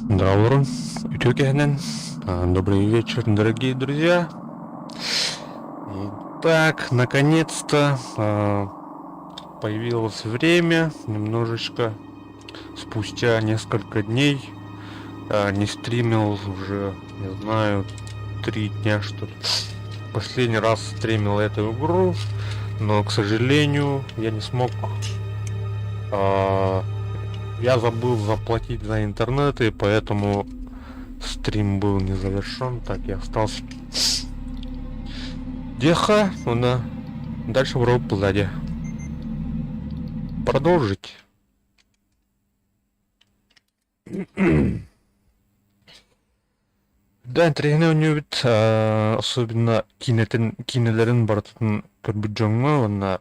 Здравствуйте, Үтүөкэһинэн. Добрый вечер, дорогие друзья. Итак, наконец-то появилось время немножечко спустя несколько дней не стримил уже, не знаю, 3 дня, что ли. Последний раз стримил эту игру, но, к сожалению, я не смог. Я забыл заплатить за интернет, и поэтому стрим был не завершен, так и остался. Деха, она дальше в сзади. Продолжить. Да, интэриэһинэй оонньуубут, особенно киинэтин киинэлэрин барытын көрбүт дьоҥҥо уонна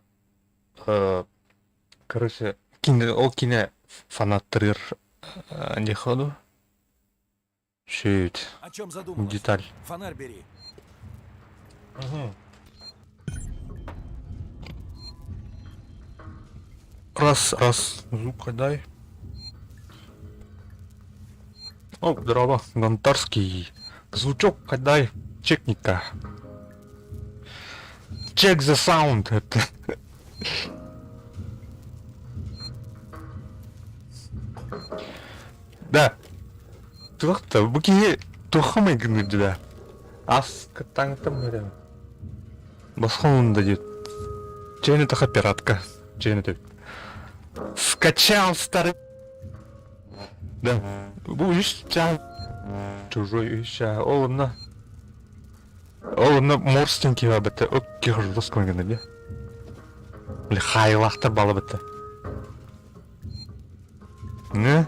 короче киинэ ол киинэ фанаттарыгар диэххэ дуу Шөт. О чем задумалась? Деталь. Фонарь бери. Раз, раз, звука дай. О, здорово, Гонтарский. Звучок дай, чекника. Check the sound. Это. Да. Туох-то, бу киһи туохха майгыныыр да? Ас кыттаҥтан бэрэ. Босхоҥун да диэт. Чэйни таха пиратка. Чэйни төп. Скачал старый. Да. Бу үс чаа. Чужой үс чаа. Ол онно. Ол онно Морстин киһи бэтэ. Өкке хождос гына дии. Били хаайылаахтар бала бэтэ. Не?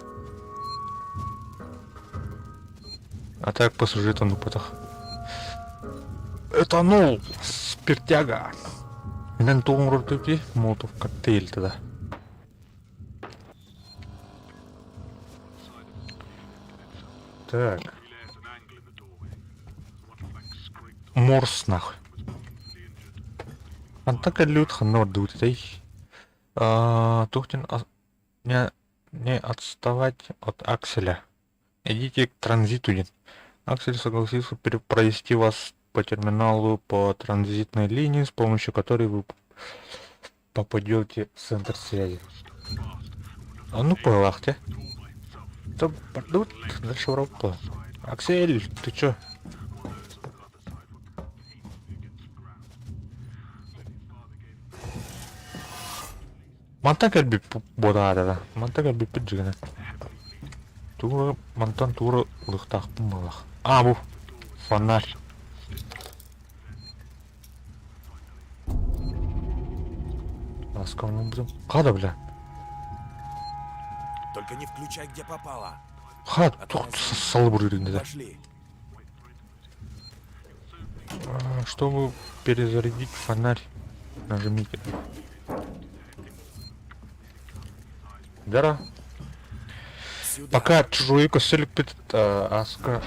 А так по сюжету ну потах. Этанол, спиртяга. Инэн туоҥ дии Молотов коктейль тогда. Так. Морс нахуй. Хантан кэллибит ханна бардыбыт этэй? Туох диэн не, не отставать от Акселя. Идите к транзиту диэн. Аксель согласился провести вас по терминалу по транзитной линии, с помощью которой вы попадете в центр связи. Оннук быһыылаах дии. Бардыбыт дальше барабыт Аксель, ты чё? Мантан кэлбит буолаары Мантан кэлбиппит дьигинэ. Тугу мантан тугу ылыахтаахпын буоллах. А, бу фонарь. Хада, бля. Только не включай, где попало. Ха, тух салыбыр да. Пошли. Чтобы перезарядить фонарь, нажмите. Дара. Сюда. Пока чужой косыльпит аска.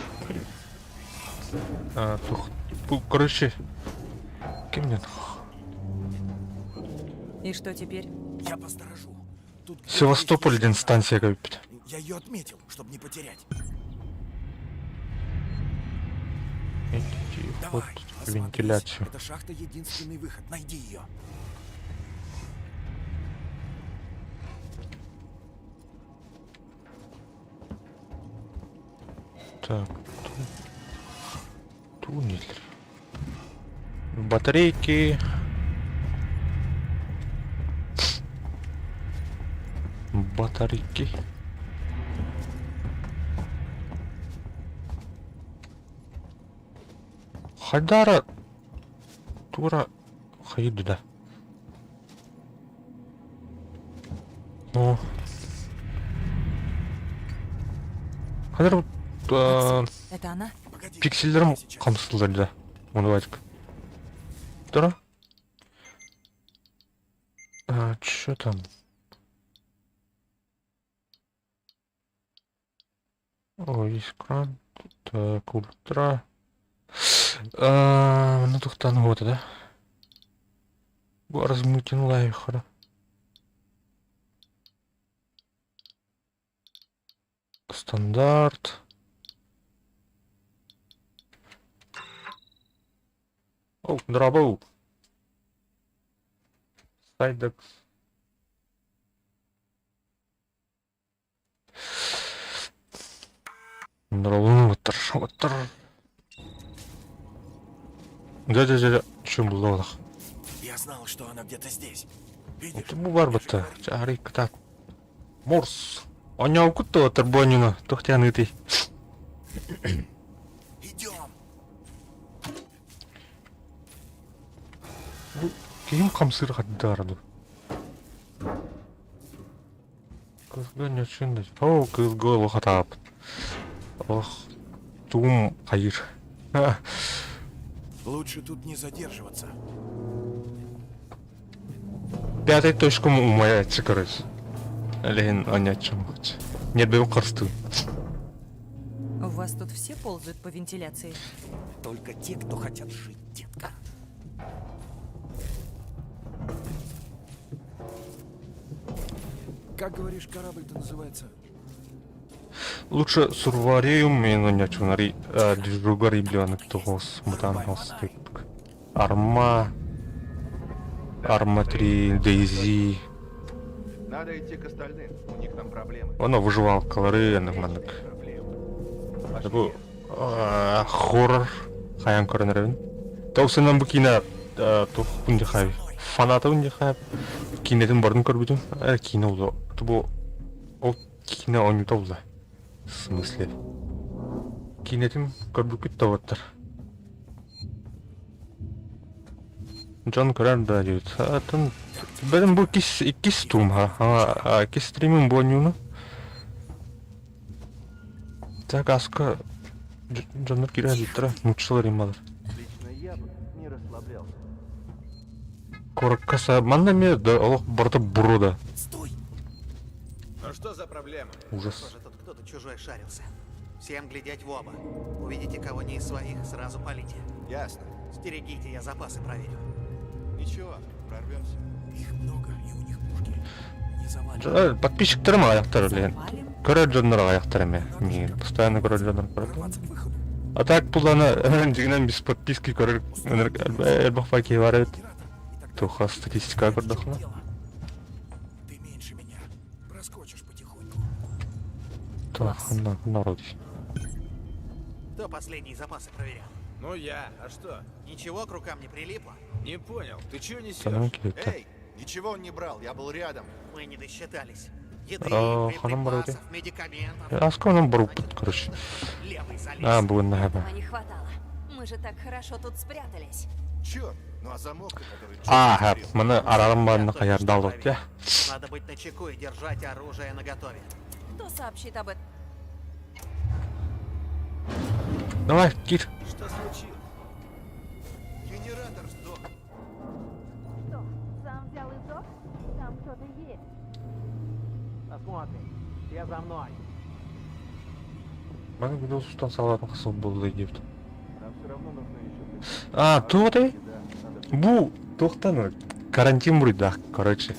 Тух, короче, кем нет? И что теперь? Я посторожу. Тут где-то Севастополь есть один ещё станция кэлбит. Я ее отметил, чтобы не потерять. Вот Давай, осмотрись. вентиляцию. Эта шахта единственный выход. Найди ее. Так, туннель. Батарейки. Батарейки. Хайдара тура хайдуда. Ну. Хайдар Это она? Погоди. пикселлэрим я сейчас. хамсылар да. Ну давайте-ка. Тура. А, чё там? О, есть кран. Так, ультра. А, ну тухтан вот, да? Размытин лайхара. Стандарт. О, дорообо. Сайдекс. Дорообо, оттор. Дьэ, дьэ, дьэ, дьэ, булла Я знал, что она где-то здесь. Видишь? Бу бар бытта. Чаарый кытаат. Морс. Оонньообуккут дуо торбуонньуну? Туох диэн ыытый? Идем. Бу киһим хамсыыр хаддаара дуу? Кызга нөчүн да. Оо, кыылга олох атаабыт. Ох, тугум хайыр. Лучше тут не задерживаться. Пятой точкам умайааччы короче. Олеһин оонньооччум короче. Нербэбин харыстыыбын. У вас тут все ползают по вентиляции? Только те, кто хотят жить, детка. Как говоришь, корабль-то называется? Лучше сурвариум мен оонньооччунары движугар иблионык тоҕус мутаан хостык. Арма, Арма 3, DayZ. Надо идти к остальным, у них там проблемы. Оно выживалкалары маннык. Проблемы. Бу хоррор хайан көрөн эрэбин. Тоусынан бу киинэ туох диэхай фанатабын диэхай киинэтин барын көрбүтүм. Киинэ улу бу ол киинэ оонньуута улла. В смысле? Киинэтин көрбүккүт да уоттар. Дьон көрөр да диэбит. Атын бэдим бу иккис иккис туум ха. Иккис стримим бу оонньууну. Так аска дьоннор киирэ сылдьыттара нууччалар ималар. Лично я бы не расслаблялся. Куоракка са манна эмиэ да олох барыта буруо да. Стой! Ну что за проблема? Ужас. Похоже, тут кто-то чужой шарился. Всем глядеть в оба. Увидите кого не из своих, сразу палите. Ясно. Стерегите, я запасы проверю. Ничего, прорвемся. Их много, и у них пушки. Не завалим. Подписчиктарым аҕыйахтар үлэһин. Завалим? Көрөр дьоннор аҕыйахтар эмиэ. Миигин постоянно көрөр дьоннор көрөр. Прорваться к выходу. А так буллана дьиҥинэн без подписки көрөр элбэх киһи баар эбит. Генератор. И тогда Туха статистика в чем көрдөххүнэ. дело? Ты меньше меня. Проскочишь потихоньку. Класс. Народ. Кто последние запасы проверял? Ну я, а что? Ничего к рукам не прилипло? Не понял, ты чего несешь? Санаан кииртэ. Эй, ничего он не брал, я был рядом. Мы не досчитались. Еды, А, ханан барабыт. боеприпасов, медикаментов. Аска барбыт, короче. Левый залез. А, бүгүн наһаа Этого не хватало. Мы же так хорошо тут спрятались. Черт, ну а замок-то, который Джон Аа, открыл? маны арарым Я барына только хайар что далот проверил. я. Надо быть начеку и держать оружие наготове. Кто сообщит об этом? Давай, киир. Что случилось? Генератор сдох. Что, сам взял и сдох? Там кто-то есть. Посмотрим. Все за мной. Маны видео сустан салатын хасыл болды диэбит. Нам все равно нужны еще... А, туох этэй? Да, надо Бу туохтан карантин буруйдаах, короче.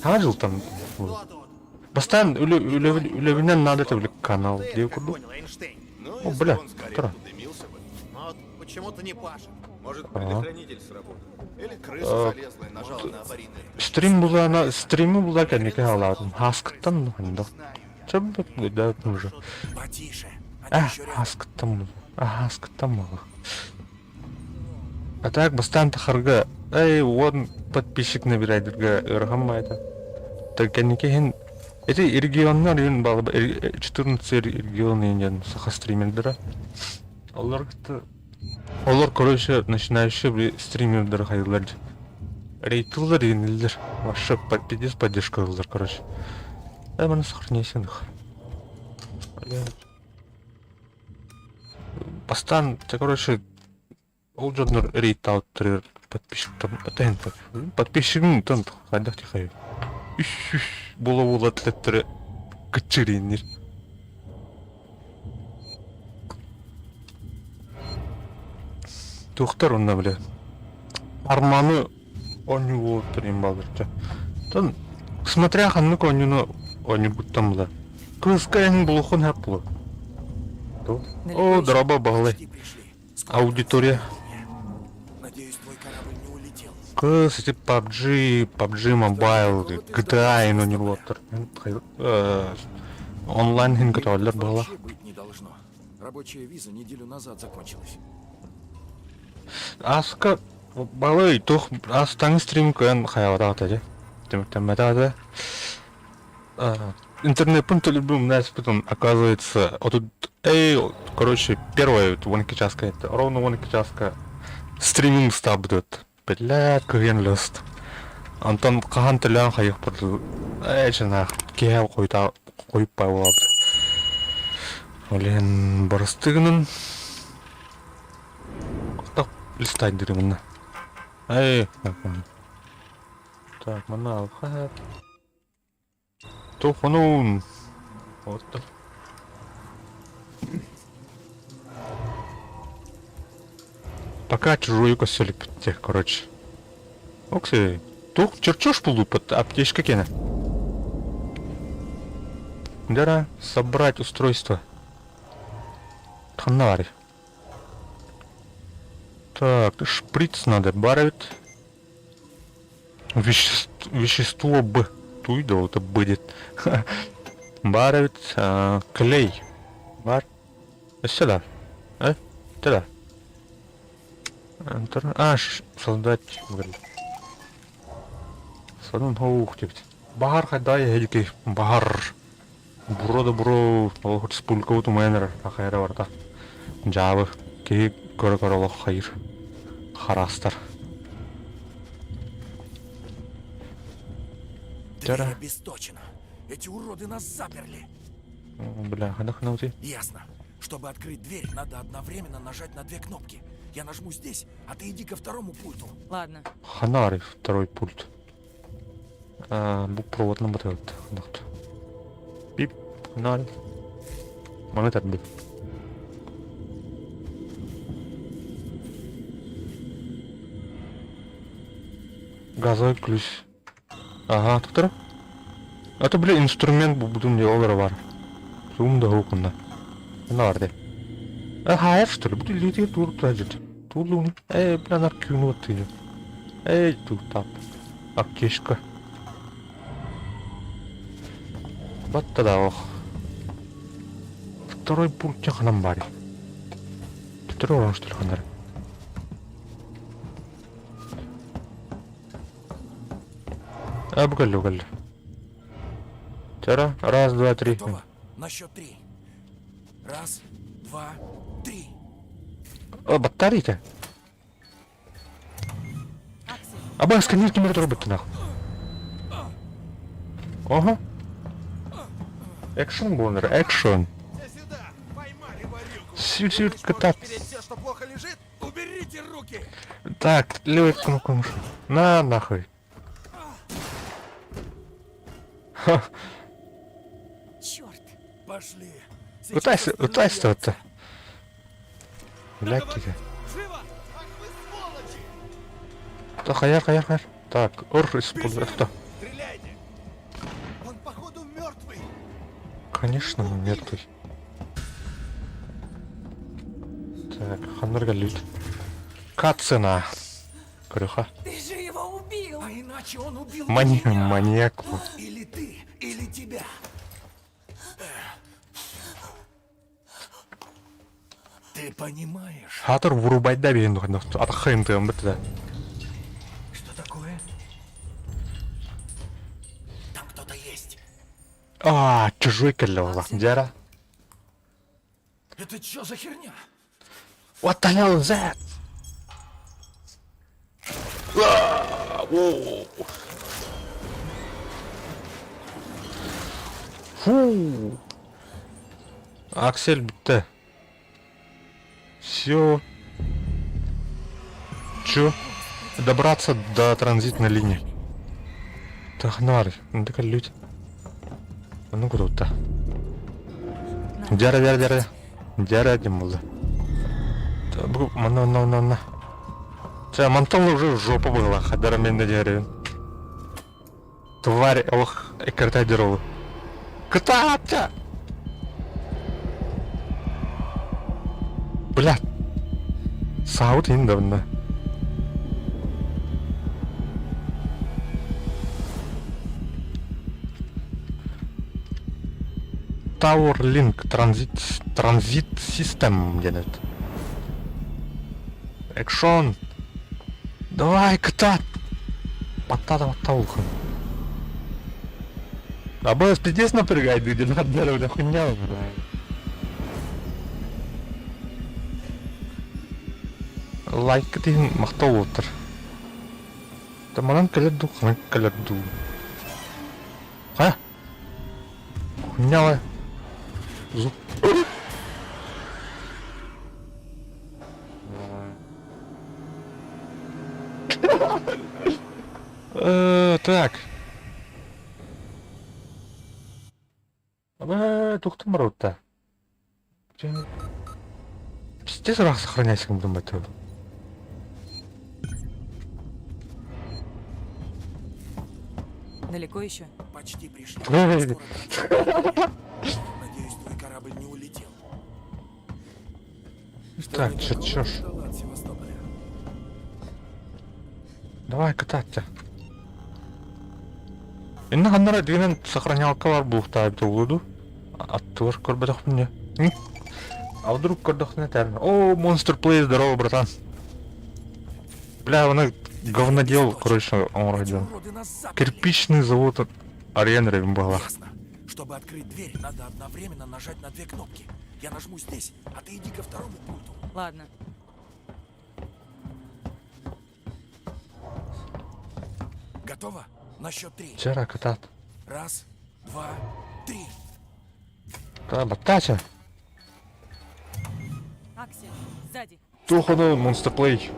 Саҥа дьылтан Кто тут? Бастаан үлэбинэн наада этэ канал Ты диэ это, как курдук. понял, Эйнштейн. Ну, О, если бля, бы он сгорел, тара. то дымился бы. Но вот почему-то не пашет. Может, Ага. предохранитель сработал. Или крыса А, залезла и нажала на аварийное. Стрим булаана стримы була кэнники хаалаатым. Хааскыттан ханда. Знаю я. Чөббөт да уже. Потише. Они А, еще рядом. хааскыттан а хааскыттан мало. А так бастаан тахарга эй уон подписчик набирайдырга ыарахан это. Так кэнники иһин эти регионнар юн балы 14 регион диэн саха стримердара. Олар Олар короче начинающие били стримердары хайылар. Рейтыллар иенилер. Вообще пиздец поддержка ыллар короче. Э маны сохраняйся их. Бастаан те короче ол дьоннор рейд-ауттарыгар подписчиктар подписчигин тон хайдах тихай үс үс буола-буола төттөрү кыччырыынныр Туохтар онно бile Арманы оонньуу буолуттар им баалар Тон смотря ханнык оонньууну оонньуургуттан була. Кыыска эҥин булуоххун сөп буолуо. О, Далеко еще? дорообо, Баһылай. Почти пришли. Скоро Аудитория. транзитная линия. Надеюсь, твой корабль не улетел. Кыыс ити PUBG, PUBG Mobile, Что ты GTA ждала, эҥин доставляю? оонньууллар. Онлайн иһин көтөҕөллөр Мигрантов быһыылаах. вообще быть не должно. Рабочая виза неделю назад закончилась. Ааска балай туох аас таҥас стрим кыайан хайаабатах этэ дьэ. Түмүктэммэтэх этэ. Интернеппин төлөбүрүм умнаспытым, оказывается, отут эй, короче, первое 12 часка это, ровно 12 часка стриминг ыстаабыт. Блядь, кыһыйан өлөст. Онтон хаһан төлөөн хайыахпыт ээ чынаах киэһэ хойутаа хойуппай буолабыт. Ол иһин барыстыгынан листайдырымына. Эй, так, манна алхаат. Тохонуун. Вот так. Пока чужую косөлүппүттэр, короче. Окси, туох чертеж булбуппут, аптечка кэнэ. Дара, собрать устройство. Ханна баарый? Так, шприц надо баровит. Вещество Б. Туйда это будет. Баар эбит клей. Бар. Өссө да. Э? Да. А, создать. Сонун хоух диэбит. Баһар хайда эһэлики баһар. Буро да буро ол республикабыт умайан эрэр ахайра барда. Дьаабы киһи көрө-көрө олох хайыр. Хараастар. Дверь обесточена. Эти уроды нас заперли. Бля, хана Ясно. Чтобы открыть дверь, надо одновременно нажать на две кнопки. Я нажму здесь, а ты иди ко второму пульту. Ладно. Ханары второй пульт. Бу проводынан батырбыт. Бип, ноль. Маны тарбыт. Газовый ключ. Ага, туктара. А то, бля, инструмент бу не олар бар. Суум да хукунна. На бар де. А хайр, что ли? Бу литер тур тажит. Тулун. Эй, бля, на кюну ты. Эй, тут тап. Аптечка. Батта да ох. Второй пункт ханан бари. Второй он что ли ханар. А, бугалли, бугалли. Тара, раз, два, три. Готово? На счет три. Раз, два, три. О, батарейка. Аба, сканер не может робити нахуй. Ага. Экшен бонер, экшен. Сю-сю, кота. Уберите руки! Так, левую кнопку мыши. На, нахуй. Ха. Черт! Пошли. Утайся, утайся это. Блядь, киһи. Живо! Так, хайар, хайар, хайар. Так, ор используй. Стреляйте! Он, походу, мертвый. Конечно, он мертвый. Так, ханнар галют. Кацина. Крюха. Ты же его убил! А иначе он убил Мани меня. маньяк. Или ты, или тебя. Ты понимаешь? Хатыр вырубайда берен атахайын тыгын бітті да. Что такое? Там кто-то есть. А, чужой кэллэ буолла. Дьара. Это что за херня? What the hell is that? Фу. Аксель бүттэ. Все. Чё? Добраться до транзитной линии. Тахнар, ну так люди. Ну круто. Дяра, дяра, дяра. Дяра диэн буолла. Бу манна манна манна манна. Чэ, мантан уже жопа была, хадара мен да дьэрин. Тварь, ох, эккиртайдер ол. Кытаатча! Блядь. Саабыт иһин да мында. Tower Link Transit Transit System диэн эбит. Экшон! Давай, кытаат! Баттаа да баттаа улахан. Абас, пиздец напрягай, диэн бля, хуйня, бля. Лайкыт иһин махтал уоттар. Да манан кэлэр дуу, ханан кэлэр дуу. Ха? Хуйня, Зуб. Так. Туохтан барбыта? Пиздец ыраах сохраняйся гыммын Далеко еще? Почти пришли. Скоро Надеюсь, твой корабль не улетел. Что Так, ты чё, такого чё ж. ждала от Севастополя? Давай кататься. Инна ханнара дигинен сохранялкалар буухтаабыта буолуо Аттыбар көрбөтөхпүн дьэ. А вдруг көрдөхпүнэ этэрин. О, Monster Play, здорово, братан. Бля, оны говнодел, короче, оҥоро Эти дьон. уроды нас заперли. Кирпичный завод Ариэн Ревин была. Ясно. Чтобы открыть дверь, надо одновременно нажать на две кнопки. Я нажму здесь, а ты иди ко второму пульту. Ладно. Готово? На счет три. Вчера катат. Раз, два, три. Та баттача. Аксель, сзади. Тухану Monster Play.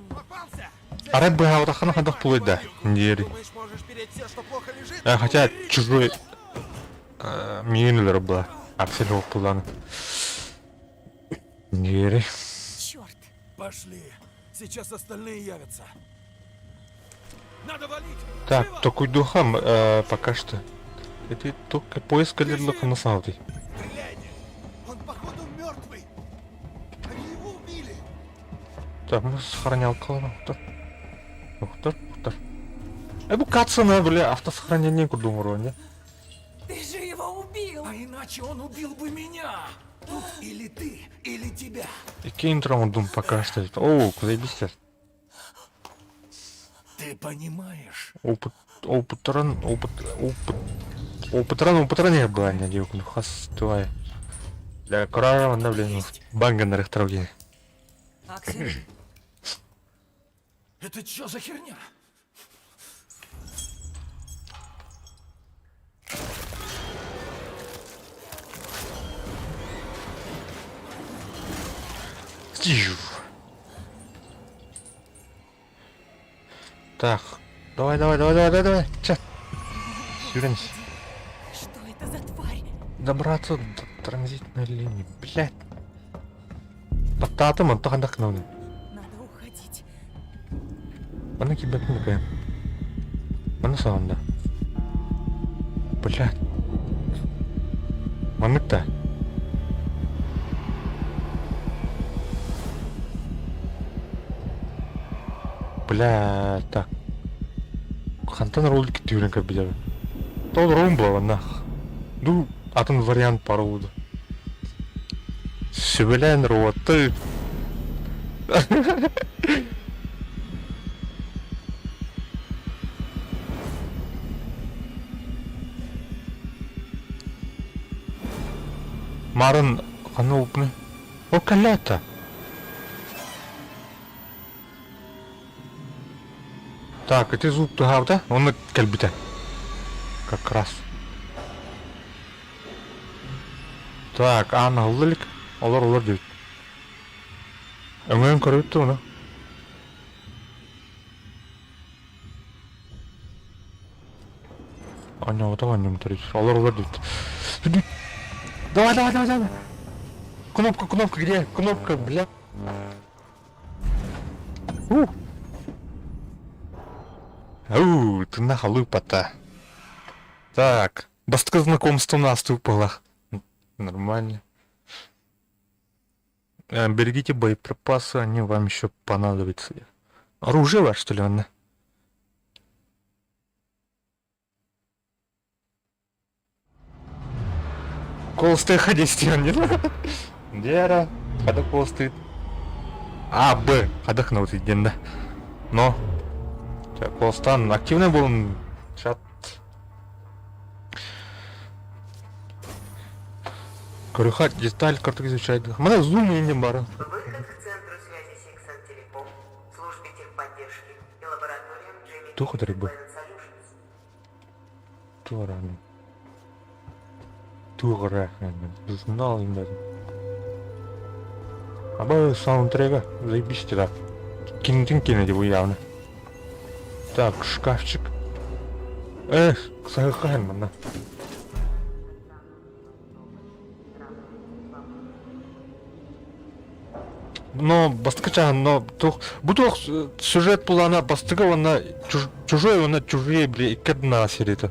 Попался! Арай быһаабатаххына хайдах буолуой да? Диэри. Думаешь, можешь переть все, что плохо лежит? Хотя чужой миин өлөрө была. Аксель буоллааны. Диэри. Черт! Пошли. Сейчас остальные явятся. Надо валить! Так, Живо! токуйдухам пока что. Это только поиск на Стреляйте! Он, походу, мертвый! Они его убили! Так, мы сохранялка. Доктор, доктор. Бу катсана, бля, автосохранение курдук не? Ты же его убил! А иначе он убил бы меня! Тут или ты, или тебя. Икки интро оҥордум пока что. О, заебись. Ты понимаешь? Опыт, опытран, опыт, опыт, опытран, опытран я была, не девку, хас, твоя. Для корара, она, блин, банга на рехтровге. Аксель, Это что за херня? Так, давай, давай, давай, давай, давай, давай, ча. Сюренс. что это за тварь? Добраться до транзитной линии, блядь. Баттаатым, онто хандак гынабын. Надо уходить. Манна киирбэппин да Манна саҕанда. Блядь. Маннык да. Бля, так. Хантан ролик түүрэн көрбүтэ. Толорун буоланна. Ду атын вариант бар буолду. Сүбэлээн роботты. Марын ханна буолбуный? О, кэллээт Так, ити звук туһаабыта, онно кэлбитэ. Как раз. Так, аан аһылла илик. Олор олор диэбит. Өҥөйөн көрөбүт да ону. Оонньооботох оонньуум төрүт. Олор олор диэбит. Давай, давай, давай, давай. Кнопка, кнопка, где? Кнопка, бля. У. Ау, ты нахалупа-то. Так, бастакы знакомство у нас выпало. Нормально. Берегите боеприпасы, они вам еще понадобятся. Оружие ваше, что ли, она? Холостых десять Дера, хада холостый. А, Б, хадах на вот да. Но. Так, холостан активный был чат. Көрүхат деталь карту изучает. Мана зум инде бары. Выход к центру связи Сиксон Телеком, службе техподдержки и лабораториям Джимми Тух рыбы. Planet Solutions. Туораны. Туора. Знал им даже. Аба саундтрека. Заебись да. Кинтин кинеди бу явно. Так, шкафчик. Эх, сахар манна. Но бастакы чааһын, но туох бу туох сюжет булана бастакы уонна чужой уонна чужие били икки ардынааҕы серията.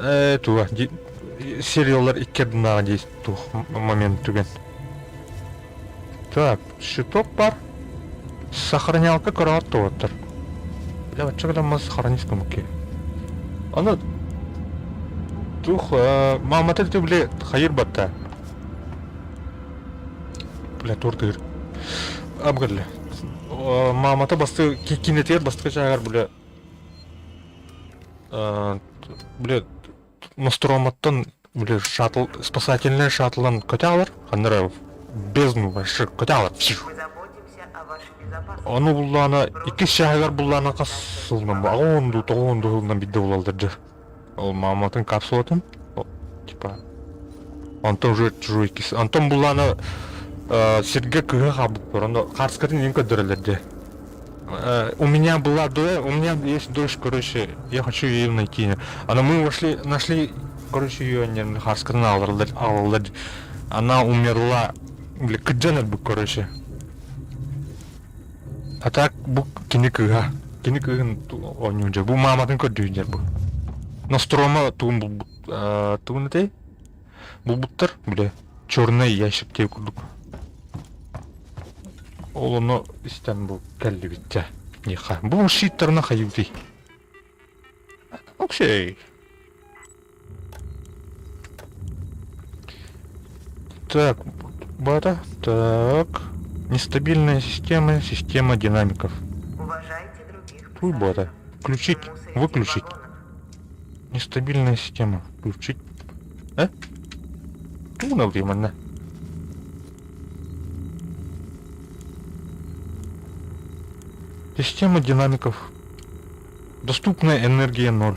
Ээ туга сериаллар икки ардынааҕы дии туох момент түгэн. Так, щиток бар. Сохранялка көрөҕөт туоттар. Бля, бачча гынан сохранить кумуки. Аны туох маамата ити били хайыр батта. Бля, туортыыр. Абгылла. Маамата басты кинетигэр бастакы чааһыгар бля бля Ностроматтан бля шаттл спасательный шаттлан көтө ханна эрэ бездну вообще көтө Мы заботимся о вашей безопасности. Ону буллаана иккис чааһыгар буллаана хас сылынан аҕыс дуу тоҕус дуу сылынан биирдэ булаллар дьэ. Ол мааматын капсулатын типа онтон уже чужой иккис онтон буллаана сиргэ кыһа хаалбыппар онно хаарскатын иһин көрдөрөллөр дьэ. У меня была дочь, у меня есть дочь, короче, я хочу ее найти. Она мы вошли, нашли, короче, ее не хаарскатын аалалар. Она умерла, бля, кырдьан өлбүт, короче. А так бу кини кыыһа. Кини кыыһын оонньуур дьэ. Бу мааматын көрдүүр бу. Нострома тугун булбут тугун этэй? Булбуттар, бля, черный ящик диye курдук. Ол ону истэн бу кэллибит дьэ. Ниха. Бу щиттарына хайыытый. Окей. Так, бата. Так. Нестабильная система, система динамиков. Уважайте других Хуй бата. пассажиров. Включить, Не мусорите в выключить. вагонах. Нестабильная система. Включить. Э? Туна временно. Система динамиков. Доступная энергия 0.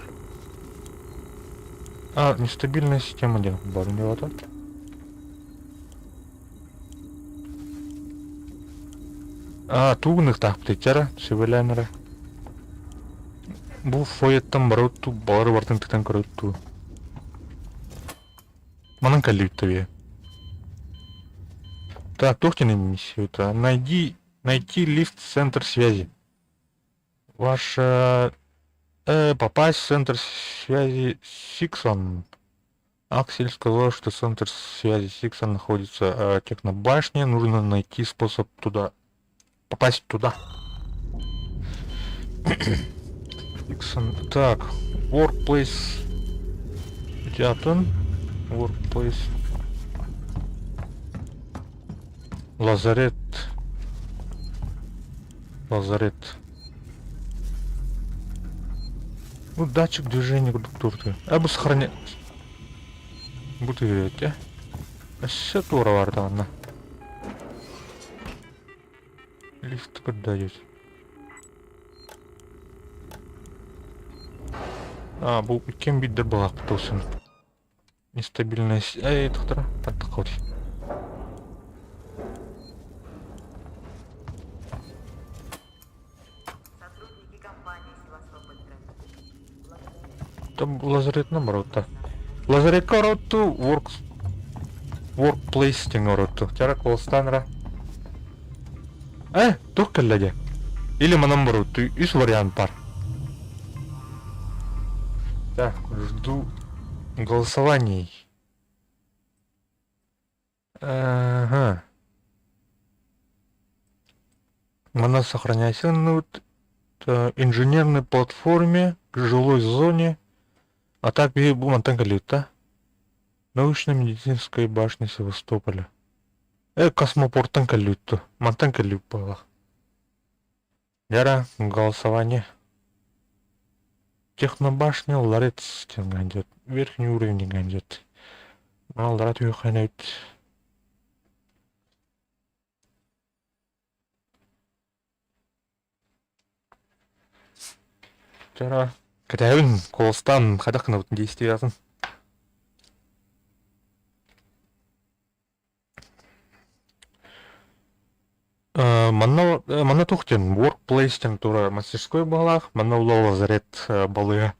А, нестабильная система динамиков. А, тугунуктаахпытый чара, сүбэлээн эрэ. Бу фойеттан барабыт дуу, баҕар барытын тыган көрөбүт дуу. Манан кэллибит да Так, туох диэн миссията? Найди, найти лифт центр связи. Ваша попасть в центр связи Сиксон. Аксель сказал, что центр связи Сиксон находится в технобашне. Нужно найти способ туда попасть туда. Сиксон. Так, workplace. Атын. Workplace. Лазарет. Лазарет. Ну, датчик движения курдук А бу сохраня... Бу э? Өссө туора бардаҕына. Лифт көрдөөйүт. А, бу ким бидер балаакпыт болсун. Нестабильность. Эй, тохтора. Таттаккабыт. Сотрудники компании Севастополь Транзит. Там лазаретна барота. Лазаретка оротту work workplace диэн оротту. Чара колстанра. Э, туох кэллэ дии? Или манан баротту. Үс вариант бар. Так, жду голосований. Ага. Манна сохраняйся инженерной платформе, к жилой зоне, а так биһи бу мантан кэллибит да? Научно-медицинской башни Севастополя. Э, космопорттан кэллибит дуо? Мантан кэллибит буоллах. Яра, голосование. Технобашня ларец диэн Верхний уровень диэн Маллара түһүөххэ эбит. Чара кэтэһэбин, куоластаан хайдах гынабытын действиятын. Манна манна туох диэн workplace диэн тура мастерской баҕалаах, манна ула лазарет балыыһа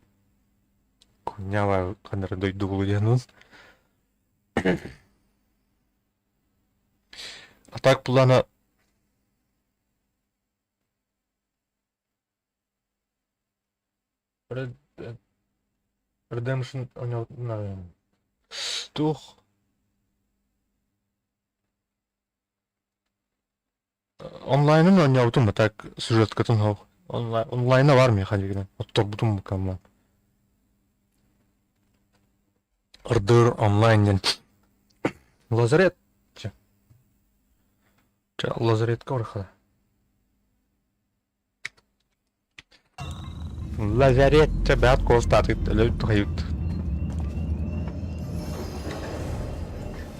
кунньаала ханна дойду диэн А так плана Red Redemption у него туох онлайнын оонньообутум а так сюжеткатын суох онлайна бар миэхэ дигинэн отторбутум букамман Ырдыр онлайн диэн лазарет лазаретка барыха Лазарет бэт куоластаатыгыт өлөбүт хайыт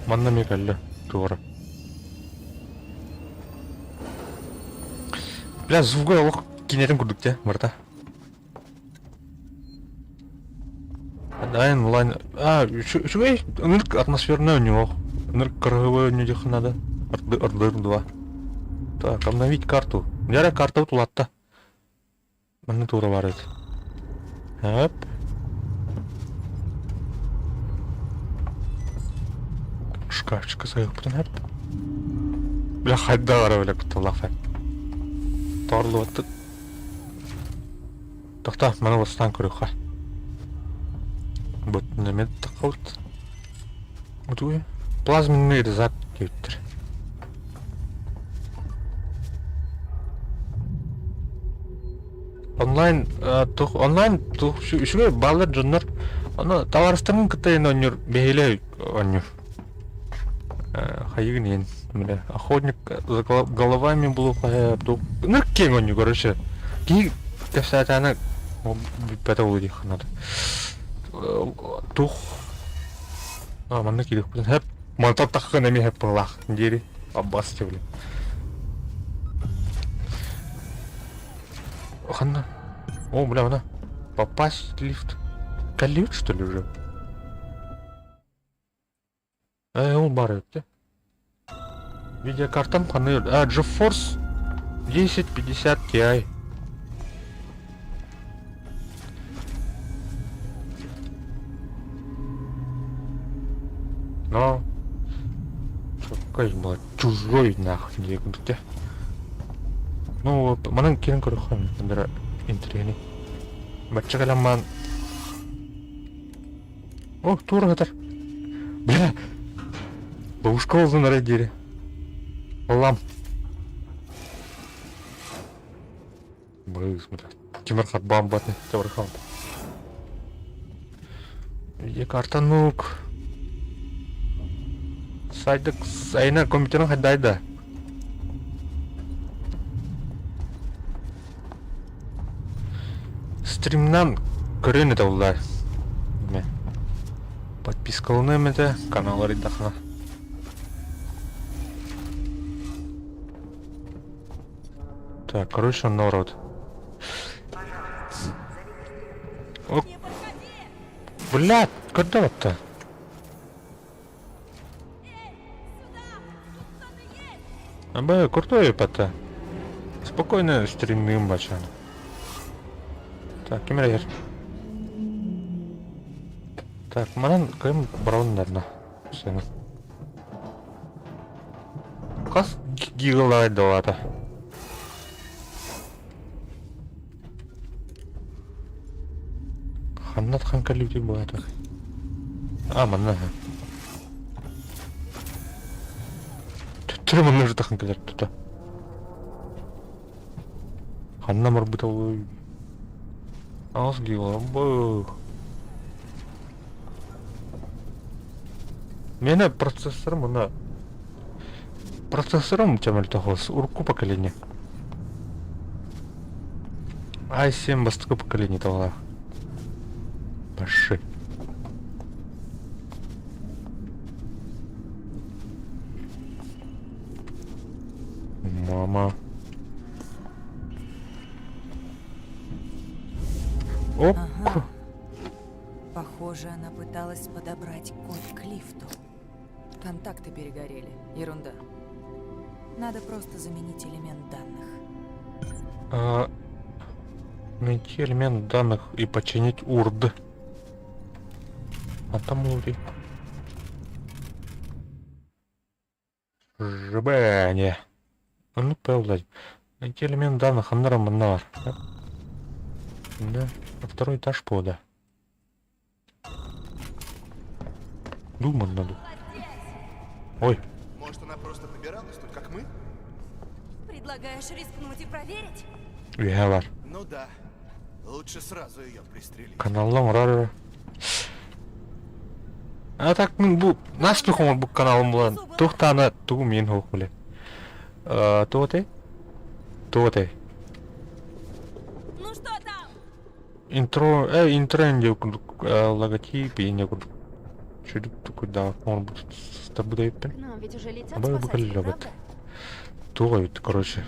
Манна эмиэ кэллэ туора Бля звуга олох киинэтин курдук дьэ барыта Дайын онлайн а үчүгэй ынырык атмосферный оонньуу ынырык кыраһыабай оонньуу диэххэ наада Ырдыр 2 Так, обновить карту. Дьэ картабыт улаатта. Манна туора баар эбит. Хоп. Шкафчика сайыппытын хэп. Бля хайда бара бля кутталлаах Торлуоттут. Тохтоо, маны бастаан көрүөххэ. Бут немет таххабыт. Утуй. Плазменный резак диэбиттэр. Онлайн тух онлайн тух үчүгэй бааллар дьоннор ону табаарыстарын кытта эн оонньуур бэһиэлэй оонньуур. Хайыгын иэн бля охотник за головами булуха тух ынырык киэҥ оонньуу короче киһи кэпсээтэҕинэ бүппэтэ буолуо диэххэ наада. Тух а манна киириэхпитин сөп Мантан таххан эмиэ сөп быһыылаах диэри Аббас блин. Ханна? О, бля, она. Попасть в лифт. Кэллибит, что ли, уже? Э, ол бар эбит Видеокартам ханна А, GeForce 1050 Ti. Но какой была чужой нахуй диэкбитэ. Ну, манан киирэн көрөххө бара интэриэһинэй. Бачча кэлэн маан О, туора сытар. Бля! Бабушка олзун арай диэри. Аллам. Быз, бля. Тимир харбаан батын, Тимир хаалта. Видеокарта нук. Сайдык сайына компьютерын хайдайда. Стримнан көрөн это буллар. Подпискаланыам этэ, каналлар ыйдахына. Так, короче, народ. О, блядь, когда-то? Абы крутой пата. Спокойно стримным бачан. Так, ким эрэ Так, манан кым барабын наверное. Сені. Хас гигалайт далата. Ханна хан кэллибитий буолаатах? А, манна. Төттөрү манна ырытахан кэлэр тута. Ханна барбыта буолуой? Аҕыс гига бу. Миэнэ процессорым уна процессорым чөмөлтөхөс урукку поколение. i7 бастакы поколение тоҕолоох. Паши. Мама. Оп. Ага. Похоже, она пыталась подобрать код к лифту. Контакты перегорели. Ерунда. Надо просто заменить элемент данных. А, найти элемент данных и починить урд. А там ури. Жбэне. Ну, пэллай. Найти элемент данных аннара манна бар. Да, на второй этаж пода. Думать надо. Ой. Может, она просто побиралась тут, как мы? Предлагаешь рискнуть и проверить? Үһэ бар. Ну да. Лучше сразу ее пристрелить. Каналла оҥорор. А так мин бу наспех оҥорбут каналым булан туох даҕаны тугу миин суох били. Туох этэй? Туох этэй? Ну что там? Интро, интро диэн курдук логотип иинэ курдук чүдүк курдаах оҥорбут сытарбыт эбиппин. К нам ведь уже летят Абай бу спасатели, кэллэбит. правда? Туох эбит, короче.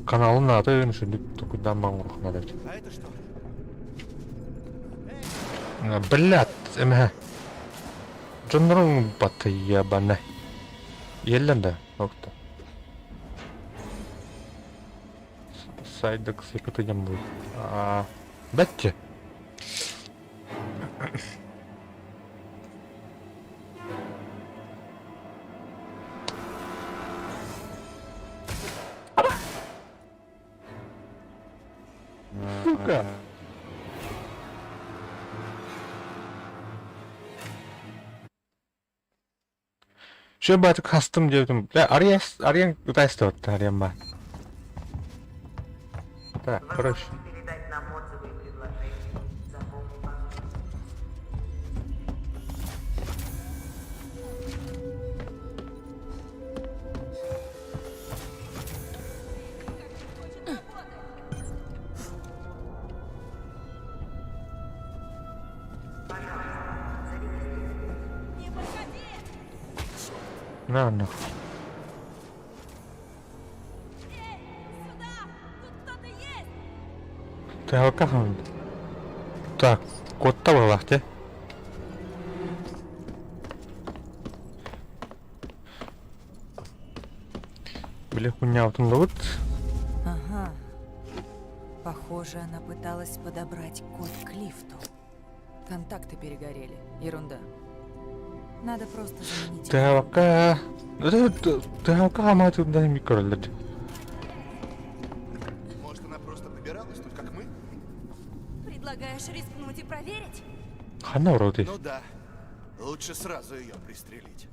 Каналын аатын сүрдүк токуйдаан баҕар надо эбит. А это что? Блядь, эмэһэ. Дьонноруҥ батыйабана. Иэллэн да, окто. Сайдык секретарем будет. А, Бәтте. Сука! Şu баты кастым диэбитим. Бля, Ария, Ария ытайстыбыт, Ариям баар. Так, Вы короче. можете передать нам отзывы и предложения. Заполнив анкету. Пожалуйста, зарегистрируйтесь. Не подходи! На, на. Эй, сюда! Тут кто-то есть! Тыһалка Так, куотта буоллах дии. Били хуйнябытын Ага. Похоже, она пыталась подобрать код к лифту. Контакты перегорели. Ерунда. Надо просто заменить. Тыһалка... Тыһалка хаамаатыгын микроллер. Может, она просто побиралась тут, как мы? Предлагаешь рискнуть и проверить? Ханна уроти. Ну да. Лучше сразу ее пристрелить.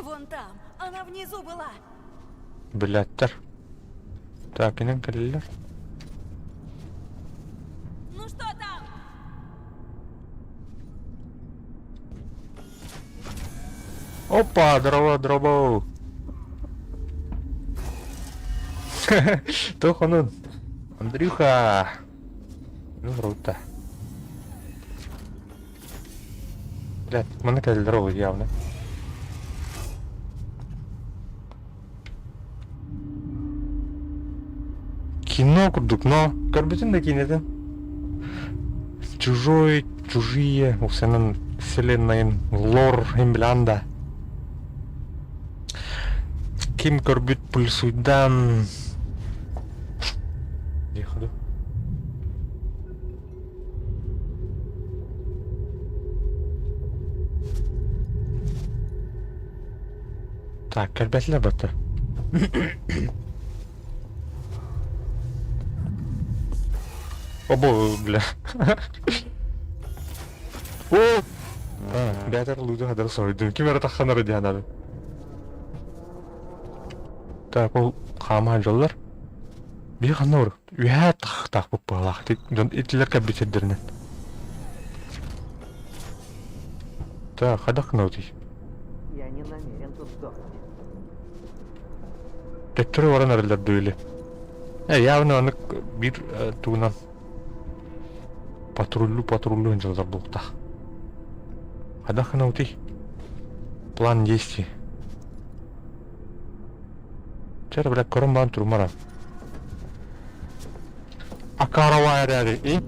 Вон там! Она внизу была! Билэттэр. Так, инэн кэллилэр. Ну что там? Опа, здорово, здорово. Туох онун? Андрюха. Ну, круто. Блядь, манна кэллилэр ол явно. Кино курдук, но көрбүтүн да киинэтин. Чужой, чужие, усенын вселеннайын лор имблянда. Ким көрбүт пульсуйдан Диэхэ Так, кэлбэтилэр батта. Обо, бля. О! Бээтэр луду хадары соһуйдум. Ким эрэ тахханары дии санаатым. Так, ол хаама дьоллор. Биһи ханна бар? Үһээ тахтаахпыт быһалаах. Дьон итилэр кэлбит сирдэринэн. Так, хайдах гынабытый? Я не намерен тут сдохнуть. Төттөрү баран эрэллэр дуу или? Э, явно аны биир тугунан патруллуу патруллуу дьылдар буолуохтаах. Хайдах гынабытый? План действий. Чэ, бля, көрөн баран турумара. Акарова эрээри, и?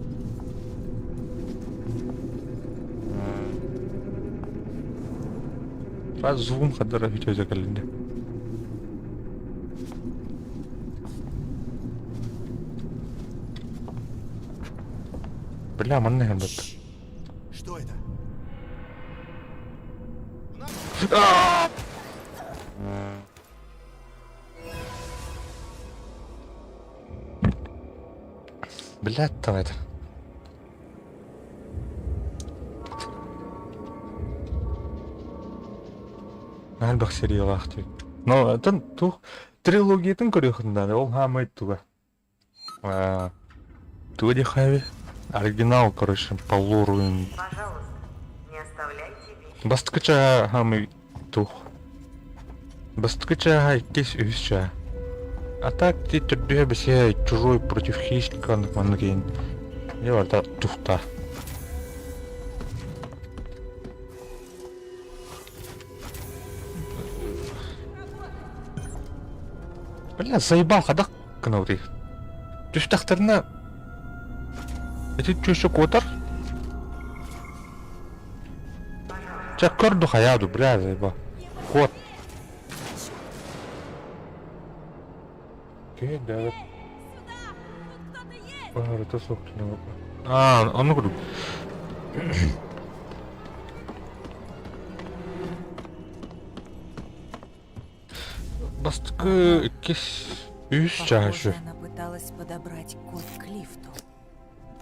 Зум хадара үтөзө кэлинде. Бля, манна хэмбэт. Что это? Блядь, там это. Элбэх сериялаах дии. Но атын туох трилогиятын көрүөхүн наада, ол хаамай туга. Туга диэххэ Оригинал, короче, по лору. Пожалуйста, не оставляйте вещи. Бастакы чааһа хаамай туох. Бастакы чааһа иккис, үһүс чааһа. А так ти төрдүһэ бэсиһэ чужой против хищника маннык иһин. Дьэ барыта тухта. Бля, заебал хайдах гынабытый? Түстэхтэринэ ити чүөчэ куотар. Чэ көр ду хайаа ду, бля, заебал. Куот. Окей, да. Это собственно. А, ону курдук. Бастакы иккис үс чаһы Похоже, она пыталась подобрать код к лифту.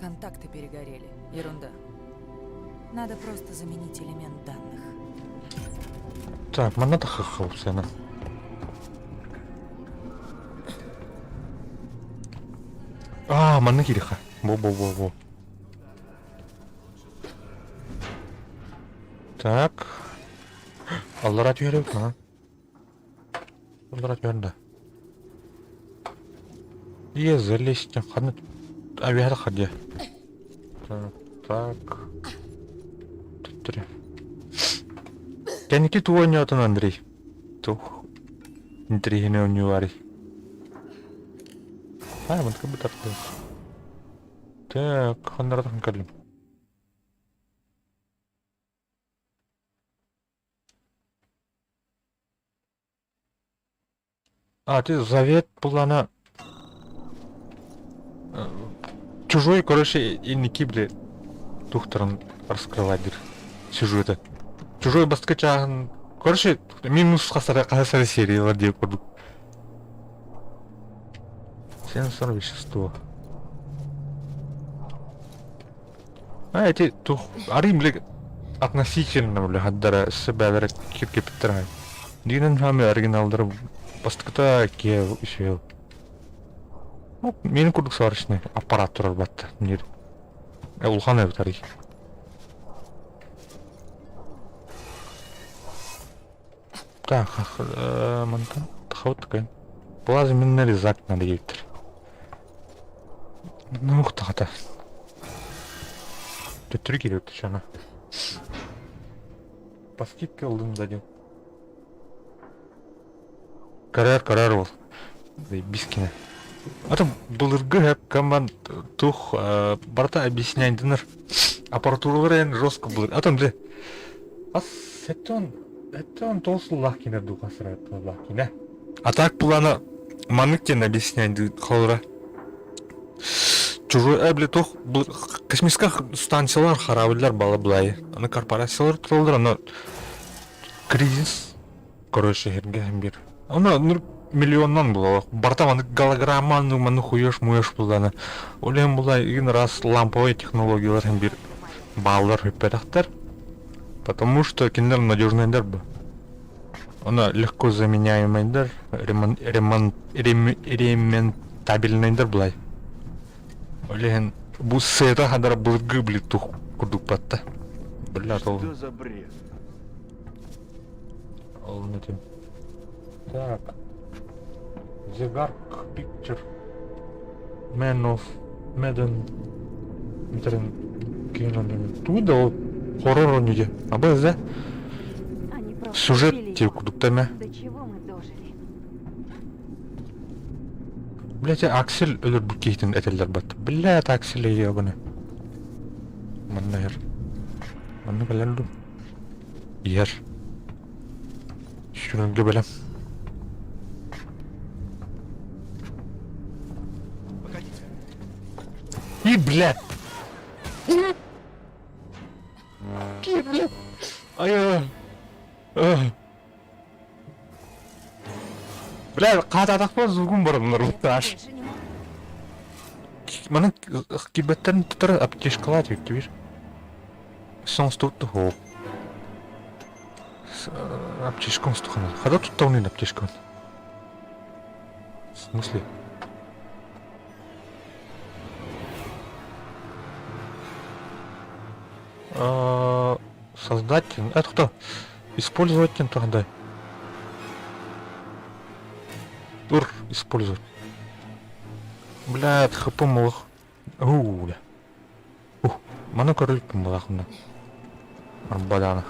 Контакты перегорели. Ерунда. Надо просто заменить элемент данных. Так, манна тахаххалсена. Аа, манна кириха. Бо-бо-бо-бо. Так. Аллара түһэрэ ма? Аллара түһэрин да. Ие, залезть ханна авиа хадя. Так, так. Төттөрү. Кэнники тугу оонньоотун Андрей? Туох интэриэһинэй оонньуу баарый? Аа, мантыка бытархай. Так, ханнаратан кэллим. А, ты завет булана чужой, короче, инники, бля, тухтарын раскрывать диир. Сюжета. Чужой бастакы чааһын, короче, минус хасара хасара сериялар диye курдук. Сенсор вещество. А эти тух арыым бile относительно бile хаддара өссө бээлэрэ киркипиттэр аҕай. Дигинэн хаамыы оригиналлара бастакыта киэ үчүгэй. Ну, миэнин курдук сварочный аппарат турар батта мир. Улахан эбит арый. Так, мантан тахабыт такай. Плазменный резак надо диэбиттэр. Ну, тахата. Төттөрү киириэбит аны. По скидке ыллым да диэн. Көрөр, көрөр уол. Бискине. Ата былыргы хэп тух барыта объясняйдынар. Аппаратуралар эн жестко былыр. Атом бile ас сеттон сеттон тоосуллаах кине духасыра тыллаах кине. А так плана маннык диэн объясняйды холура. Чужой э бile туох космическай станциялар хараабыллар бала былай. Аны корпорациялар тураллар, аны кризис короче эргэ биир. Аны миллионнан буолар. Барыта маннык голограмманы маны хуешь муешь буллана. Ол иһин була игин раз ламповай технологиялар иһин биир бааллар хүппэтэхтэр. Потому что кинилэр надежнайдар бу. Она легко заменяемайдар, ремон, ремон, рем, ремонтабельнайдар былай. Ол иһин бу сыата хадара былыргы били тух курдук батта. Бля, ол Что за бред? Ол этим. Так. The Dark Picture. Man of Medan. Метрен кино Туда ол хоррор оонньуу Абы да Они просто сюжет убили тип его. курдук эмэ. До чего мы дожили? Блять, Аксель өлөрбүт киһитин этэллэр бат. Блядь, Аксель ебаный. Манна иһэр. Манна кэлэр дуу? Иһэр. Сүрүнгэ бэлэм. Погодите. И, блядь! И, блядь! Ай, ай. Бля, хаатаатахпа звугум бар bunlar Я аш. Больше не могу. Манан кибеттен тутар аптечкалаат кибир. Соҥ туһу. Аптечка оҥостухана. Хада туттаунын аптечканы. В смысле? А, Создать... Это кто? Использовать тогда. Тур использовать. Бля, хп молох. У, бля. Ух, маны көрүлүк малахына. Арбадана.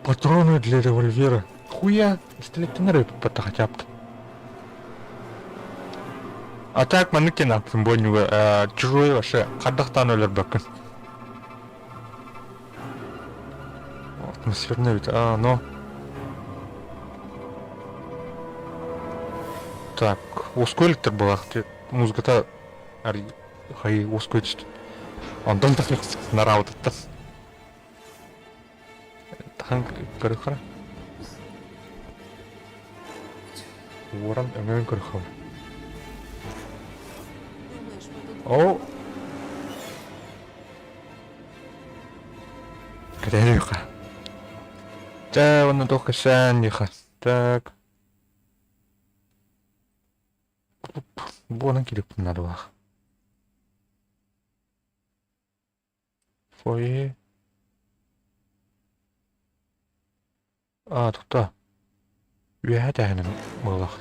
Патроны для револьвера. Хуя, пистолеттен тут хотя бы. А так маннык атын бойнуга чужой вообще хардахтан өлөрбөккүн. Атмосферный ведь, а, но. Так, ускориликтер была, музыката хай ускорить. Онтон нараутатта. Тахан көрөхара. Уоран өҥөн көрөхөр. Думаешь, мы тут О! Кэтэһиэхэ. Чэ, уонна туох кэпсээн Так. Буонан кириэхпин наадалаах. Фойе. А, тута. Үөһэ тэһэнин быһыылаах.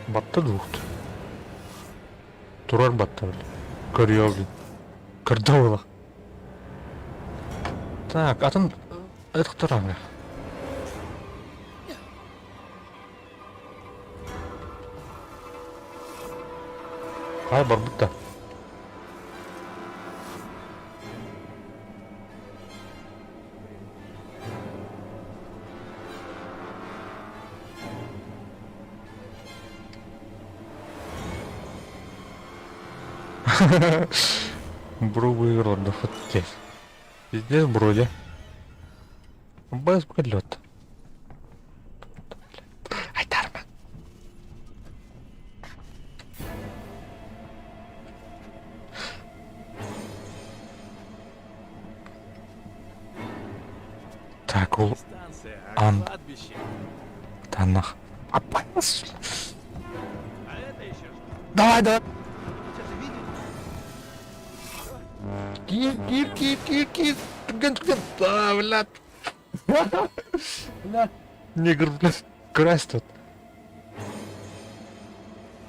Батта дуухт. Турар батта били. Көрүө блин. Көрдө буолах. Так, атын ытыктырам Хай барбыт да. Бро выиграл, да вот здесь. Пиздец, броди. Без лед. Айтарма. Так, ол Станция, а Ан. кладбище. Танах. Апас. А это еще что? Давай, давай. Сейчас же видели? Кир, кир, кир, кир, кир. Түргэн, түргэн. Да, блядь. Блядь. Негр, блядь. Красть тут.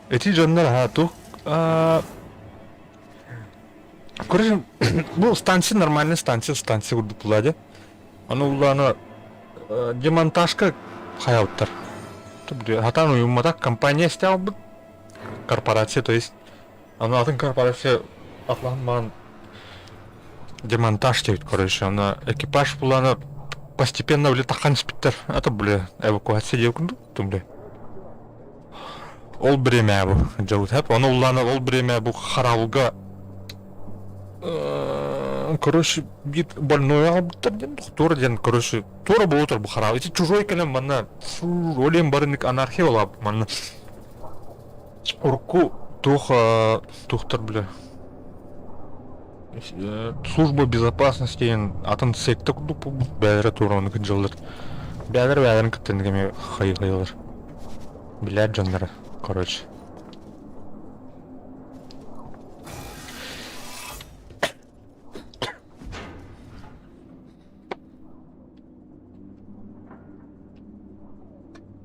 Эти дьоннор ха тух. Короче, бу станция нормальная станция, станция курдук буолла Аны улаана демонтажка хайабыттар. Хатан уйумматах компания истэҕэлбит. Корпорация, то есть. Аны атын корпорация атлаһан маан демонтаж диэбит, короче. Аны экипаж булаана постепенно били таххан испиттэр. Это бля эвакуация диэбит курдук, бля. Ол бириэмэ бу дьабыт Ону улаана ол бириэмэ бу хараабылга короче биир больной аҕалбыттар диэн туора диэн короче туора буолутар бу хараабыл ити чужой кэлэн манна ол иһин барыннык анархия буолаабыт манна урукку туох туохтар бля. Служба безопасности диэн атын секта курдук буолбут бэйэлэрэ туруоран сылдьаллар. Бэйэлэрэ бэйэлэрин кытта эмиэ хайыһаллар. Билэр дьонноро, короче.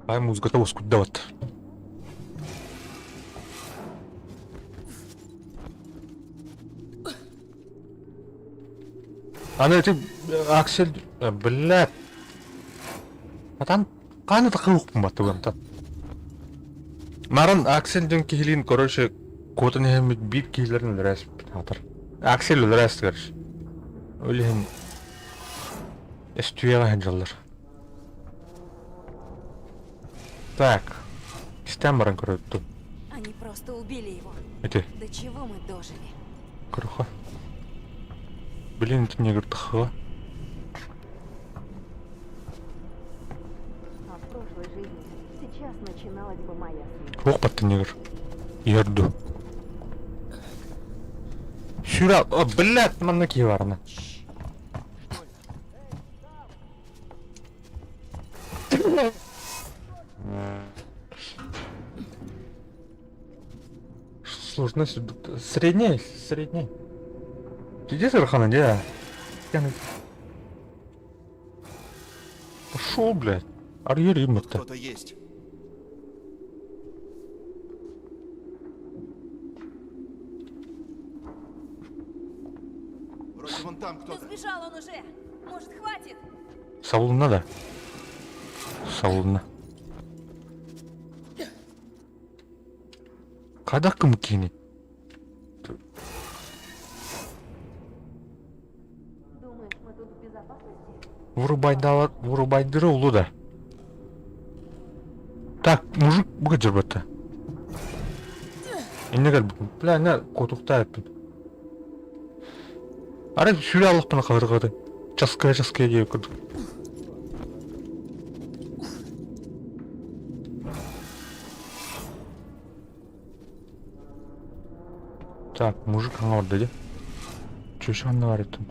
Ай музыката уоскуйда вот. Аны ити Аксель, блядь. Атан хааны тахы баттыгантан. Маран Аксель диэн киһилиин, короче, куотан иһэммит биир киһилэрин өлөрөөспүт аатар. Аксель өлөрөөс, короче. Ол иһин эстүөҕэ сылдьаллар. Так, истэн баран көрөттүм. Они просто убили его. Ити. До чего мы дожили? Көрөхө. Блин, ити негр тахыга. А в прошлой жизни сейчас начиналась бы моя смерть. Туох батты негр. Ерду. Сюда, о, блядь, манна киһи барна. Сложность средняя, средняя. Иди Сархана, где? Пошел, блядь. Арьер им Кто-то есть. Вроде вон там Да кто-то. сбежал он уже! Может, хватит? Сабылынна да? Сабылынна. Хайдах ким киһини? Думаешь, мы тут в безопасности? Вырубайдала, вырубайдыры улу да. Так, мужик бу дьарбатта. Инне кэлбитим. Бля, инне куотуктаайппын. Арай сүүрэ аллахпына хаһырҕаатын. Часкыйа часкыйа диэбит курдук. Так, мужик хаҥа барда дии. Чүөчэ ханна баар эттим?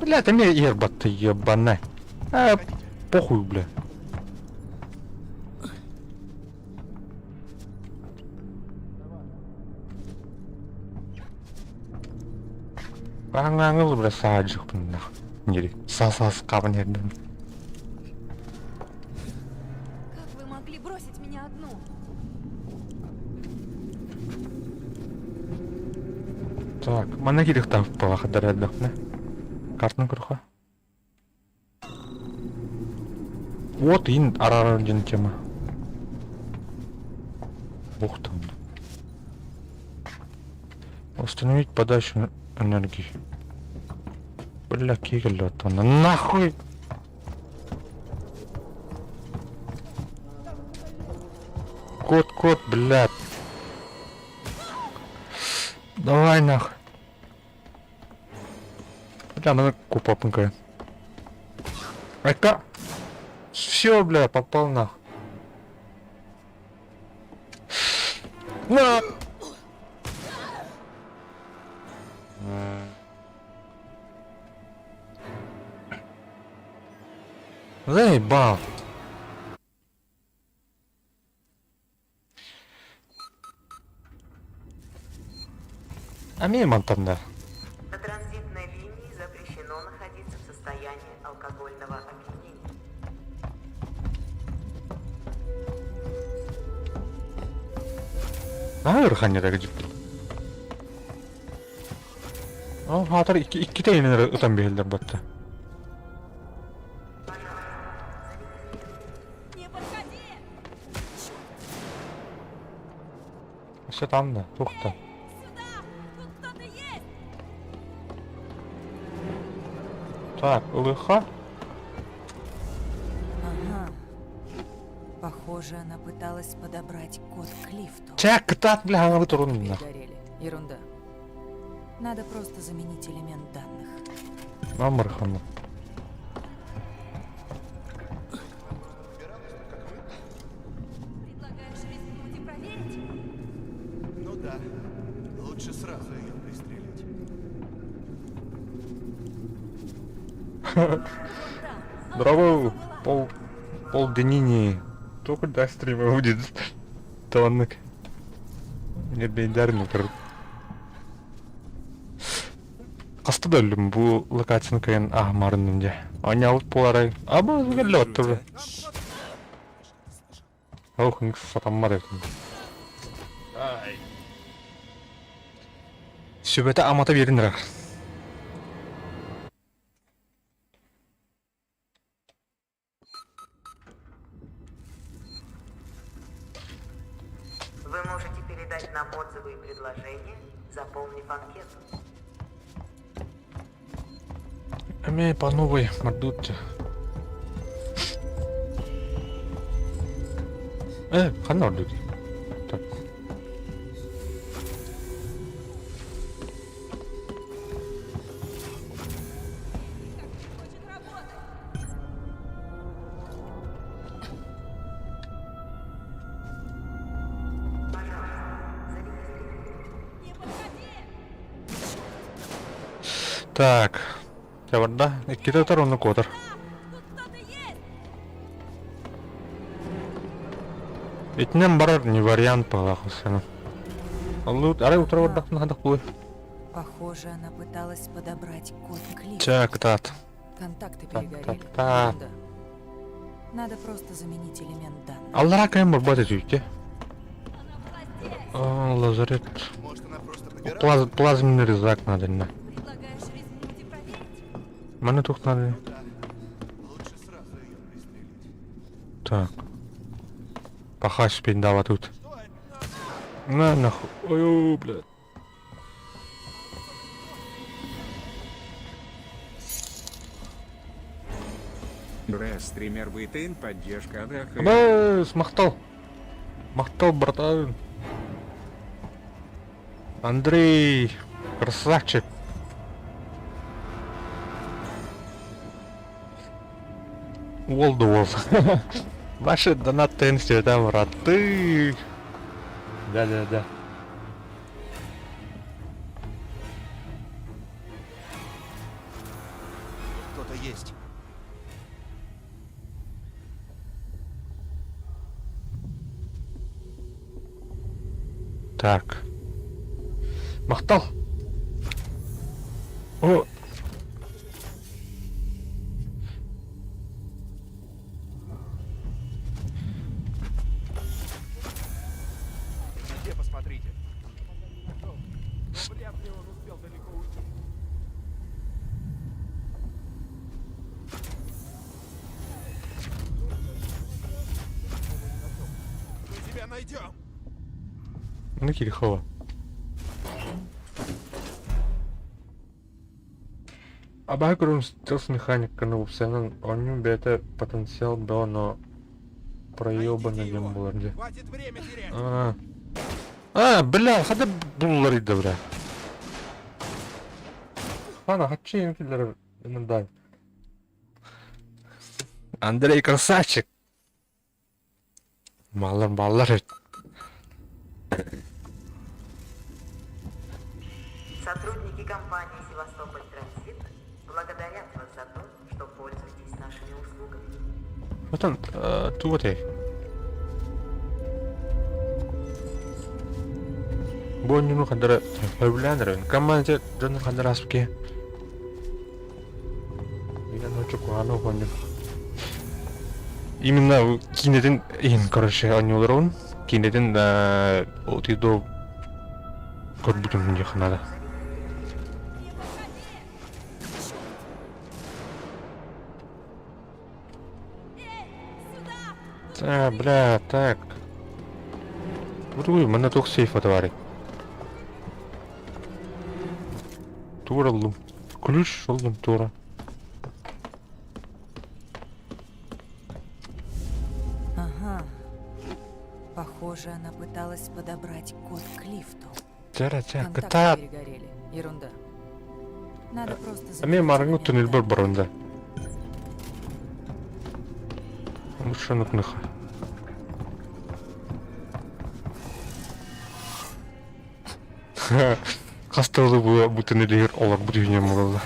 Бля, это мне ербатты ебаная. А, похуй, бля. Аҥаҥыл бля саадьыкпын нахуй. Саас хабан эрдэн. Как вы могли бросить меня одну? Так, манна кириктан палахадар элбэхнэ. Картын көрөхө. Вот ин араарар диэн тема. Ух ты. Установить подачу энергии. Бля, кигель Нахуй! Кот, кот, блядь. Давай нахуй. Бля, маны купапынка. Айка. Все, бля, попал нахуй. На! Заебал. Эмиэ мантан да. На транзитной линии запрещено находиться в состоянии алкогольного опьянения. Наһаа ыарахан эрэ дьикти. Ол хаатар икки иккитэ инэн ытан биһэллэр батта. Не подходи! Өссө там да, туох да. Сюда! Тут кто-то есть! Так, ылыха. Ага. Похоже, она пыталась подобрать код к лифту. Чэ, кытаат бля хаҥабы турунна. Перегорели. Ерунда. Надо просто заменить элемент данных. Мамырхана. Выбиралась, как вы? да. Лучше сразу ее пристрелить. Браво, пол, пол днини. Только до стрима будет. Тоннок. Мне бейдарный кыр. Хаста да өллүм бу локацияны кыйын аһымарынным дьэ. Оонньообут буоларай. Аба кэллэ оттубу. Ох, сатаммат этим. Сүбэтэ амата биэрин эрэ. Вы можете передать нам отзывы и предложения, заполнив анкету. Эмээ по новой мордут. Э, ханна ордут? Так. Так. Дьэ барда. Иккитэ утар уонна куотар. Итинэн барар не вариант баҕалаах сана. Аллы арай утара бардахпына хадах буолуой. Похоже, она пыталась подобрать код к лифту. Чэ, кытаат. Контакты Так, перегорели. так, так. Ерунда. Надо просто заменить элемент данных. Аллара кайын барбат этүүтэ. Лазарет. Может, она просто побирала? Плаз, плазменный резак надо. На. Предлагаешь рискнуть и проверить? Маны тух надо. Ну да. Лучше сразу ее пристрелить. Так. Паха спиндала тут. На нахуй. Ой, блядь. Бра, стример Бытын, поддержка АДХ. Бэс, махтал. Махтал, братан. Андрей, красавчик. Уол да уол. Ваши донаты всегда, браты. Да-да-да. Кто-то есть. Так. Махтал. О. Где посмотрите. Вряд ли он успел далеко уйти. Мы тебя найдем! Ну, Кирихова. Абай көрөн стелс механиканы упсанан оонньуу бэйэтэ потенциал бөҕө но проебанный Найдите диэн его. буолар дии. Хватит время терять! А, а, бля, хата буллар бля. Хана, хачи им дай. Андрей красавчик. Маллар, баллар. Сотрудники компании «Севастополь Транзит» благодарят вас за то, что пользуетесь нашими услугами. Отон, тугутэй. Бу оонньууну хандара сөбүлээн эрэбин. Команда дьонун хандара ааспыт киһи. Билэн очо куһаҕан оонньуу. Именно киинэтин иһин короче оонньууларабын. Киинэтин отидо көрбүтүм диэххэ наада. Так, бля, так. Уруй, манна туох сейф баарый? Тура ыллым. Ключ ыллым тура. Ага. Похоже, она пыталась подобрать код к лифту. Чара, ча, Контакты кытаат. перегорели. Ерунда. Надо просто Эмиэ заменить маарыҥҥы элемент туннельбар данных. баран да. Лучше нукныха. Хас тылы бу бутын илигэр олорбут үһүнүм буолла.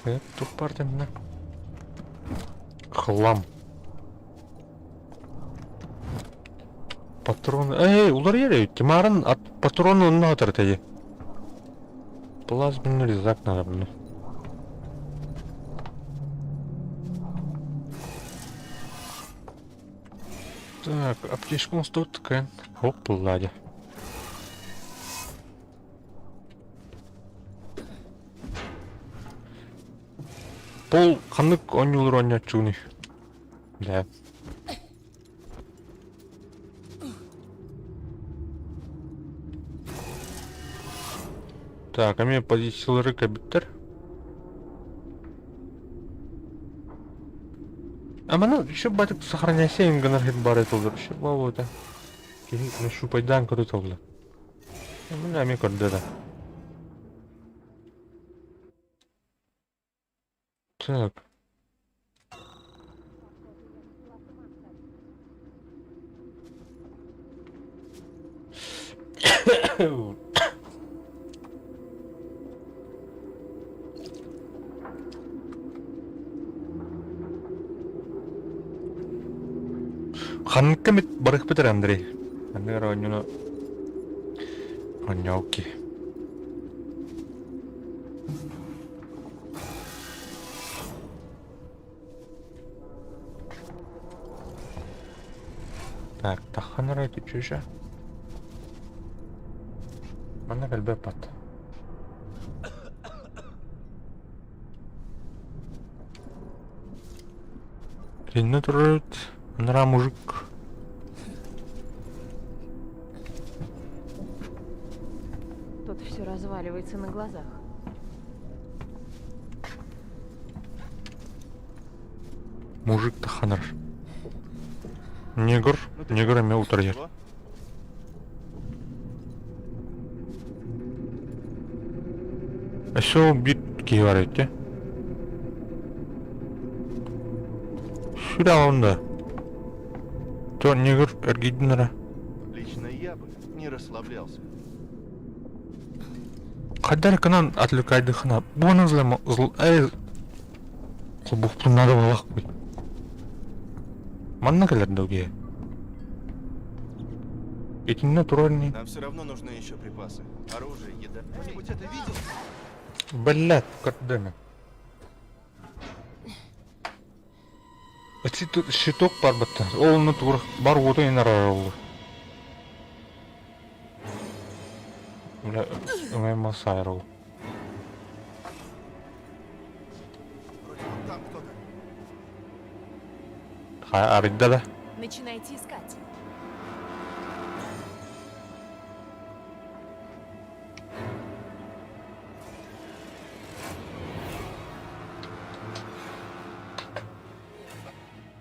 Так, тух бар тэннэ. Хлам. Патроны... Эй, уларыйар эбит. Тимарын от патроны онно атар тэйи. Плазменный резак надо мне. Так, аптечка у нас тут такая. Хоп, ладя. Пол ханнык оонньуулар оонньооччугунуй? Да. Так, эмиэ позициялары кэбиттэр. А маны еще батик сохраняйся им гынар хит бар этилдер. Еще бабы Киһи шупайдаан көрө толла. Мин эмиэ көрдө да. Так. Ханныкка эмит барыахпыт эрэ Андрей. Маннык эрэ оонньууну оонньоокки. Так, таххан эрэ түчүшэ. Манна кэлбэт бат. Итиннэ турар анараа мужик. Тут все разваливается на глазах. Мужик таханар. Негр, Ну ты негр эмиэ утарыйар. чего? Өссө ол биир киһи бар эбит дии. Сүрэҕин да. То негр эргийдин эрэ. Лично я бы не расслаблялся. Хайдах эрэ гынан отвлекайдыхына буона злема зл эй холбуохпун надо буоллахпый. Манна кэлэр да киһи. Итиннэ турар ини. Нам все равно нужны еще припасы. Оружие, еда. Кто-нибудь это видел? Блядь, көрдөмө. Щиток барбыттар. Ол онно тугур бар уоту инарар оллу. Бля, өҥөй сайар ол. Вроде вон там кто-то. Хайа арыйда да. Начинайте искать.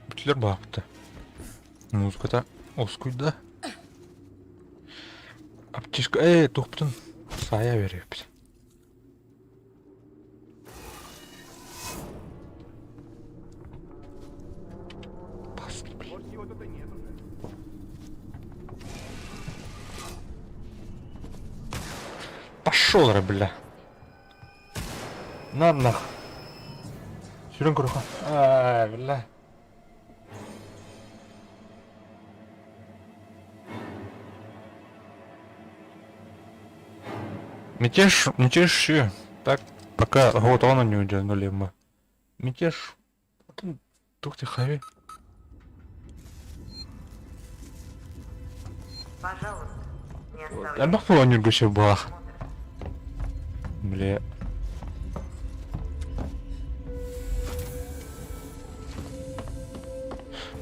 Бүтүлэр баапта. Музыката оскуйда. Аптечка, эй, туохпутун саайа бериэппит. Может, его тут и нет уже. Пошел, бля. На нах. Сүрүн көрөхө. Ай, бля. Мятеж, мятеж, так, пока вот он не уйдет, ну либо. Мятеж, тух ты хави. Пожалуйста, не оставляйте Элбэх буолан сөп буолах. Бля.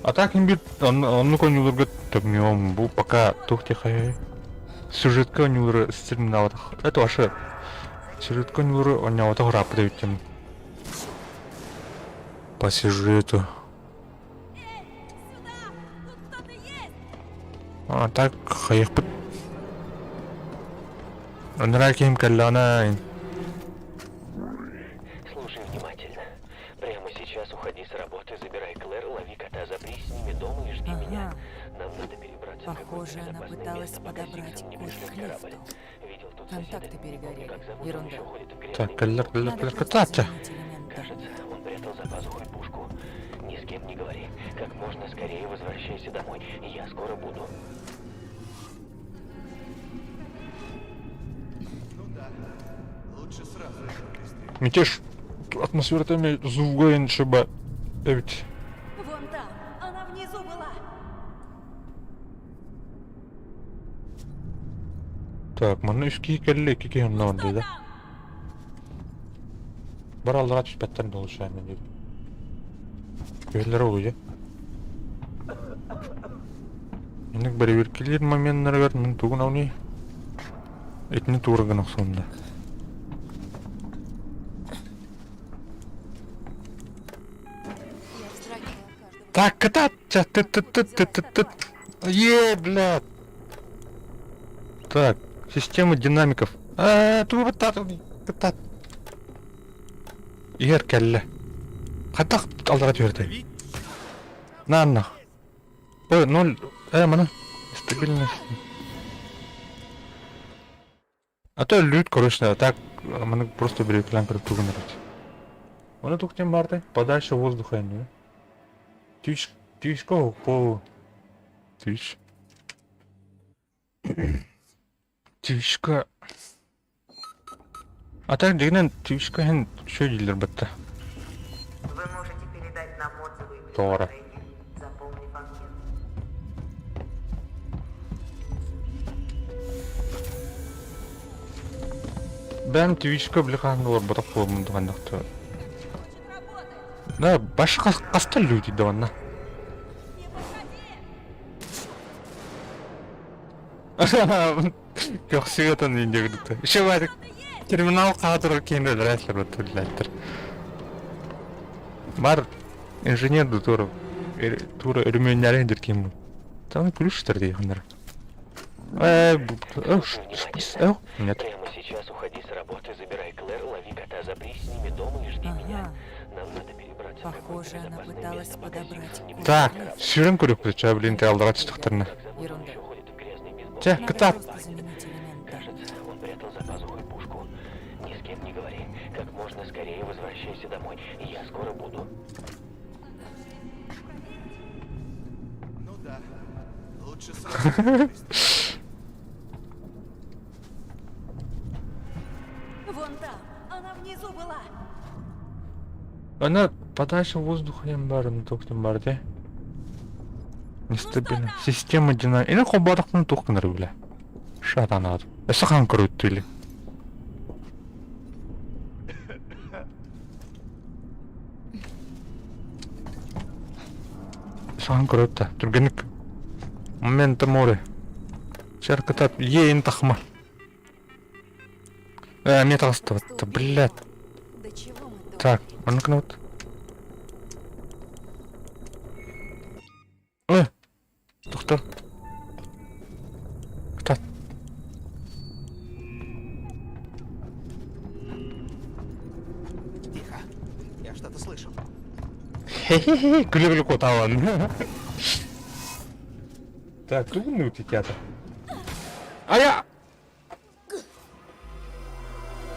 А так имбит, оннук оонньууларга төҥнүөм бу пока туох диэхэй сюжетка оонньуулары стримнаабатах это вообще сюжетка оонньуулары оонньооботох ырааппыт эбиттим по сюжету А так хайыахпыт Анараа киһим кэллэҕинэ Слушай внимательно. внимательно. Прямо сейчас уходи с работы, забирай Клэр, лови кота, запрись с ними дома и жди Ага. меня. Нам надо перебраться в какое-то Похоже, она безопасное пыталась место, пока подобрать Сиксон не код пришлет к корабль. лифту. Видел тут Контакты соседа. перегорели. Помню, как зовут, он Ерунда. еще ходит в грязный Так, каллер, каллер, Надо каллер, просто кататься. заменить элемент данных. Кажется, он прятал за пазухой пушку. Ни с кем не говори. Как можно скорее возвращайся домой. Я скоро буду. Ну да. Лучше сразу его пристрелить. Мятеж атмосферата эмиэ звуга иншиба эбит. Вон там! Она внизу была! Так, манна үс киһи кэллэ, икки киһи онно барда да. Бар аллара түспэттэр долушаами диир. Күһэллэрэ улуйа. Инник бэрэбиэркэлиир моменнарыгар мин тугун ауный итини туора гына охсуонда. Я вздрагивала от каждого Так, кататься! Ты ты ты ты ты ты Е, блядь! Так, система динамиков. Аа, тугу баттаатый? Иһэр кэллэ. Хайдах аллара түһэртэй? На, Ой, ноль. Мана. Стабильность. А то лют, короче, а так маны просто береклән көрүп тугун эрэ. Оны тухтен барды, подальше воздуха не. Тиш, тишко по Тиш. Тишка. А так дигинен тишка хен шөй дииллэр батта. Вы можете передать нам отзывы и Тора. предложения, заполнив анкету. Бэм Твичка били хаһан олорботох буолмун туһаннахта. Да, башы хаста люди да онна. Көхсүгэтэн индигдэ. Еще баар терминал хаатырар киһини өлөрөөтлөр баттыллааттар. Бар инженер да тура тура өрүмүөннэри дир ким. Там ключтер дейхандар. Э, Слушай внимательно. Нет. Прямо сейчас уходи с работы, забирай Клэр, лови кота, запрись с ними дома и жди меня. Ага. Нам надо перебраться в какое-то Похоже, она безопасное пыталась место, пока подобрать Сиксон не код Так, к лифту. сүрэн көрүөхпүт блин алдара түстөхтөрүнэ. Как зовут, он Ерунда. еще ходит в грязный бейсбол. Чэ, Надо кытаат. просто заменить элемент данных. Кажется, он прятал за пазухой пушку. Ни с кем не говори. Как можно скорее возвращайся домой. Я скоро буду. Ну да. Лучше сразу его пристрелить. Вон там! Она внизу была! Она подальше воздуха барын тохтен бар де. Нестабильно. Система динамик. Или холбоотохпуна туох гынар бile. Шатанаат. Өссө хаан көрүттүлі. Сахан көрөттө. Түргенник. Момента море. Чаркатап еин тахма. Э, мне Просто таҕыста убей блядь. его. До чего мы Так, додумались? оннук вот. Э, доктор. Кто? Тихо. Я что-то слышал. Хе-хе-хе, күлө-күлө куотаабын. Так, тугун театр. А я...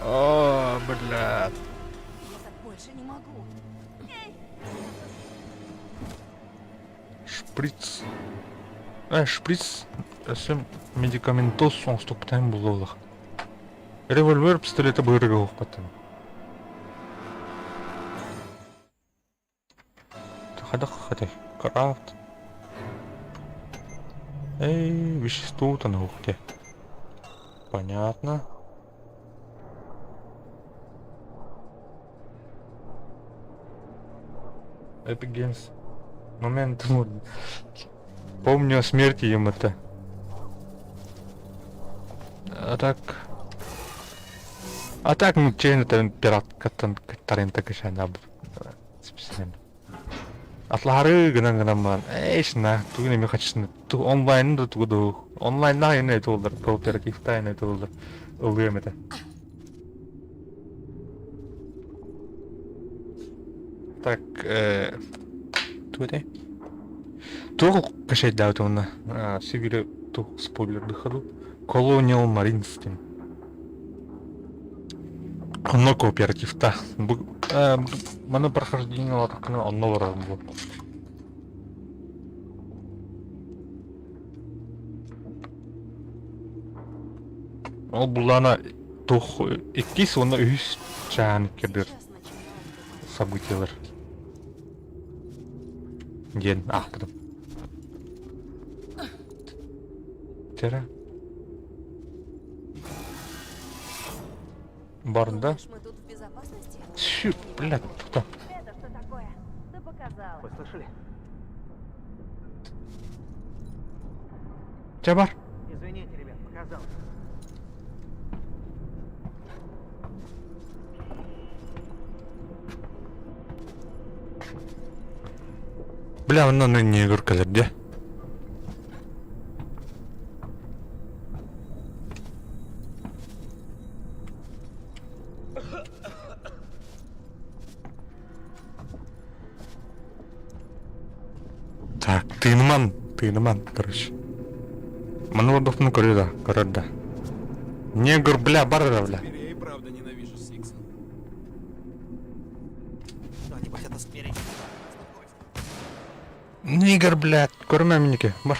О, блядь. Я так больше не могу. Шприц. Э, шприц. Өссө медикаментоз оҥостукпутаан буолуох. Револьвер пистолета быырыга уохпаттан. Хадах хатай. Крафт. Эй, вещество утонуло. Понятно. Epic Games. Момент. Помню о смерти им это. А так... А так, ну, чейн это пират, каттарын такашана. Атлары гынан гынан бан. Эй, на, тугун эми хачсын. Ту онлайн да тугу Онлайн на эне тулдар, кооперативта эне тулдар. Ылыам это. Так, тугу этэй? Туох качайдаабыт уонна сибири туох спойлердыха дуу? Colonial Marines диэн. Онно кооперативта. Бу маны прохождение ылатаххына онно олорорум бу. Ол буллаана туох иккис уонна үһүс чааһын иккирдир событиелар диэн аахпытым. Вчера. Барда. Мы тут в безопасности? Чё, блядь, кто? Это что такое? Да показалось. Вы слышали? Чэ бар. Извините, ребят, показалось. Бля, онно негр кэлэр дии. Так, тыыныман, тыыныман, короче. Маны олордохпуна көрүө да, көрөр да. Негр, бля, бар эрэ, бля. Теперь я и правда ненавижу Сикса. Кто-нибудь это спереди. Нигер, блядь, көрүмэ миники, бар.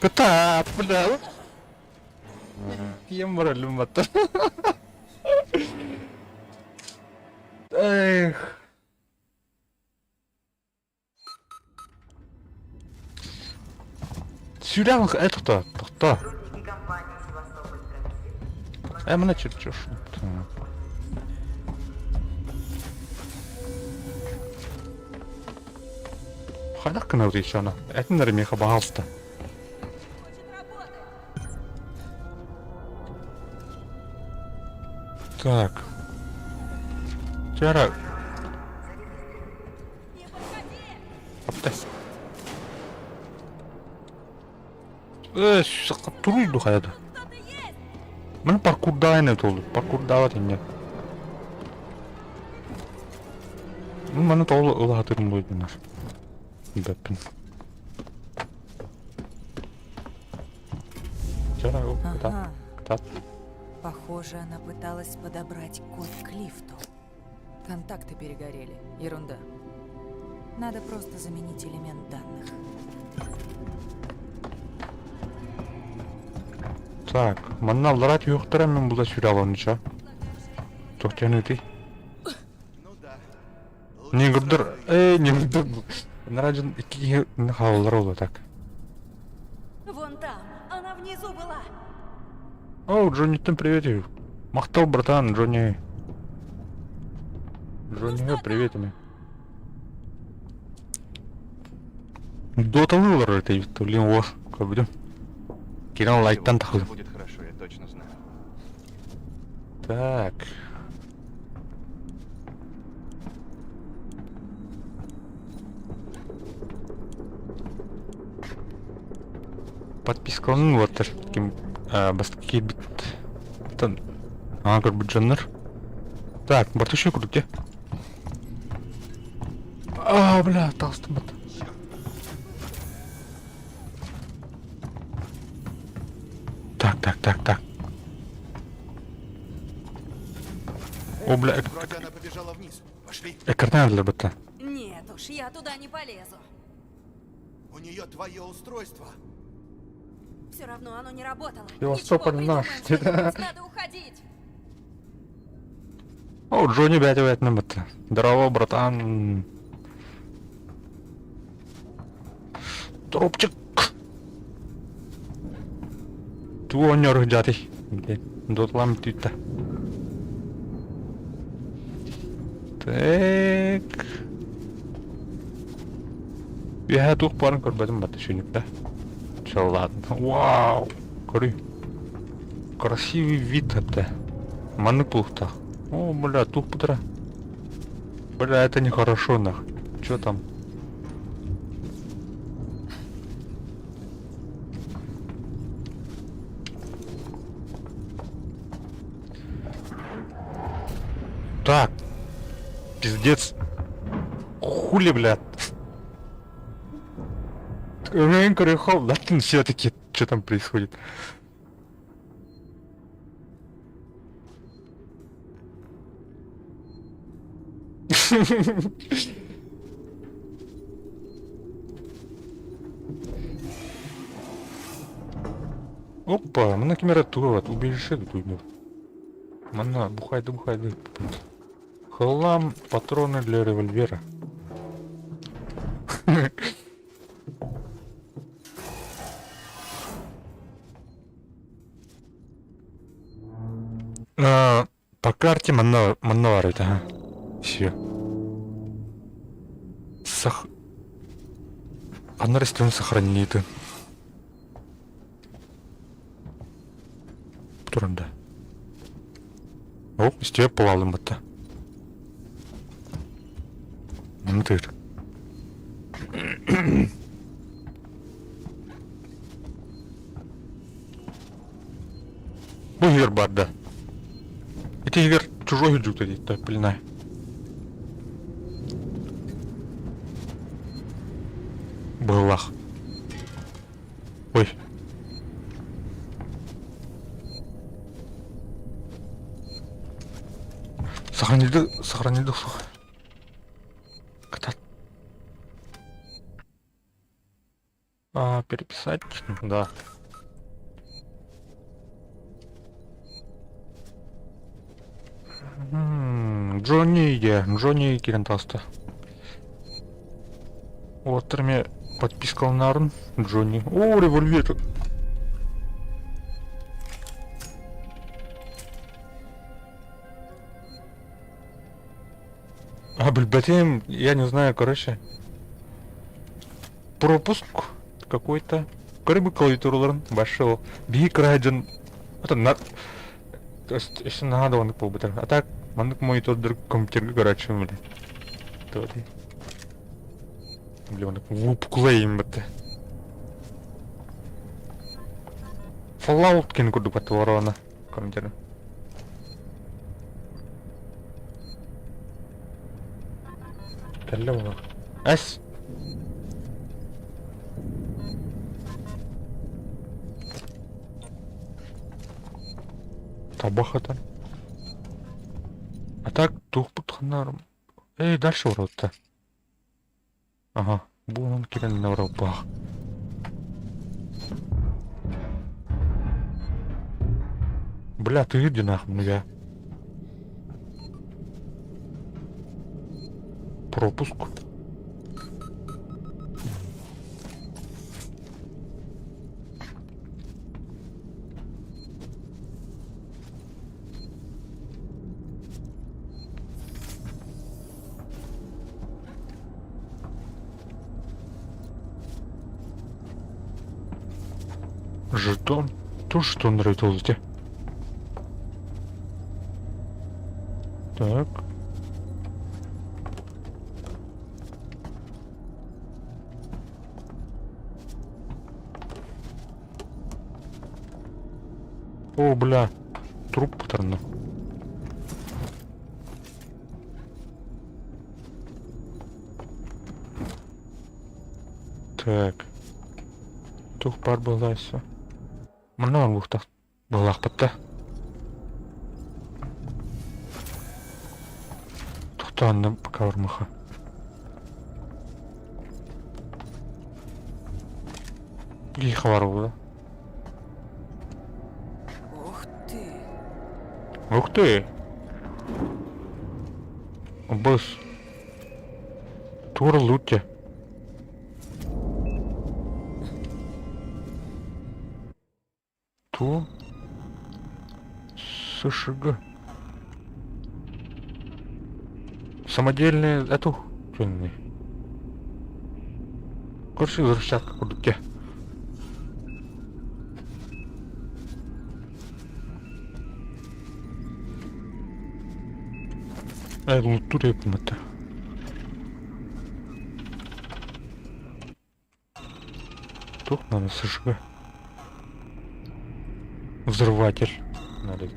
Кытаат, бля. Тиийэн барар өлүм баттар. Эх. Сүрэх э тохтоо, тохтоо. Сотрудники компании «Севастополь Транзит» Э, мына чертеж. Хайдах гынабыт еще аны? Этиңдер миэхэ баһаалыста. Так. Чара. Апта. Э, туруйду хайада. Маны паркурдаайын толду. Паркурдаабат инне. Маны тоҕо улаатырым буойдунар. Билбэппин. Чара, кытаат, Ага. кытаат. Похоже, она пыталась подобрать код к лифту. Контакты перегорели. Ерунда. Надо просто заменить элемент данных. Так, манна аллараа түһүөхтэрэ мин була сүрэ Туохтаныытый? Ну да. Негрдер, эй, негрдер. Наражын икки киһи хааллар буолла так. Вон там, она внизу была. О, Джонниттан привет. Махтал, братан, Джонни. Джоннига привет ими. Доталыы олорор этэ блин уор көрбүтүм. Киран лайктан Все тахлым. будет хорошо, я точно знаю. Так. Подпискаланын уоттар ким бастакы киирбит аҥа көрбүт дьоннор. Так, бартышыы курдук дии. А, бля, таҕыстым бат. Так, так, так, так. О, бля, Вроде она побежала вниз. Пошли. экраны батта. Нет уж, я туда не полезу. У нее твое устройство. Все равно оно не работало. Севастополь Ничего, наш. придумаем что-нибудь. Надо уходить. О, Джонни бэт батта. Здорово, братан. Тропчик. Туонньор дьати. Дотлам түтта. Так. Үөһэ туох баарын көрбөтүм батта сүнүктэ. Все, ладно. Вау! Көрүй. Красивый вид это. Маннык туохтаах. О, бля, туох бутара. Бля, это нехорошо нах. Чё там? Так. Пиздец. Хули, блядь. Все-таки, что там происходит? Опа, мына камера туруот, убежище тут. Манна, бухайды, бухайды. Хлам, патроны для револьвера. А, по карте манна, манна ага. Все. Сох... Анна растен сохранит. Туранда. О, исте плалым бата. Мындыр. Бу иһигэр баар да. Ити иһигэр чужой дьуута диэтэ, блин. Быһылаах. Ой. Сохранилды, сохранилды, Катат. А, переписать? Да. Джонни где? Джонни киирэн таҕыста. Уолаттар эмиэ подпискаланарын Джонни. О, револьвер! А, билбэтим, я не знаю, короче. Пропуск какой-то. Көрбүт клавиатураларын башыл. Биһи кыраһа дьон это на то есть еще надо оннук буолбута. А так маннык монитордор компьютерга көрөөччүм бile. Туоти. Бile оннук выпуклайым бытта. Fallout кин курдук батты ворона компьютер. Кэллэ буолуох. Эс! Табах это. А так туохпут ханнаарым. Эй, дальше воротта. Ага, бу онон кэлэн баралбаах. Бля, ты иди нахуй, я. Пропуск. Жетон. Тоже жетон нравится. Так. О, бля. Труп патронов. Так. Тух бар буолла Манна оҥоһуохтаах буоллахпыт да. Тохтоонно пока бармаха. Киһи бар буолла. Ух ты! Ух ты! Быс. Тура лутте. Ту. СШГ. Самодельные эту Короче, взрывчатка курдук Э, луттур это. Тух надо СШГ. Взрыватель. Надо.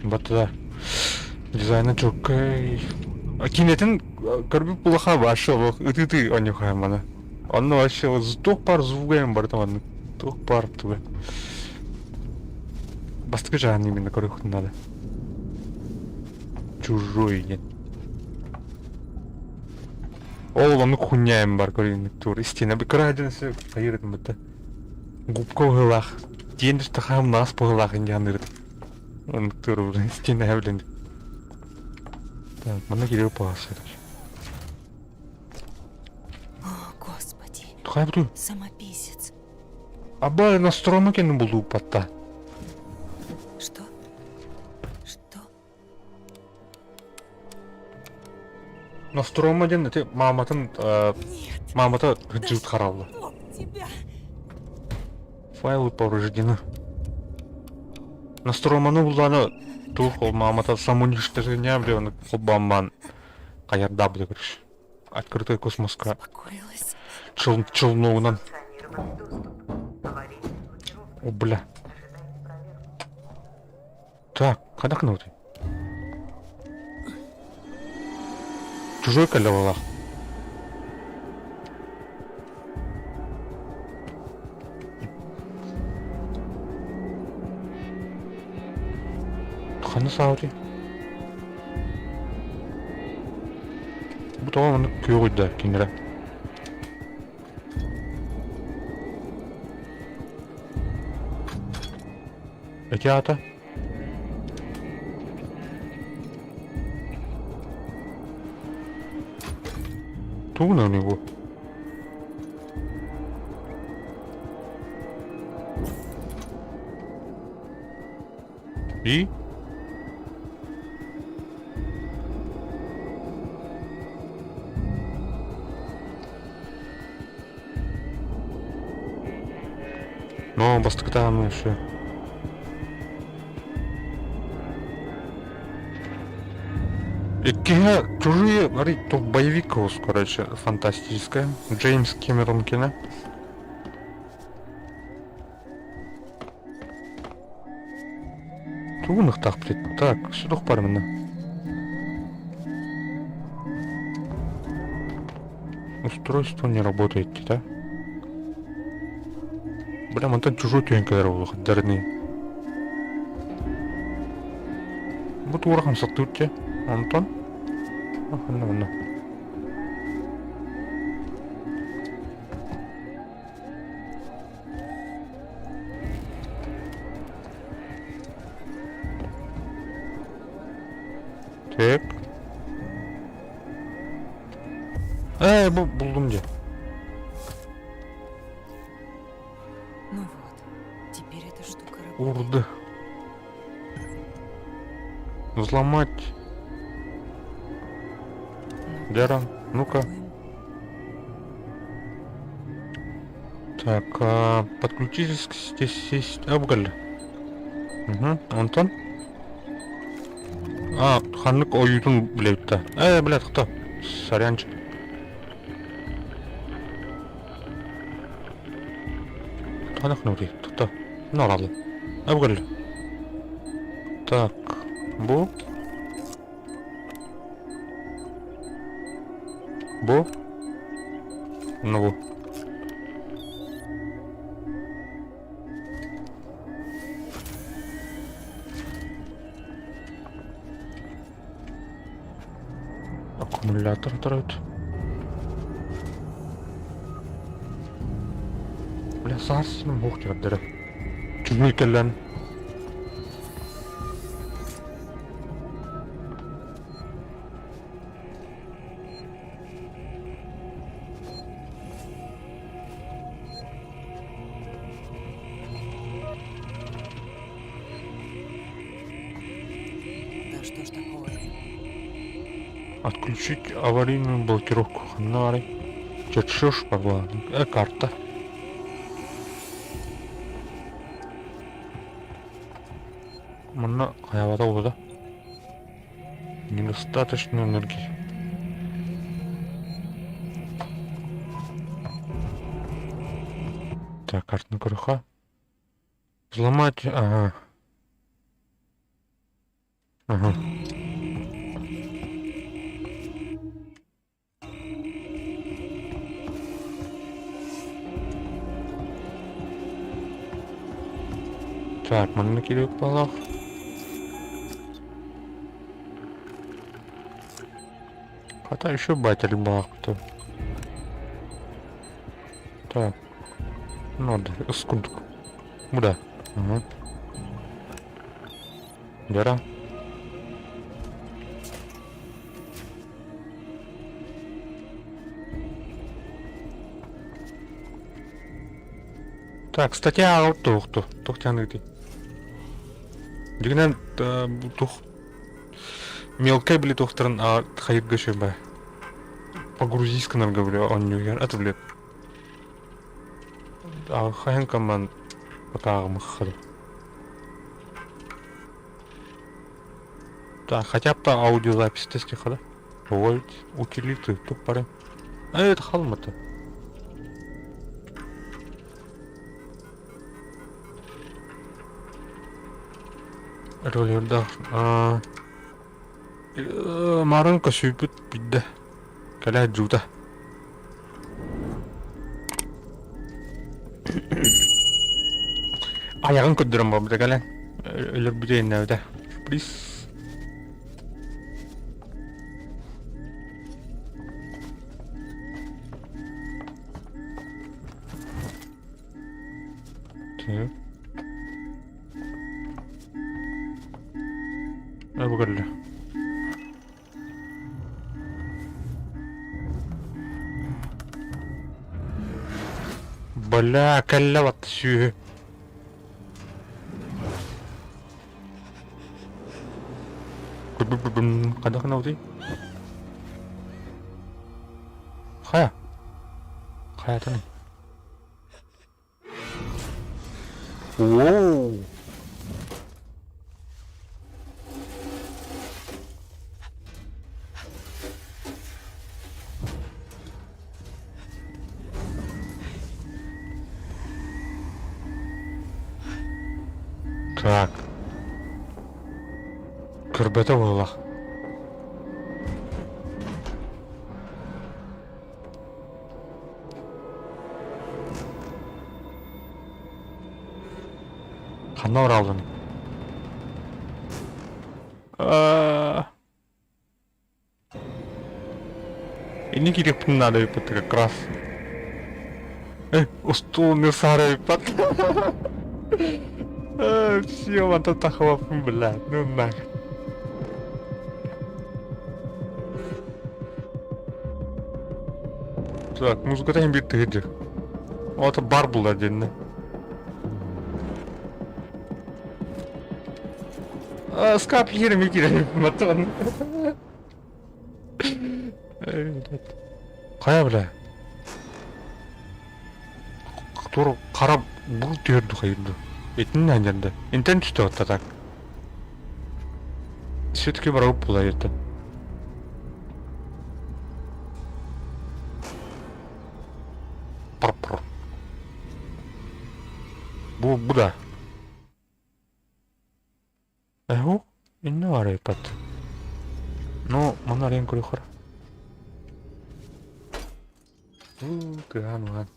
Батыда дизайна чоккай. Кинетин көрбүт булаха вообще олох ытыы-ытыы онньухайан маны. Онно вообще туох баар звуга барыта маннык туох баар туга. Бастакы чааһын именно көрүөххүн надо. Чужой диэн. Ол оннук хуйня бар көрүҥ тур истина кыра дьон хайыр этим бытта. Губка быһыылаах диэн хаам наас быһыылаах иньяанырыт. Оннук тур истина билин. Так, манна кириэ паасыр. О, господи. Тухай буту. Самописец. Аба настрома кенин булууппатта. Что? Что? Ностромо диэн ити мааматын маамата кырдьыбыт харалла. Файлы повреждены. Настроманы булланы туох ол маамата самоуничтожение блин холбооммаан хайардаабыта көрүш. Открытый космоска челногунан. О, бля. Так, хайдах гынабытый? Чужой кэллэ Ханна саабытый? Бу тоҕо маннык күөх уйда кинилэрэ? Эти аата? Тугунан бу? И? Но бастакытааны еще. Иккиһэ чужие, смотри, тут боевик короче, фантастическая. Джеймс Кэмерон кино. Тугун ыхтаах блядь. Так, сюда бар мына. Устройство не работает, да? Бля, мантан чужой түһэн кэлэр буолуох дарыны. Бу туора хамсаттыыр дьэ. Онтон? Онно, онно. Так. Э, бу булдум дьэ. Ну вот, теперь эта штука работает. Урды. Взломать. Дера, ну-ка. Так, а, подключитесь к здесь Абгаль. Угу, онтон. А, ханнык ойуутун билэбит Э, блядь, кто? Сорянчик. Ханах нури, кто? Ну, ладно. Абгаль. Так, бу. Бу. Ну, бу. Аккумулятор оторот. Бля, саас синим хух дьардар. Чугуй кэллэн. Да что ж такое? Отключить аварийную блокировку. Ханна барай. Чертеж погла. Карта. Манна хайабата да. Недостаточно энергии. Так, карта на Взломать, ага. Ага. Так, манна кириэк буоллах. Хата еще батель баахпыт. Так. Надо, ыс курдук. Бу да. Ага. Дьара. Так, статья ааҕар туохту, туох дьаныытый? Дьиҥинэн туох мелкай били туохтарын хайырга үчүгэй Погрузись гынарга били оонньуугар аты били хаһан команд потааҕымыххады. Так, хотя бы аудиозапись тестиха, да? Ой, утилиты, туп пары. А это халмата. Роллердаах Марын көсүйбүт бидде. Кэлэ дьуута. Айаҕын көрдөрөн барбыта кэлэн. Өлөрбүтэ иннэбитэ. Плиз. Так. Бу кэллэ. Бля, кэллэ бат сүөһү. Хайдах гынабытый? Хайа? Хайатыный? Воу! Так. Көрбөтө буоллах. Ханна оралдың? Инни кириэхпин наада эбиппит как раз. Устуул саара эбиппат. Все, мантан тахыбаппын, блядь, ну нахер. Так, музыката иһин биир тыһыдьы. Ото бар була диэннэ. Скап иһэр киирэр матан. Хайа бля? Тур хара бул түһэрду хайырду. Итиннэ анньарда. Интен түстэ отта так. Все-таки барабыт була ертен. Пр-пр. Бу бу да. Эһу, инне барыппат. Ну, манна арыйан көрүөххэ. Уу, тыаан уһаан.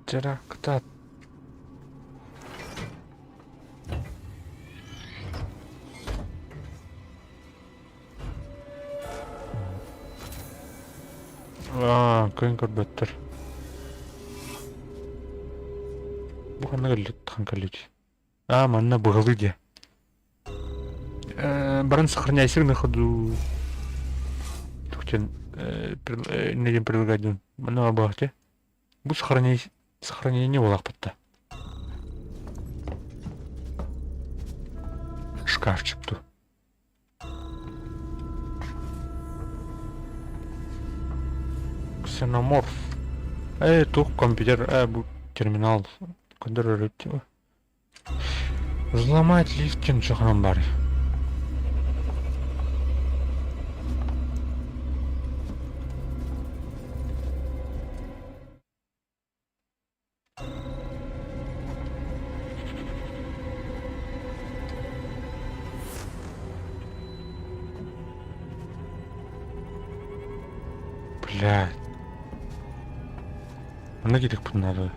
Дьара, кытаат. Аа, кыайан көрбөттөр. Бу ханна кэллит, хаһан кэллит? Аа, манна быһалыы диэ. Баран сохраняйся на ходу. Тухтен не диэн предлагать дьон. Манна баҕате. Бу сохраняй сохранение буолаахпытта. Шкафчик ту. Ксеноморф. Тух компьютер, бу терминал. Көндөрөр Взломать лифт ким чохрон бар. Блядь. Манна киириэхпин наада.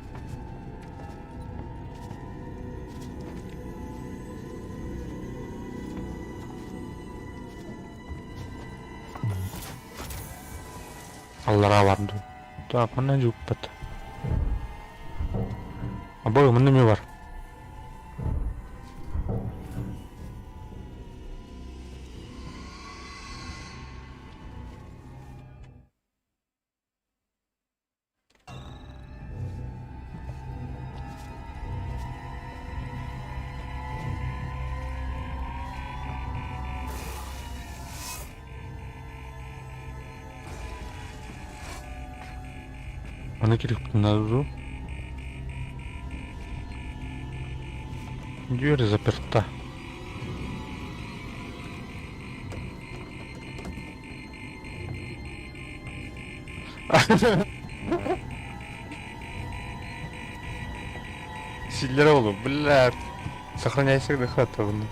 Аллараа бар дуу. Так, манна дьууппат. Абы, манна эмиэ бар. Аны кириэхпитин наада дуу? Дверь заперта. Силлere oğlum, блядь. Сохраняйся дыхательно.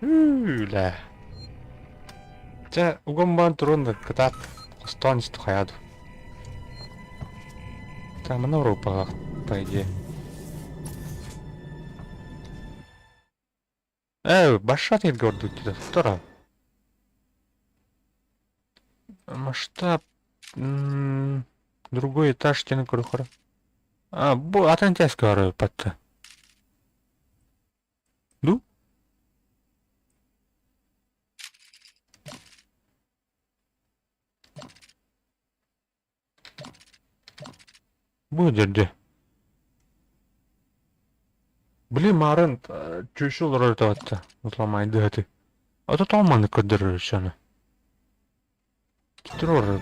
Бля. Чэ, уган баан туран да кытаат хостоон исти хайаа дуу. Так, манна Европаҕа по идее. Э, башат ордук Второ. Масштаб. Другой этаж стены көрөхөрө. А, бу атын тяжко көрө патта. Ду? Бу дерде. Били марын чүшү олорор таватта. Узламайды хаты. Ата тооманы көрдөрөр шаны. Террор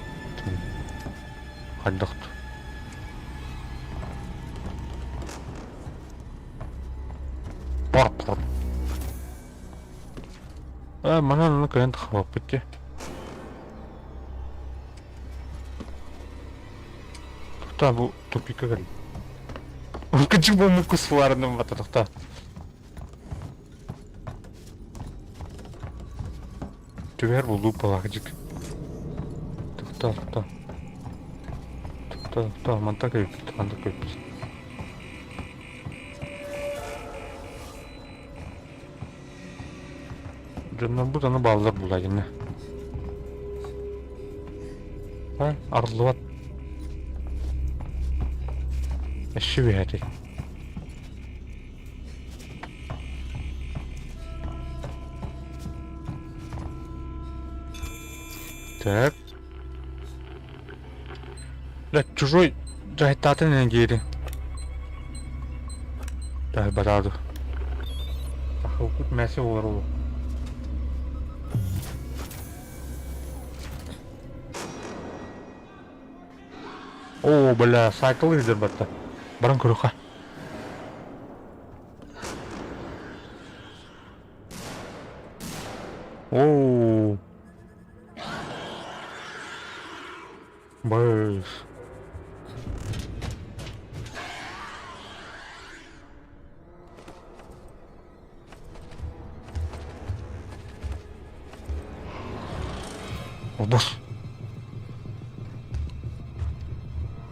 хайдахт. Бар бар. Э, манан аны кыайан тахабаппыт дии. Тоқта, бу тупикка кэллим. Кычык бу мукус фларынан бата тоқта. Түбэр булуу балаҕдьык. Тоқта, тоқта. Тоқта, тоқта, манта көйпүт, манта көйпүт. Дьоннорбут аны бааллар булаа гинэ. А, арыллыбат. Эшши биһэти. Так. Бля, чужой дьаһайтаатын эн диэри. Дай бараду. Сахалкут мясо олоролу. О, бля, сайкл издер батта. Баран көрүхэ. Оо. Быс. О, бос.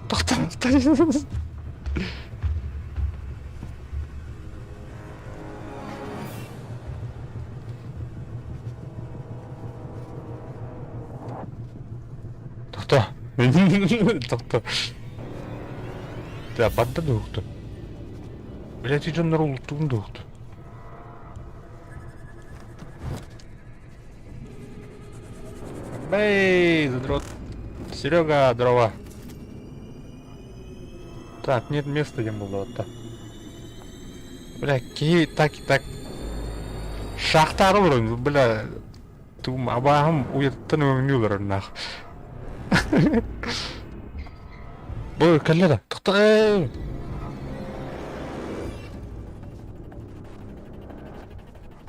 Тоқтар, Тохтоо. Тохтоо. Да, барда да укту. Блять, дьоннор улуттугун да укту. Бэй, задрот. Серега, дрова. Так, нет места где было вот Бля, киһи так так шахтары олорон, бля, Тум абааһым уйаттан өҥнүү олорор нах. Бу кэллэ да. Тохто ээ.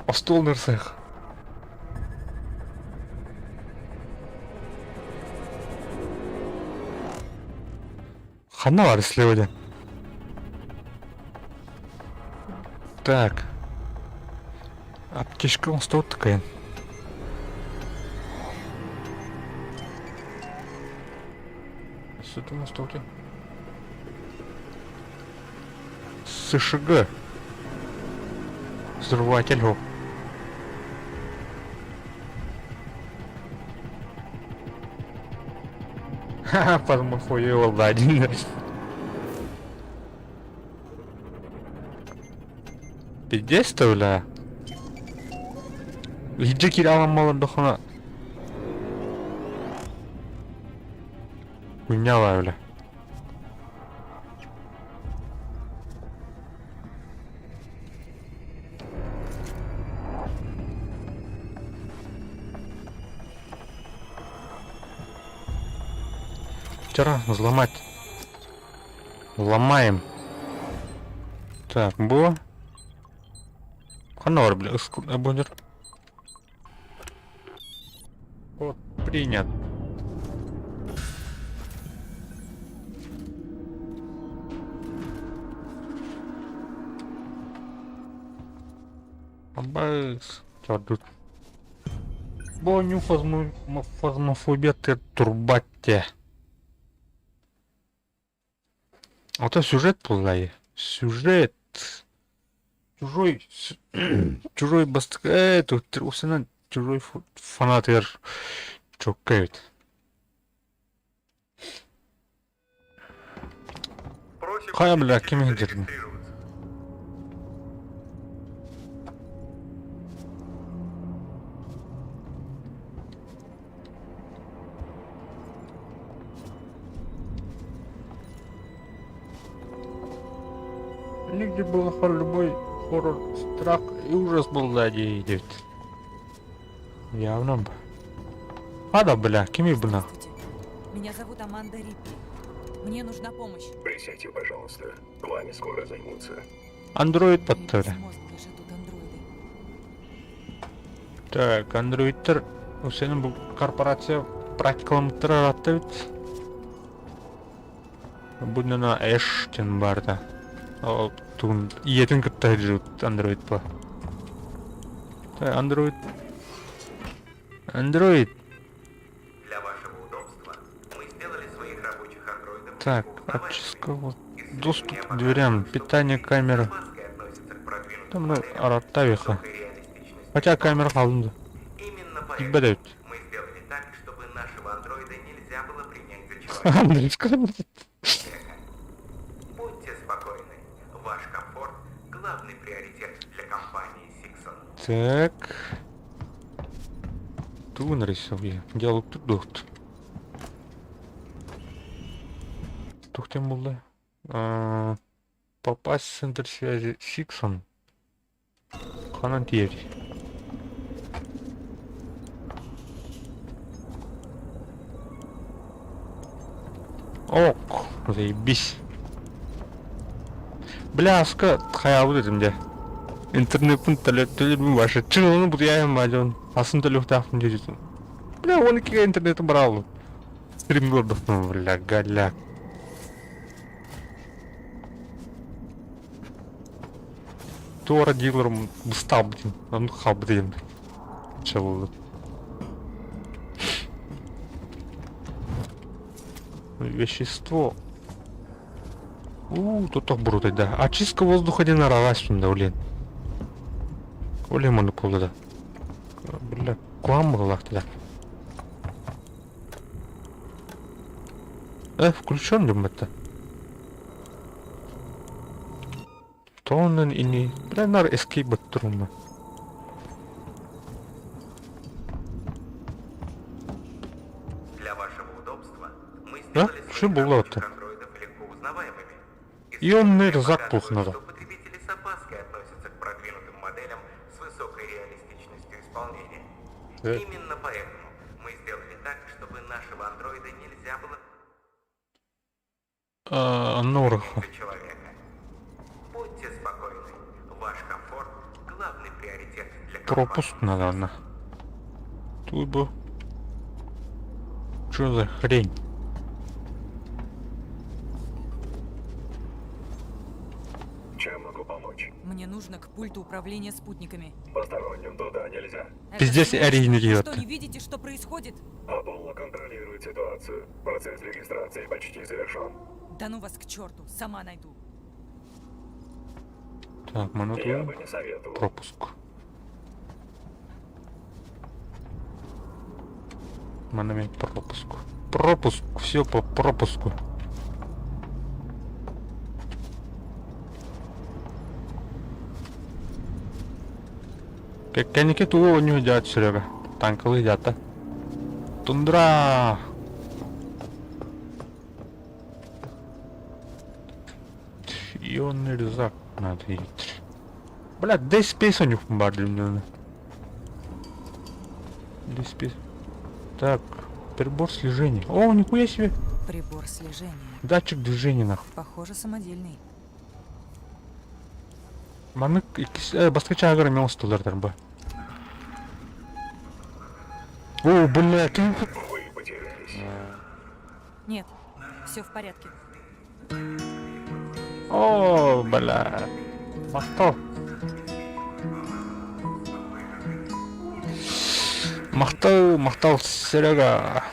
Остуол нырсыах. Ханна бар слева диэн. Так. Аптечка оҥостубут кыайан. СШГ. Взрыватель го. Ха-ха, фазмофобия один. Пиздец, бля. Иһирдьэ киирэ аламмалардахына Хуйня бля. Вчера взломать. Ломаем. Так, бу. Ханна бар, бля, бунер. Код принят. Абайс. Тут. Боню фазмофобия турбатте. Ото сюжет буоллай. Сюжет. Чужой чужой бастык ээ усынан чужой фанатыгар чокка эбит. Хайа бля ким иһирдьэрин? Нигде было любой хоррор, страх и ужас был да диэбит. Явно бы. Ада, бля, кими бына? Здравствуйте. Меня зовут Аманда Рипли. Мне нужна помощь. Присядьте, пожалуйста. Вами скоро займутся. Андроид подтары. Безмозглые же тут андроиды. Так, андроидтар сенин бу корпорация практикаламыттар аратта бит. Бу на Эш тен барда. Ол тугун ийэтин кытта сылдьыбыт андроид ба. Так, андроид. Андроид. Для вашего удобства мы сделали своих рабочих андроидов Так, очистка вот. Доступ к дверям, питание камеры. Там ну, араттавиха. Хотя камера халынды. Именно Билбэт эбит. Мы сделали так, чтобы нашего андроида нельзя было принять за человека. Андроид Будьте спокойны. Ваш комфорт – главный приоритет для компании Сиксон. Так. Тугу нарисовали. Диалог тут духт. Тухтем булды. Попасть в центр связи Сиксон. Ханан тиери. Ок, заебись. Бляска, хайабыт этим дьэ. Интернеппин төлөрбүн башы. Чыгылны бутуйаайым баа дьон. Асын төлүөхтаахпын дьэ Бля, он иккигэ интернетим бараалым. Стримге олордохпун, бля, голяк. Туора дилерым быстаабытын, оннук хаалбыт диэн чалылы. Вещество. У, тут бурутай да. Очистка воздуха диэн араҕас да, блин. Олем оннук буолла да. Бля, куһаҕан быһыылаах да. Включен дим это. Тоннен ини. Бля, нар escape баттырумма. Для вашего удобства мы Да? сделали Что своих было рабочих это? андроидов легко узнаваемыми. И он Исследования рюкзак показывают, пухнул. что потребители с опаской относятся к продвинутым моделям с высокой реалистичностью исполнения. Да. Именно поэтому мы сделали так, чтобы нашего андроида нельзя было А, Норха. за человека. Будьте спокойны. Ваш комфорт – главный приоритет для Пропуск надо, на. Тут бы. Что за хрень? Чем могу помочь? Мне нужно к пульту управления спутниками. Посторонним туда нельзя. Это Пиздец срочно. эрийни Вы киһи Что, не видите, что происходит? Аполло контролирует ситуацию. Процесс регистрации почти завершен. Да ну вас к черту, сама найду. Так, маны Я бы не советовал. пропуск. Манна мен пропуск. Пропуск, все по пропуску. Кэнники тугу оонньуу дьаат Серега? Танкалыы дьаата. Тундра! Ионный рюкзак надо идти. Бля, Dead Space оонньуохпун баар диэн Dead Space. Так, прибор слежения. О, нихуя себе. Прибор слежения. Датчик движения нахуй. Похоже, самодельный. Маннык иккис э, бастакы чааһыгар эмиэ оҥостуллар ба. О, бля, ты... Вы потерялись. Нет, все в порядке. О, бля. Махтал. Махтал, махтал, Серега.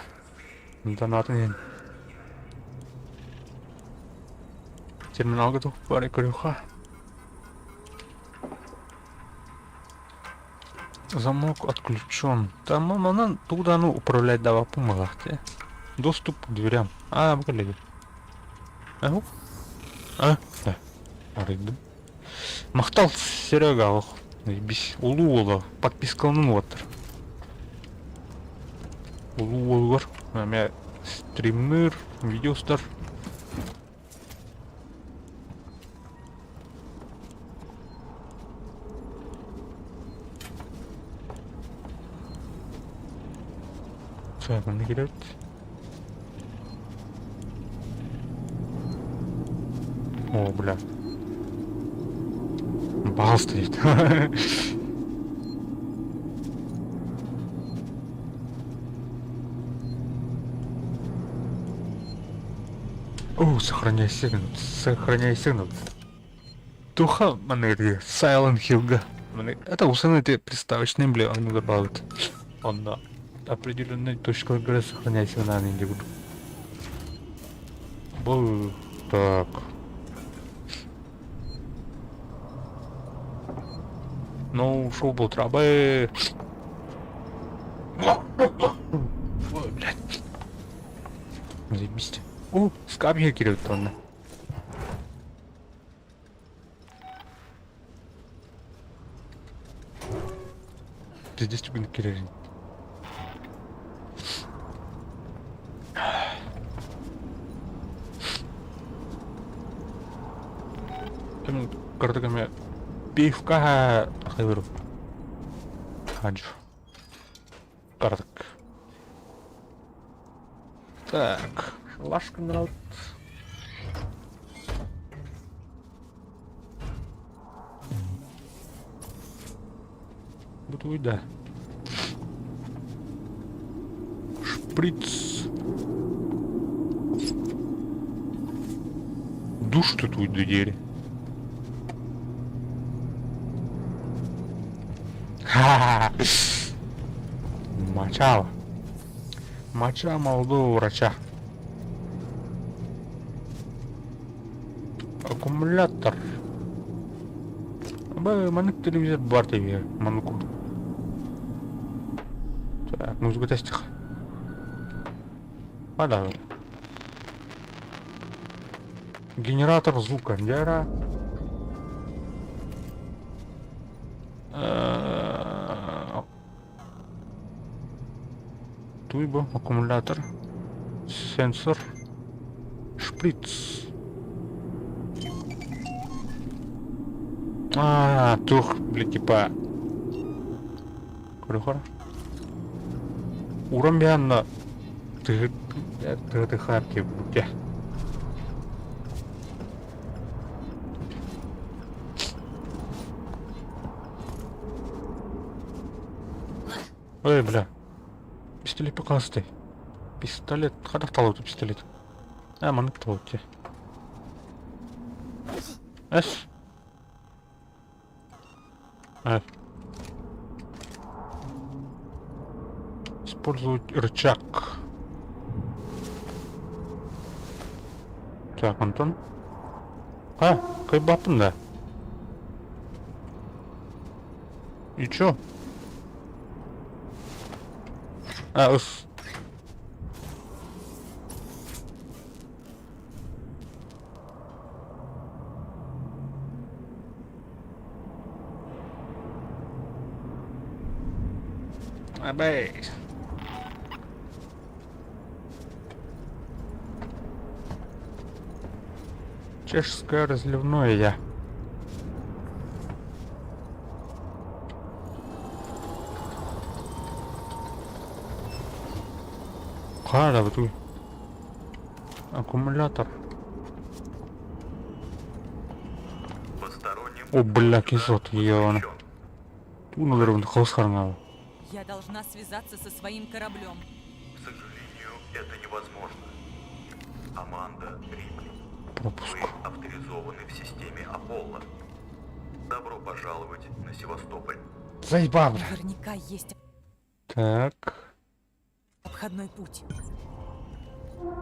Донатын иһин. Терминалга туох баар көрүөххэ. Замок отключен. Там манан тугу даҕаны управлять даваппын баҕалаах дии. Доступ к дверям. А, бу кэллэ А, а, да. Арыйдым. Махтал, Серега, ох. Бис улуу уола подпискаланын уоттар. Улуу уолугар эмиэ стримныр, видео устар. Так, манна киирээт. О, бля. Баал стоит. О, сохраняй сигнал, сохраняй сигнал. Туха манерге, Silent Hillга. Это усыны эти приставочные, бля, они добавят. Он на определенной точке игры сохраняй сигнал, не буду. Бу, так. Ну, шоу был трабы. Ой, блядь. Заебись. О, скамья кирилл тонна. Пиздец түгэн кирэрин. Кем кырдык эме пивка хабыр. Хадж. Кардык. Так, лашка народ. Бутуй, да. Шприц. Душ тут двери. Ха-ха-ха. Мочало. Моча молодого врача. Аккумулятор. Б, маннык телевизор бар тебе, маннык курдук. Так, музыка тестих. Ада. Генератор звука. Дяра. Туйбо, аккумулятор, сенсор, шприц. А, тух, бля, типа. Көрөхөр. Уран бианна ты ты харки будя. Ой, бля. Пистолет покасты. Пистолет. Хадах талып пистолет. А, маннык талып те. Эс. А. Использовать рычаг. Так, Антон. А, кайбаппын да. И чё? А, ыс. Абэй. Чешское разливное я. Хара, вот Аккумулятор. О, бля, кизот, ебана. Туналарыбын хос хараңаба. Я должна связаться со своим кораблем. К сожалению, это невозможно. Аманда Рипли. Пропуск. Вы авторизованы в системе Аполло. Добро пожаловать на Севастополь. Заебал, бля. Наверняка есть Так. обходной путь.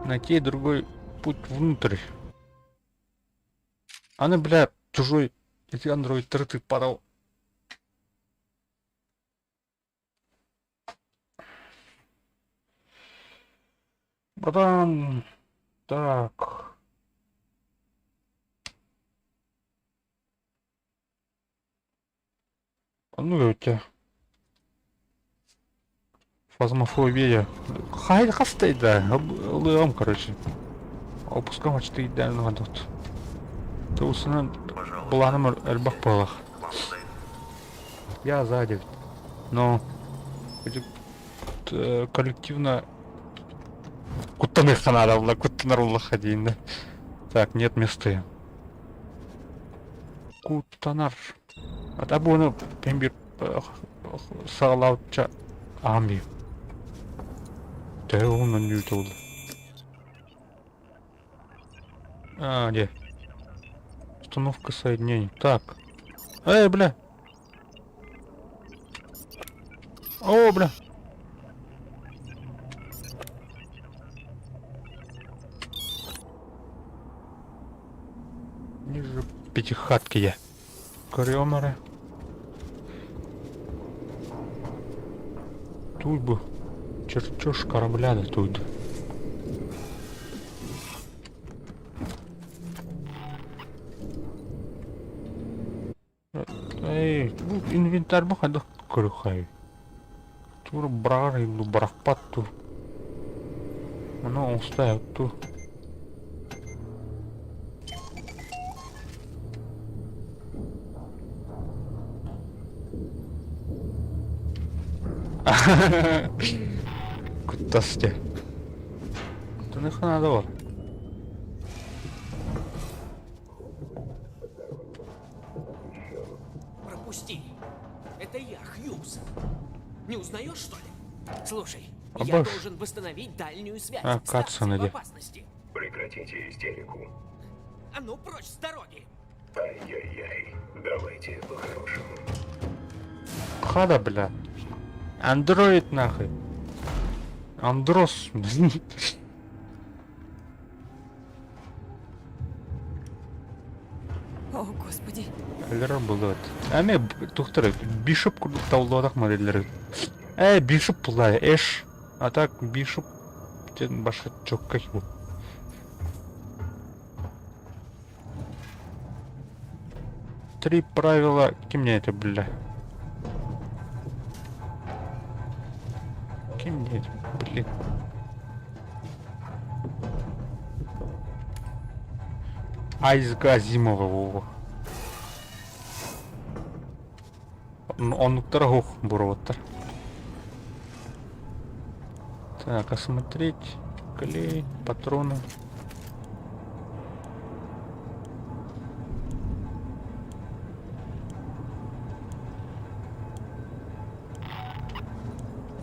Найти другой путь внутрь. Аны, бля, чужой эти андроид ты падал. Братан, так. А ну у тебя. Фазмофобия. Хай хастай да. Ылыам, короче. Опускам ты идеально тут. Туусунан планым элбэх буолах. Я сзади. Но коллективно куттаныхха наада буолла, куттанар буоллахха диин да. Так, нет места. Куттанар. Ата буону пен бир саҕалаабычча аһан биир. Төһө уһуннан үүтэ буолла? А, где? Установка соединений. Так. Эй, бля! О, бля! Ниже пятихатки я. Крёмеры. Тут бы чертеж корабля да тут. Эй, бу инвентарь бу хайдах көрүхай. Тур быраҕар иһин бырахпат дуу. Ону оҥостойот дуу. Куттас дьэ. Тыныха надо бар. Пропусти. Это я, Хьюз. Не узнаешь, что ли? Слушай, я Абаш. должен восстановить дальнюю связь. А, Станция Катсона в где? опасности. Прекратите истерику. А ну прочь с дороги! Ай-яй-яй. Давайте по-хорошему. Хада, бля. Андроид нахуй. Андрос. О, господи. Эллер булуот. Эми тухтар Бишоп курдук таулуотах моделлер. Э, Бишоп була, Эш. А так Бишоп диэн башка чоккай бу. Три правила. Ким мне это, бля? Ким мне это, блин? Айзга Азимова, во. Оннуктара суох буруоттар. Так, осмотреть. Клей, патроны.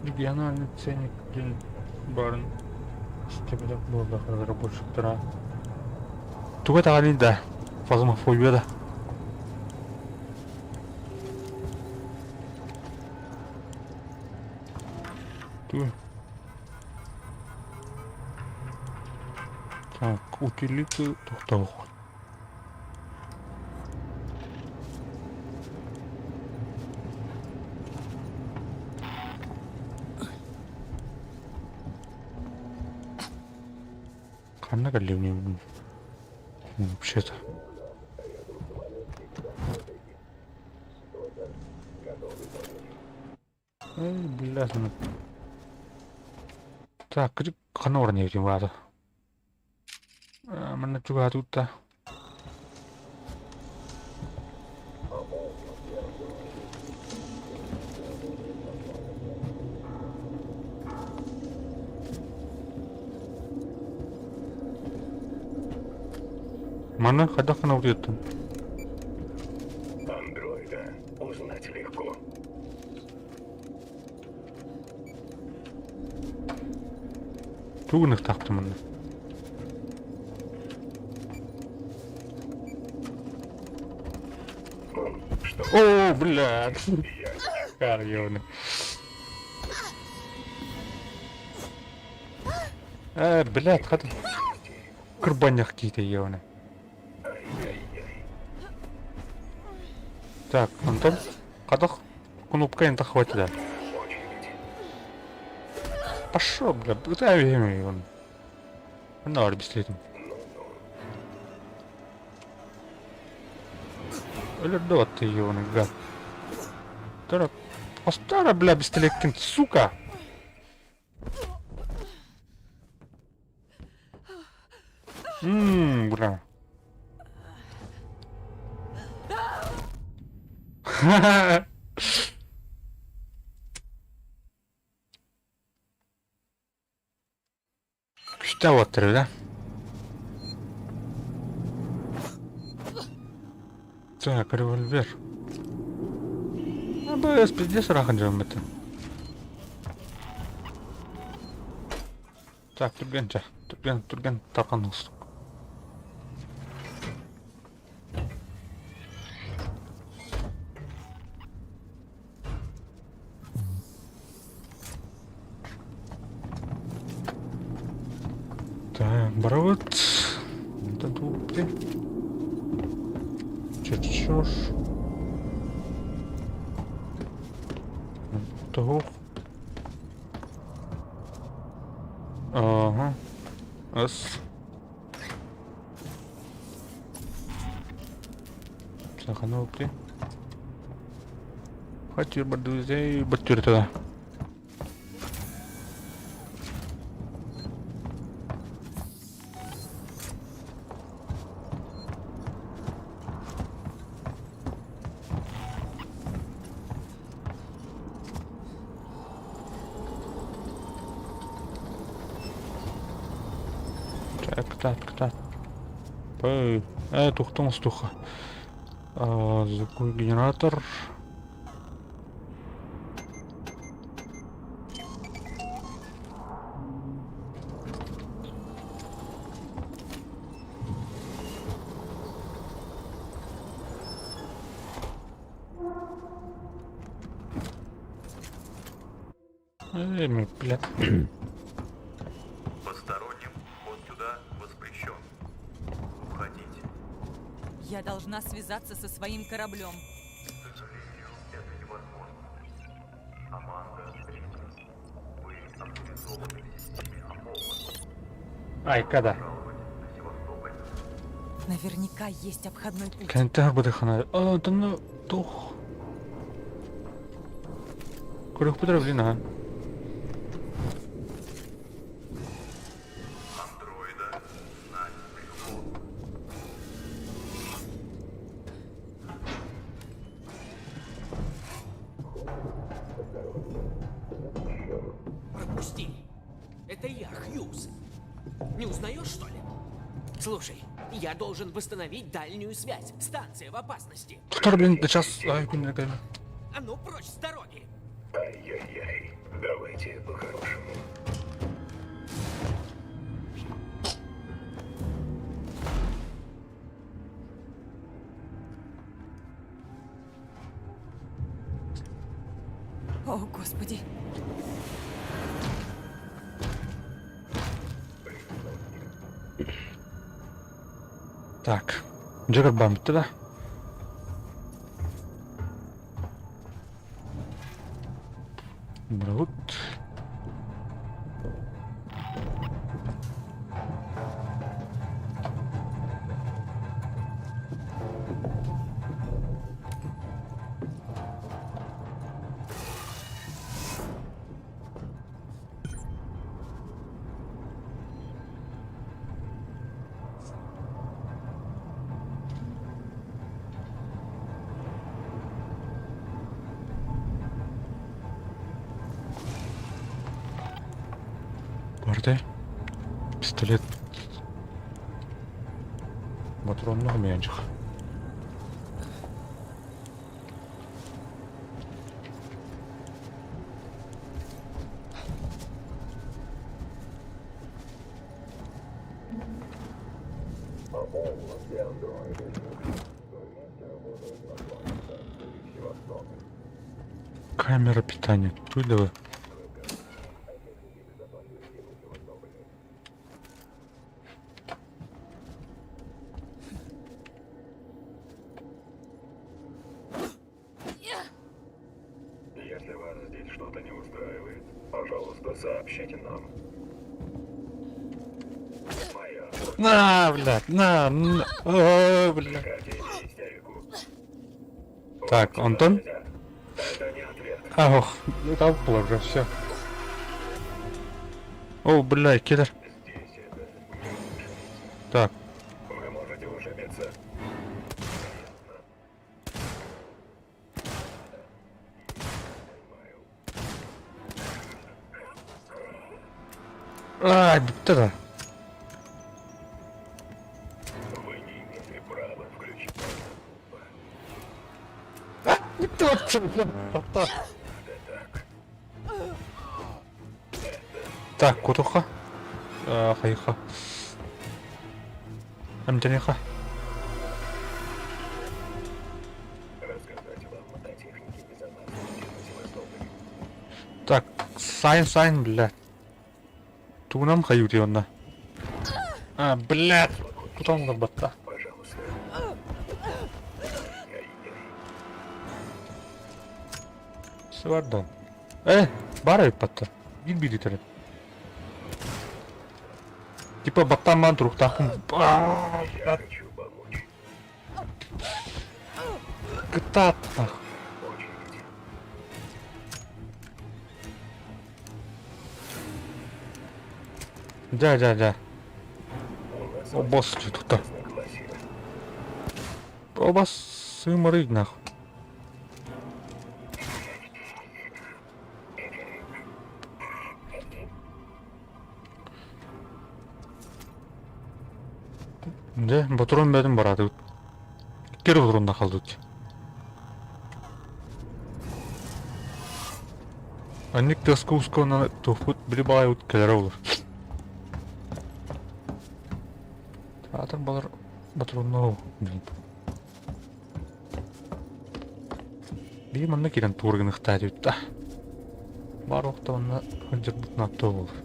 Региональный ценник диэн баарын истэбитэх буоллах разработчиктара. Туга таҕалый да, фазмофобия да. Тугуй? Так, утилиты тохтоох. Ханна кэллим вообще-то? Эй, бля, Так, ханна баран иһитим баата? Манна чугаһатыбыт Маны хайдах гына утуйаттым? Андроида узнать легко. Тугу гыныахтаахпытый манна? О, блядь! Карьоны. Э, блядь, хата. Кырбанньах киһитэ ёбаный. Так, онтон хатах кнопка энта хватит да. Пошел, бля, бля, он. На бистетим. Өлөрдө ты ёбаный гад. Тара, постара, бля, бистелеккин, сука! Ммм, бля. Күүстээх уоттар да? Так, револьвер. АБС пиздец ырахан дьон это. Так, түргэн ча. Түргэн, түргэн тархан оҥостук. Так, барабыт. Онтон тууппутуй? Чертеж. Того. Ага. Ас. Саханы упти. Хочу друзей баттыр тогда. Так, так, так. Пэй. Тухтан стуха. Звуковой генератор. Эй, бля. Посторонним вход сюда воспрещен. Уходите. Я должна связаться со своим кораблем. К сожалению, это невозможно. Аманда Ридер, вы авторизованы в системе Аполло. Ай, когда? Пожаловать на Севастополь. Наверняка есть обходной путь. Кэнтэр бадыхана. А, да ну, тух. Көрөхпүт блин, а. Андроида узнать легко. Пропусти. Это я, Хьюз. Не узнаешь, что ли? Слушай, я должен восстановить дальнюю связь. Станция в опасности. Тохтор, блин, да сейчас. Ай, күн А ну прочь с дороги! Ай-яй-яй. Давайте по-хорошему. О, Господи. Так, дьэ кырбаан бүттэ да? Браут. Бардай. Пистолет. Ботуруоннаах миэнчик. Камера питания. Тут давай. Если вас здесь что-то не устраивает, пожалуйста, сообщите нам. Моя На, блядь, на, на, о, блядь. Так, Антон? А, ох, это было уже все. О, бля, киллер. Так. Вы можете ошибиться. А, бүттэ да. Вы не имеете права включить. Так, кутуха. Хайха. Эмтэниха. Рассказать вам о технике безопасности на Севастополе. Так, сайн сайн, блядь. Тугунан хайыыр онно. А, блядь. Тутан батта. Пожалуйста. Свардан. Э, баар эбит батта. Биир биир итэрин. Типа баттаан маан туруктаахпын. Я хочу помочь. Кытаатах. Очередь. Дьэ, дьэ, дьэ. У нас О, босс тутта. разногласия. Оба сымырый нахуй. Дьэ, ботурун бөтүн бараатыбыт. Икки ботурунна халдыбыт. Анник тыаска ускуонан туохпут били баҕайыбыт кэлэрэ буолар. Аатыр балар ботуруннаа блин. Биир манна киирэн туор гыныахтаа диэбит да. Баар уохта онно сылдьарбытын аттыа буолар.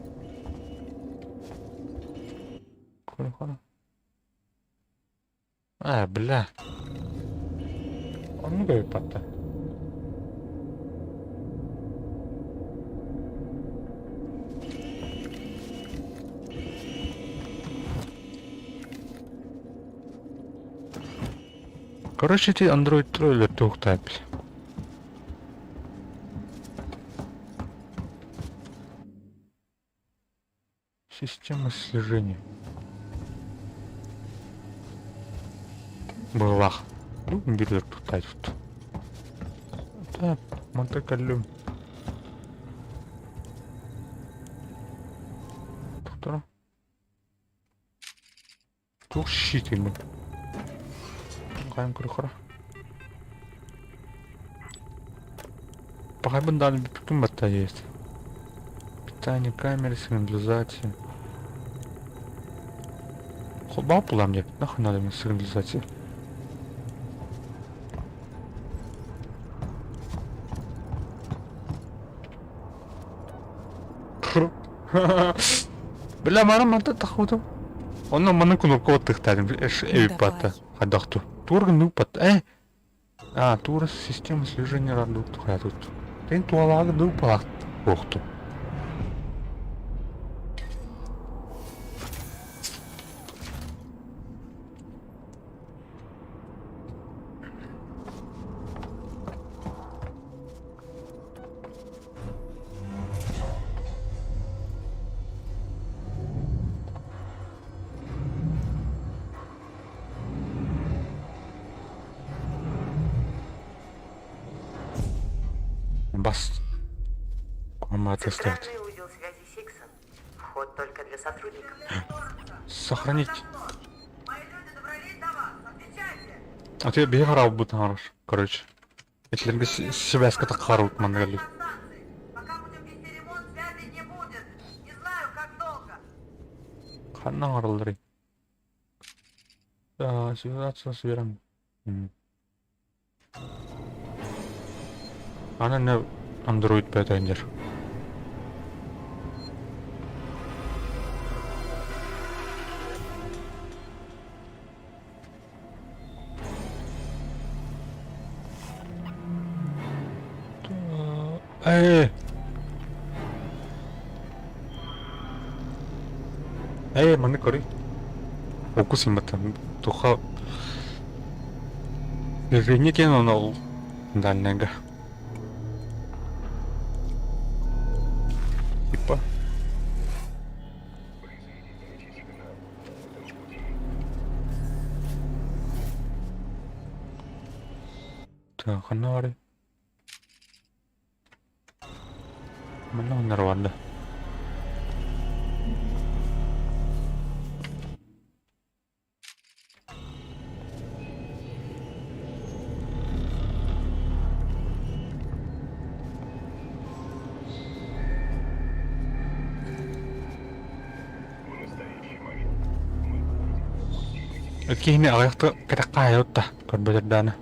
Аа, бля. Оннук эбит батта. Короче, ити андроидтар өлөртө уктаайбыт. Система слежения. Быһылаах. Ну, биллэр туттаайбыт. Так, манта кэллим. Тохтора. Туох щитимин? Хайан көрөхөрө. Пахайбын даҕаны бүппүккүн батта диэт. Питание камеры, сигнализация. Холбоох булаам диэбит. Нахуй надо мне сигнализация? Бля, маны мантан тахыбытым. Онно маннык кнопка баттыахтаатым эбиппатта. Хайдах ту? Тур гынныппат. Э? А, тура система слежения радукту тут. Тен туалаагы дупалаах буохту. Бас. Центральный узел связи Сиксон. Вход только для сотрудников. Сохранить. А ты бегар будет хорош, короче. Этилэргэ связка таххарбыт манна кэллибит. Ханна оҥороллорый? Связаться с Вером. Аны не Android бэтэндер. Ээ. Ээ, маннык көрүй. Укус имбаттан туха Верни диэн оны ол дальнайга. Типа. Так, ханна барый? Манна маннар барда. Киһини аҕыйахта кэтэххэ аайытта көрбөтөрдөөнө.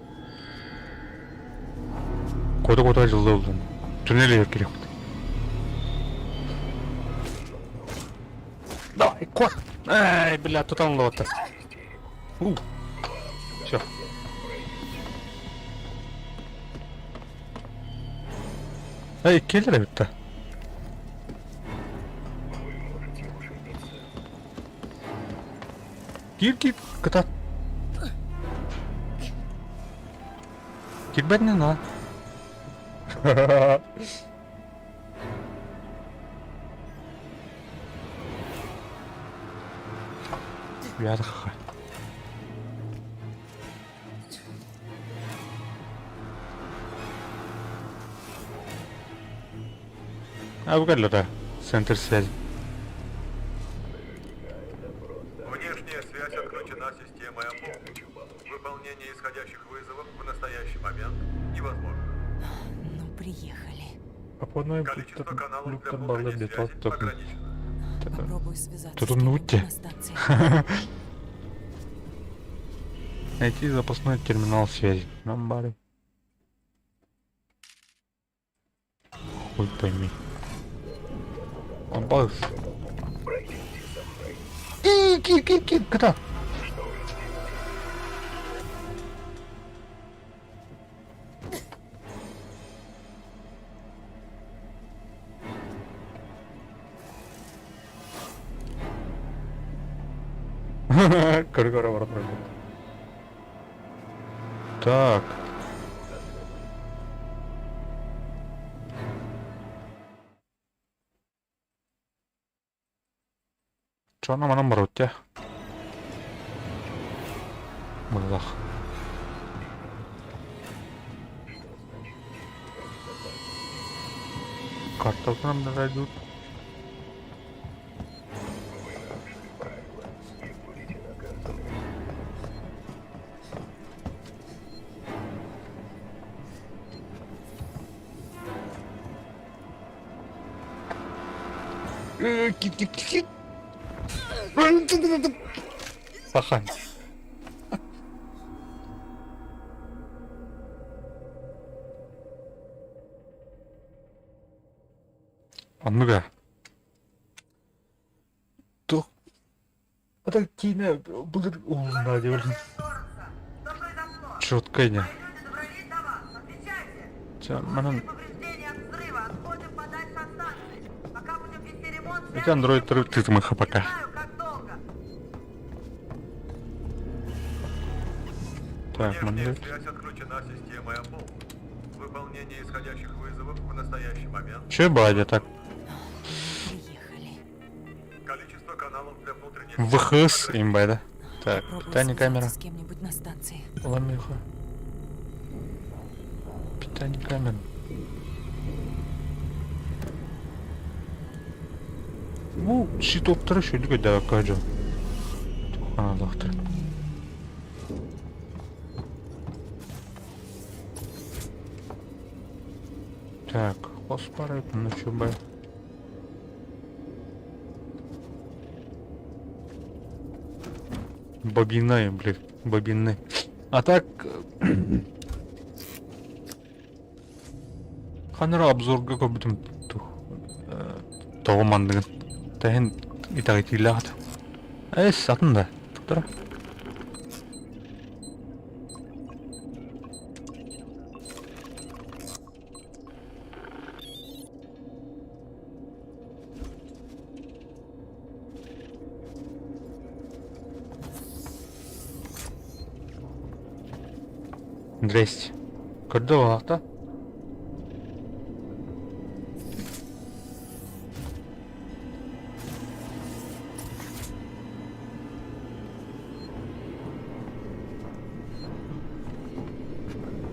Куота-куота дьылла ыллын. Туннель иһэр кириэхпит. Давай, кот! Эй, бля, тутан ыллыбаттар. У. Все. Эй, келер эбит да. Киир, киир, кытаат. Кирбэт не на. Бляха. А вы да, центр связи. Внешняя связь отключена системой ОПО. Выполнение исходящих вызовов в настоящий момент невозможно. Ну, приехали. Обходной Количество каналов для баллы внутренней где связи ограничено. Попробую связаться Тут с он кем-нибудь нутте. на станции. Найти запасной терминал связи. Нам бары. Хуй пойми. Абаз. Ки, ки, ки, ки, кота. Көрө-көрө баран Так. Чоно манан барбыт Мыллах. Карталынан да дойдут. Сахан. Оннуга. Туох А так киинэ былыр уһунна диэбин. Четко ини. Чэ, манан Эти андроидтары тытымыха пока. Так, Внешняя маннык. связь отключена системой ОПОЛ. Выполнение исходящих вызовов в настоящий момент. Че бадя так? Приехали. Количество каналов для внутренней ВХС имба, да? Так, Попробую питание камера. связаться с кем-нибудь на станции. Ламиха. Питание камеры. Бу щитоптары шүлүгө да кажу. Туханалахтыр. Так, хоспары ночубай. Бобины, блин, бобины. А так... Ханара обзорга көрбүтүм тоҕо манныгын тэһин итэҕитиилээх эс атын да туттара Здрасте. Көрдө буолаахта?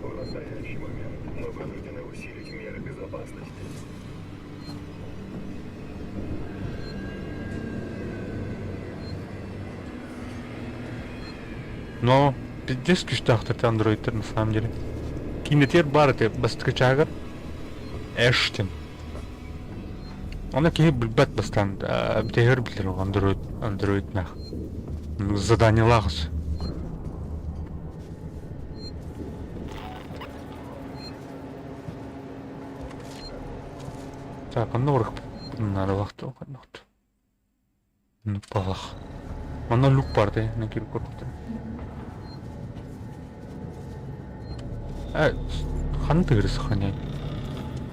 В настоящий момент мы вынуждены усилить меры безопасности. Но пиздец күүстээхтэр андроидтар на самом деле. Киинэтигэр баар этэ бастакы чааһыгар Эштин. Ону киһи билбэт бастаан бүтэһигэр билэр андроид андроиднаах. Заданиелаах Так, онно барыахпыт Палах. Манна люк бар дии, киирик көрбүттэр. Э, ханна тыгыры сохраняй?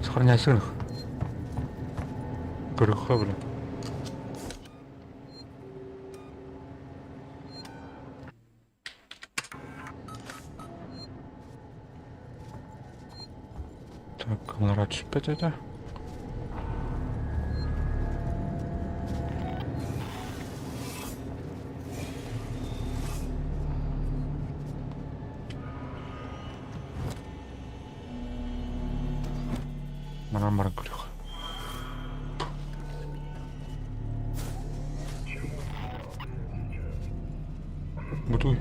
Сохраняйсың Көрүөххэ бile. Так, аллара түспэт этэ. Манан баран көрүөх. Бутуй.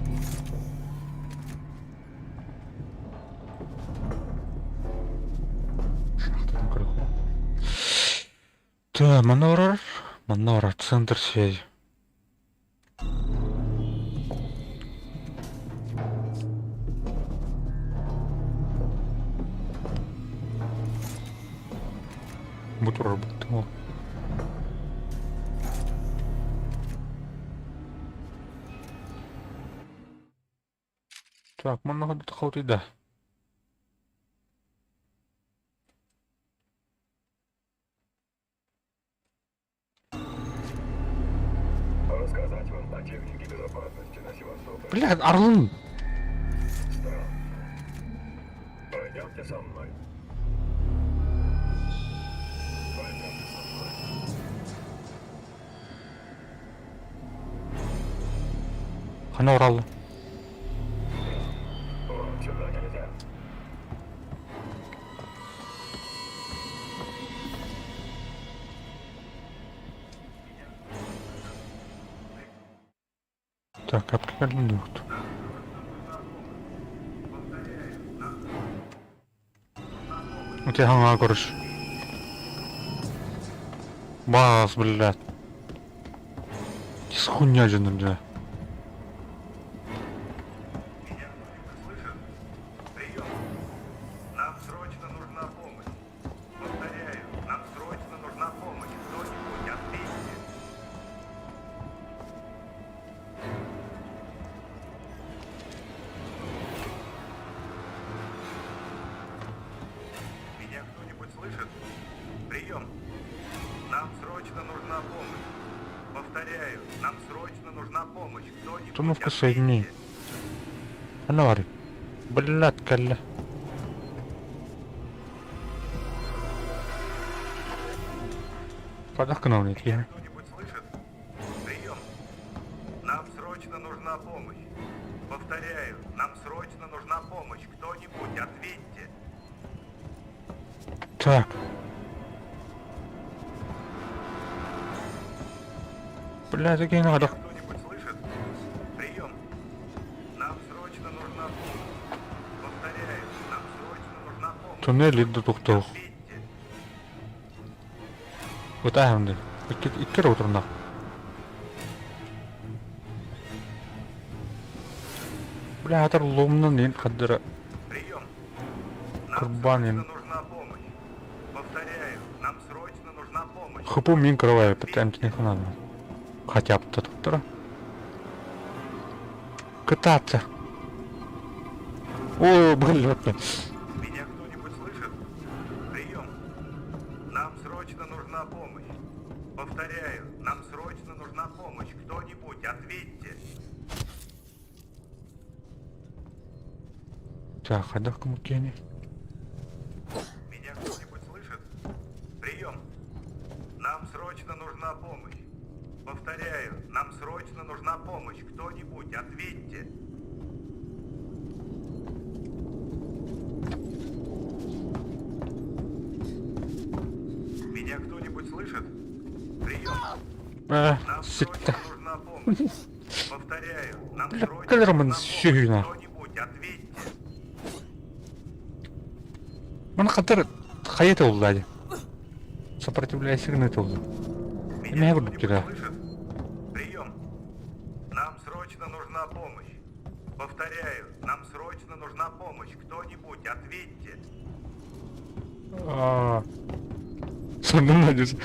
Шахтадан көрүөх. Так, манна барар. Манна барар. Центр связи. Бу турар буттум. Так, манна да. Рассказать вам о технике безопасности на Севастополе. Бля, Орлун! Странно. Пройдемте со мной. Пройдемте со мной. Хана Ураллы. Вам сюда нельзя. Так, апка люкт. У тебя ханга короче. Бас, блядь. С хуйня же бля. Меня слышат? Прием. Нам срочно нужна помощь. Повторяю, нам срочно нужна помощь. Кто-нибудь, ответьте. слышит? Прием. Нам срочно нужна помощь. Повторяю, нам срочно нужна помощь. Кто-нибудь Установка соединений. Ханна баарый? Блядь, кэллэ. Хайдах гынабын итиэхэ? Кто-нибудь слышит? Прием. Нам срочно нужна помощь. Повторяю, нам срочно нужна помощь. Кто-нибудь, ответьте. Так. Блядь, такие надо. Кто-нибудь слышит? Прием. Нам срочно нужна помощь. Повторяю, нам срочно нужна помощь. Туннель идду тухтуох. Ытааһын дии. Икки, икки эрэ утурунах. Бля, атар ломнан иин хаддара Прием. Нам курбан срочно иин нужна помощь. Повторяю, нам срочно нужна помощь. хыпу мин кровай патентни ханан. Хотя бы туттара. Кытааться. О, блядь. Меня кто-нибудь слышит? Прием. Нам срочно нужна помощь. Повторяю, нам срочно нужна помощь. Кто-нибудь, ответьте. Так, хайдах кумукени. Меня кто-нибудь слышит? Прием. Нам срочно нужна помощь. Повторяю, нам срочно нужна помощь. Кто-нибудь, ответьте. Меня кто-нибудь слышит? Прием. Э, Нам ситта. срочно нужна помощь. Повторяю, нам Бля, срочно кадр нужна сүйүнэ. помощь. Кто-нибудь, ответьте. Маны хатыр хайа тылла дии. Сопротивляйся гына тылла. Меня Эмиэ курдук кто-нибудь кида. слышит? Прием. Нам срочно нужна помощь. Повторяю, нам срочно нужна помощь. Кто-нибудь, ответьте. Аа. Сонун надеюсь.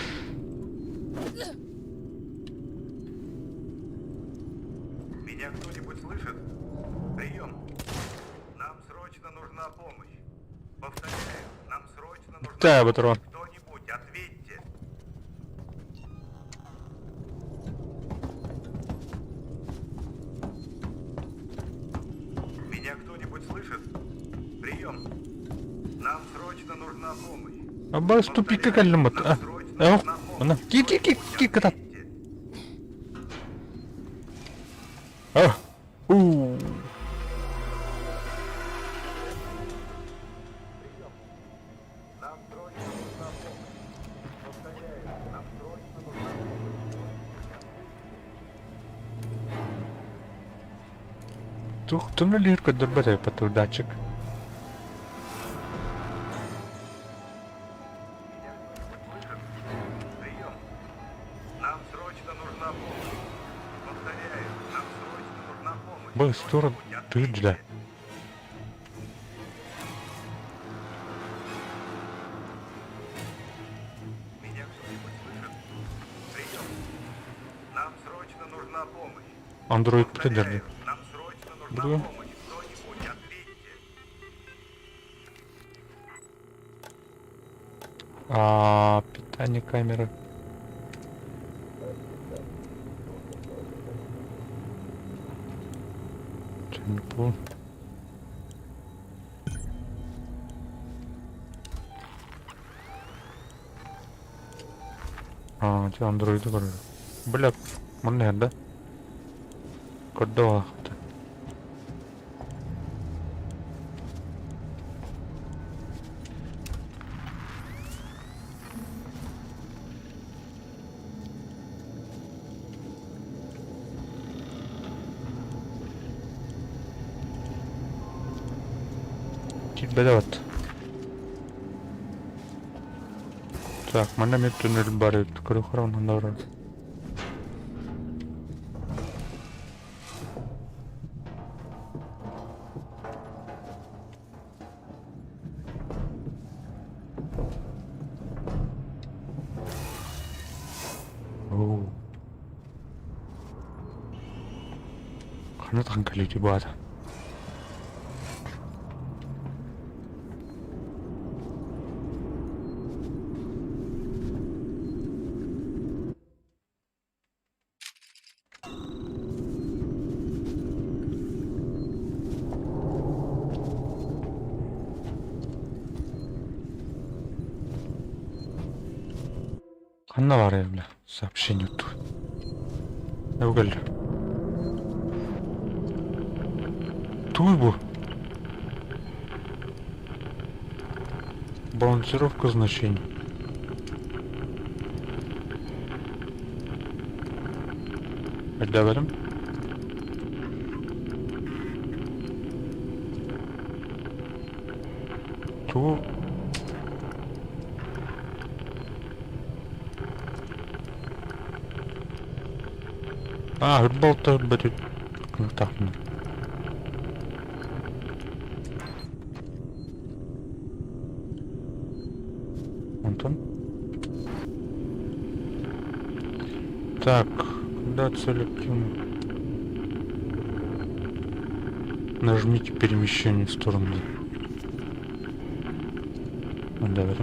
Меня кто-нибудь слышит? Прием. Нам срочно нужна помощь. Повторяю, нам срочно нужна Да, помощь. Батрон. Кто-нибудь, ответьте. Меня кто-нибудь слышит? Прием. Нам срочно нужна помощь. Абас тупикка кэллим Нам А. срочно Э, нужна Ана. помощь. Ки ки ки ки кытат. Ответьте. А. У. Нам срочно нужна помощь. Повторяю, нам срочно нужна помощь. Тух туннель көрдөрбөт эбит датчик. Меня кто-нибудь слышит? Прием. Нам срочно нужна помощь. Повторяю, нам срочно нужна помощь. Бу стура Кто-нибудь, тыдля. ответьте. Меня кто-нибудь слышит? Прием. Нам срочно нужна помощь. Андроид бүтэн Повторяю, нам срочно нужна Буду. помощь. Кто-нибудь, ответьте. А, питание камеры. Чё, не понял. А, те андроиды көрөр. Бля, манна да? Көрдө Киирбэтэ вот. Так, манна эмиэ туннель баар эбит. Көрүөххэ онно барар. Оо. Ханна тахан кэлиити баата. Ханна баарый бля сообщение тут? Эугэл. Туй бу? Балансировка значений. Өйдөөбөтүм. Тугу Аа, үрбалта үрбэт кынтахпын. Онтон? Так, куда цель Нажмите перемещение в сторону. Давай.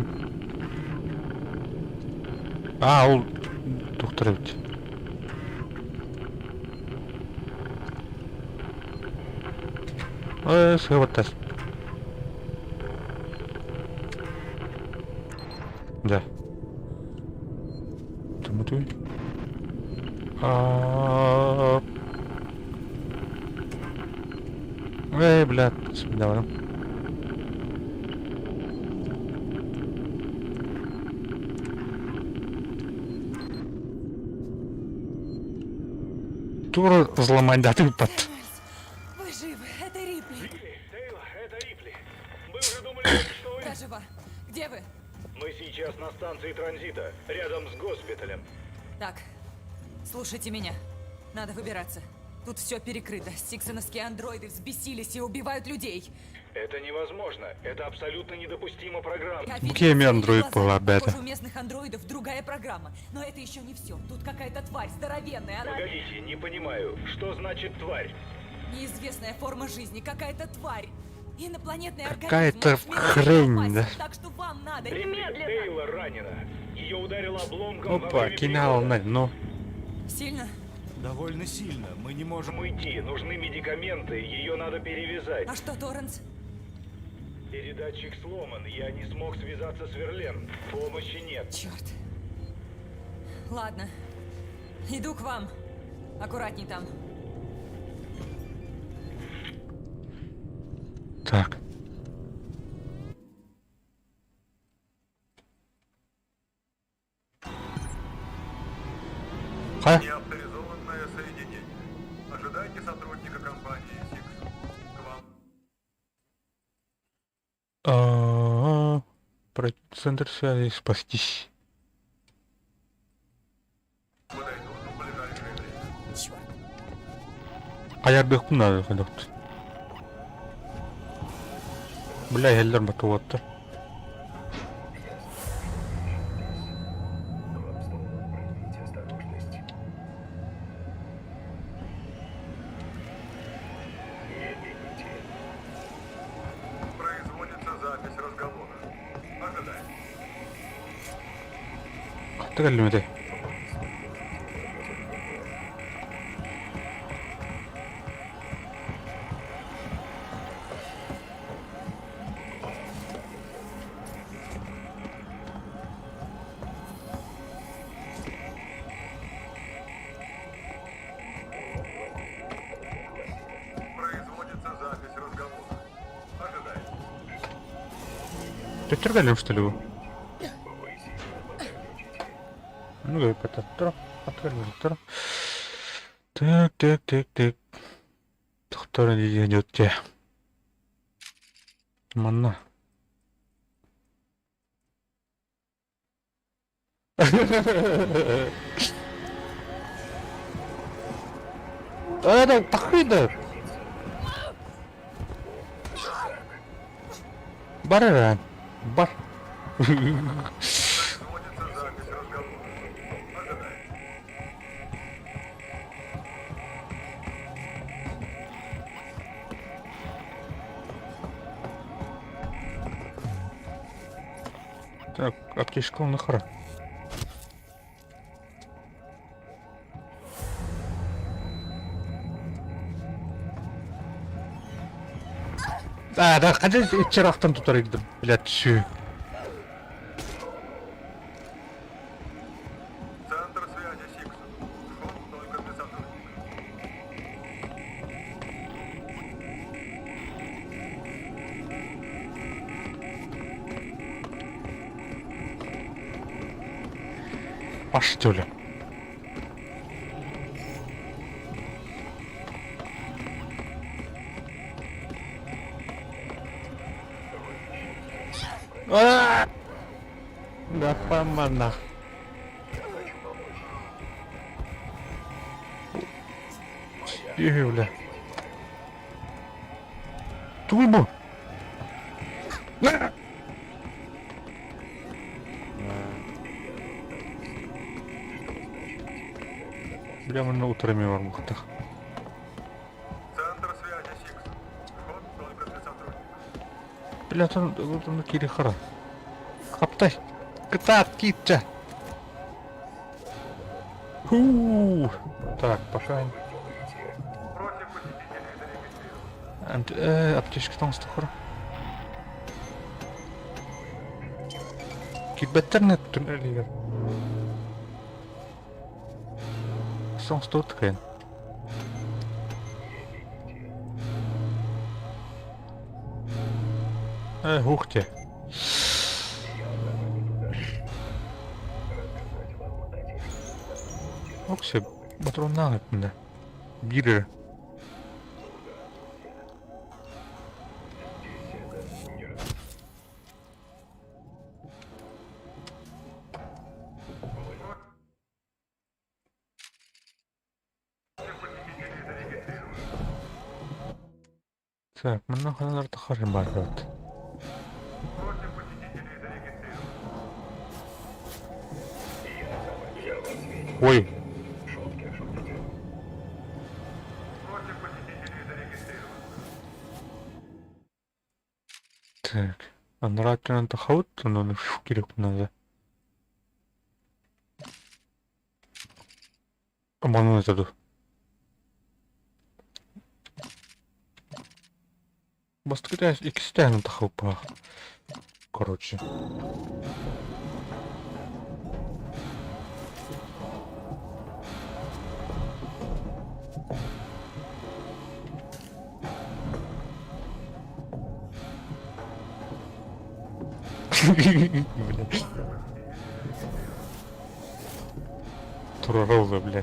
А, ол доктор эбит. Ой, сыгыбаттар. Да. Тымытый. А. Эй, блядь, давай. Тура взломать да ты под. Вы живы, это Рипли. Тейл, это Рипли. Мы уже думали, что вы... Я жива. Где вы? Мы сейчас на станции транзита, рядом с госпиталем. Так, слушайте меня. Надо выбираться. Тут все перекрыто. Сиксоновские андроиды взбесились и убивают людей. Это невозможно. Это абсолютно недопустимо программа. Я видела Какие своими андроид глазами. была, бета? Похоже, у местных андроидов другая программа. Но это еще не все. Тут какая-то тварь здоровенная. Она... Погодите, не понимаю, что значит тварь? Неизвестная форма жизни, какая-то тварь. Инопланетный организм. Какая-то он смертельно хрень, опасен, да? Так что вам надо Рипли, Тейлор ранена. Ее ударило обломком во Опа, время кинал перехода. на дно. Сильно? Довольно сильно. Мы не можем уйти. Нужны медикаменты. Ее надо перевязать. А что, Торренс? Передатчик сломан. Я не смог связаться с Верлен. Помощи нет. Черт. Ладно. Иду к вам. Аккуратней там. Так. Ха? Неавторизованное соединение. Ожидайте сотрудника компании Сикс. К вам А, Про центр связи спастись. подойдут в ближайшее время. Черт. А я бегу надо ходот. Бля, хеллер батуаттар. Производится запись разговора. Ожидаем. Хатта кэллим этэ. Производится запись разговора. Ожидаем. Төттөрү кэллим что ли бу? Ну говорит, Так, так, так, так. Доктор идет Манна. Это тахыда. Бар Бар. Производится запись разговора. Ожидаем. Так, аптечка нахара. А, да, хотя чырахтан тут блядь, всю. Паш, что ли? А! Да поманах. Бля. Тугуй бу? Бля, манна утары эмиэ барбыттар. Центр связи Сикс. Вход только для сотрудников. Бля, там, там кири хара. Хаптай. Кытаат, киитчэ. Ху. Так, пошаем. Просим посетителей зарегистрироваться. Аптечка таҥастахара. Кирбэттэр не туннелигэр. Соҥстуут кыайан. Э, ух ты. Окси, батроннаах эппинэ. Биир эрэ. Так, манна ханалар тахары бар вот. Просим посетителей зарегистрироваться. Ой, Просим посетителей зарегистрироваться. так. Анараа өттүнэн тахабыт, онон кириэхпин надо. Манан этэ дуу. Бастакы этээс иккис этээһинэн тахабыппаах. Короче. Бля. Турара бля.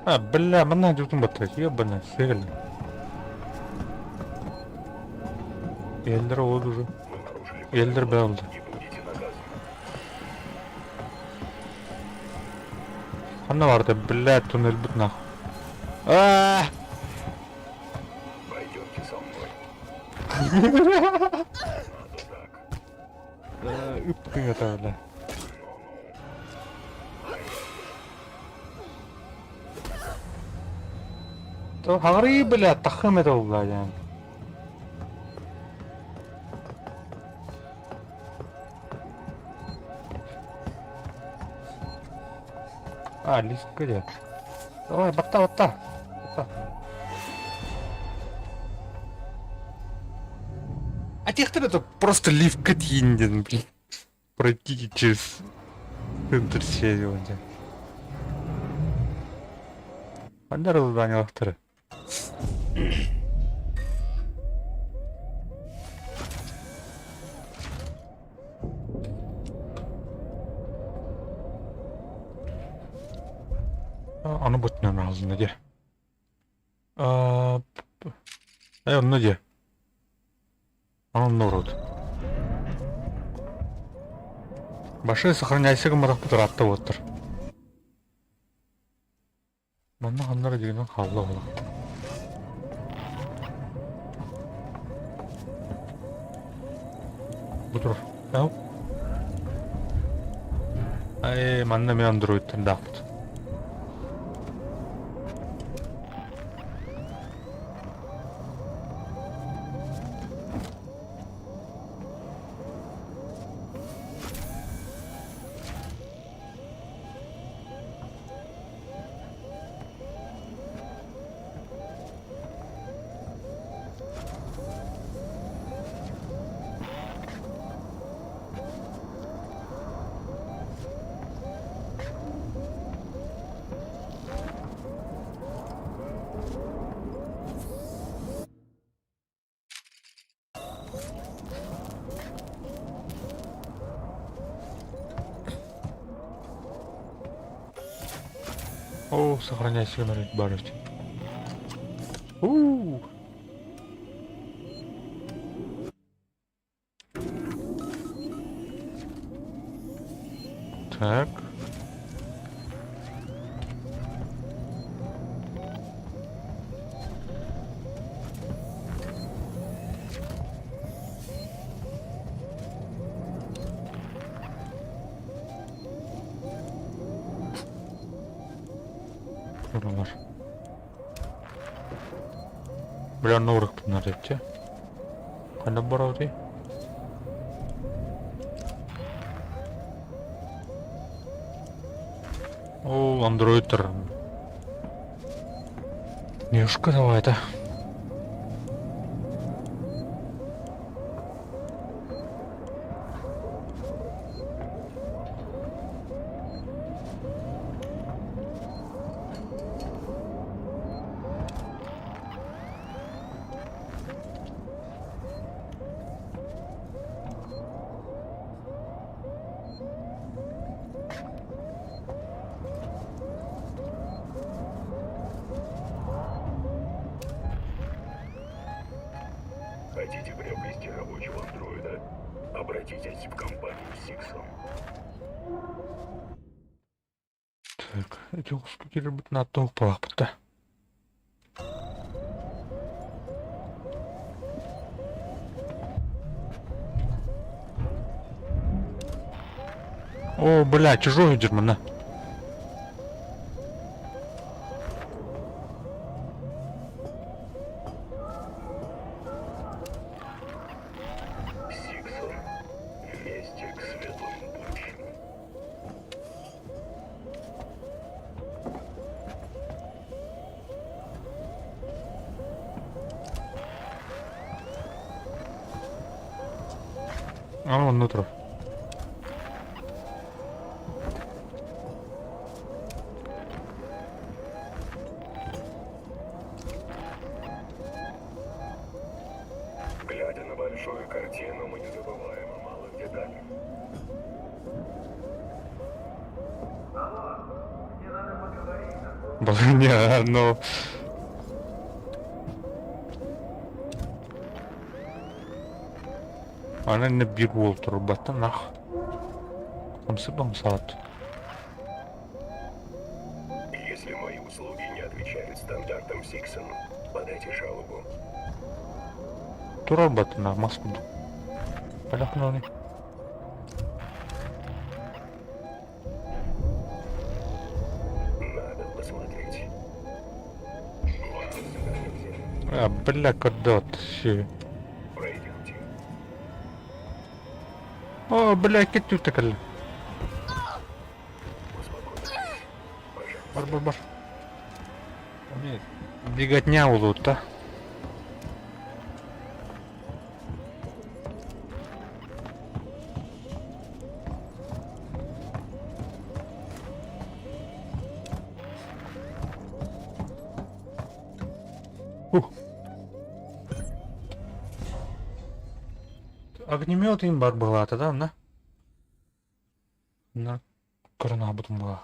А, бля, манна дьутун баттар, ебаная, сыгали. Элдер ол уже. Элдер бәлді. Ханна барды, бля, туннель бут нахуй. А! Пойдемте со мной. Ыптың это, бля. Хаҕарыы, бля, тахым это бля, ян. А, лист где? Давай, батта, батта. Батта. А тех это просто лифт Катиндин, блин. Пройдите через центр связи. Хандар задание. Аны бутнан алдын де. Ай, онно де. Аны урод. Башай сохраняйся гымарах бутыр оттыр. Манна ханнара дегенен халла ола. Бутыр. Ау. Ай, манна мен андроидтан дақпыт. О, сохраняйся гынар баар эбит. У. Так. Тураллар. Бля, норыкпын эбит Ханна барабытый? Ол андроидтар. Немножко давай это. Хотите приобрести рабочего андроида? Обратитесь в компанию Сиксон. Так, эти кирбит на тоқ балақпыт О, бля, чужой дерьмо, на. Сиксон. Вместе к светлому будущему. А, вон нутро. Глядя на большую картину, мы не забываем о малых деталях. Блин, не, но... Ана не бир бол турбата нах. Хамсыбам саат. Если мои услуги не отвечают стандартам Сиксон, подайте жалобу. Турар батына мас курдук. Балахнаны. Надо посмотреть. А, бля, кадот. Пройдемте. О, бля, кетүү кэллэ. Бар, бар, бар. Беготня улуутта. Ух. Огнемет им бар была тогда, на? На көрөн была.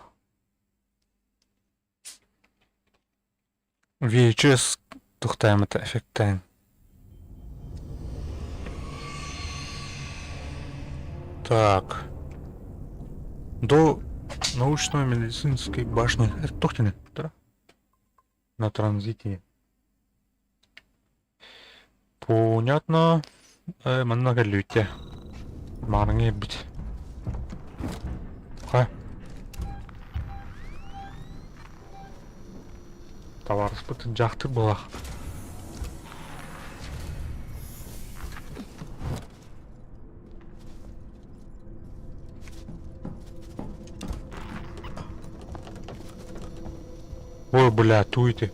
VHS тухтайм это эффекттайн. Так. До научно-медицинской башни. Это Тохтины, да? На транзите. Понятно. Манна кэллүүтэ. Маарыҥы бит. Ха. Табаарыспыт дьахтыр буолах. Ой, бля, туйте.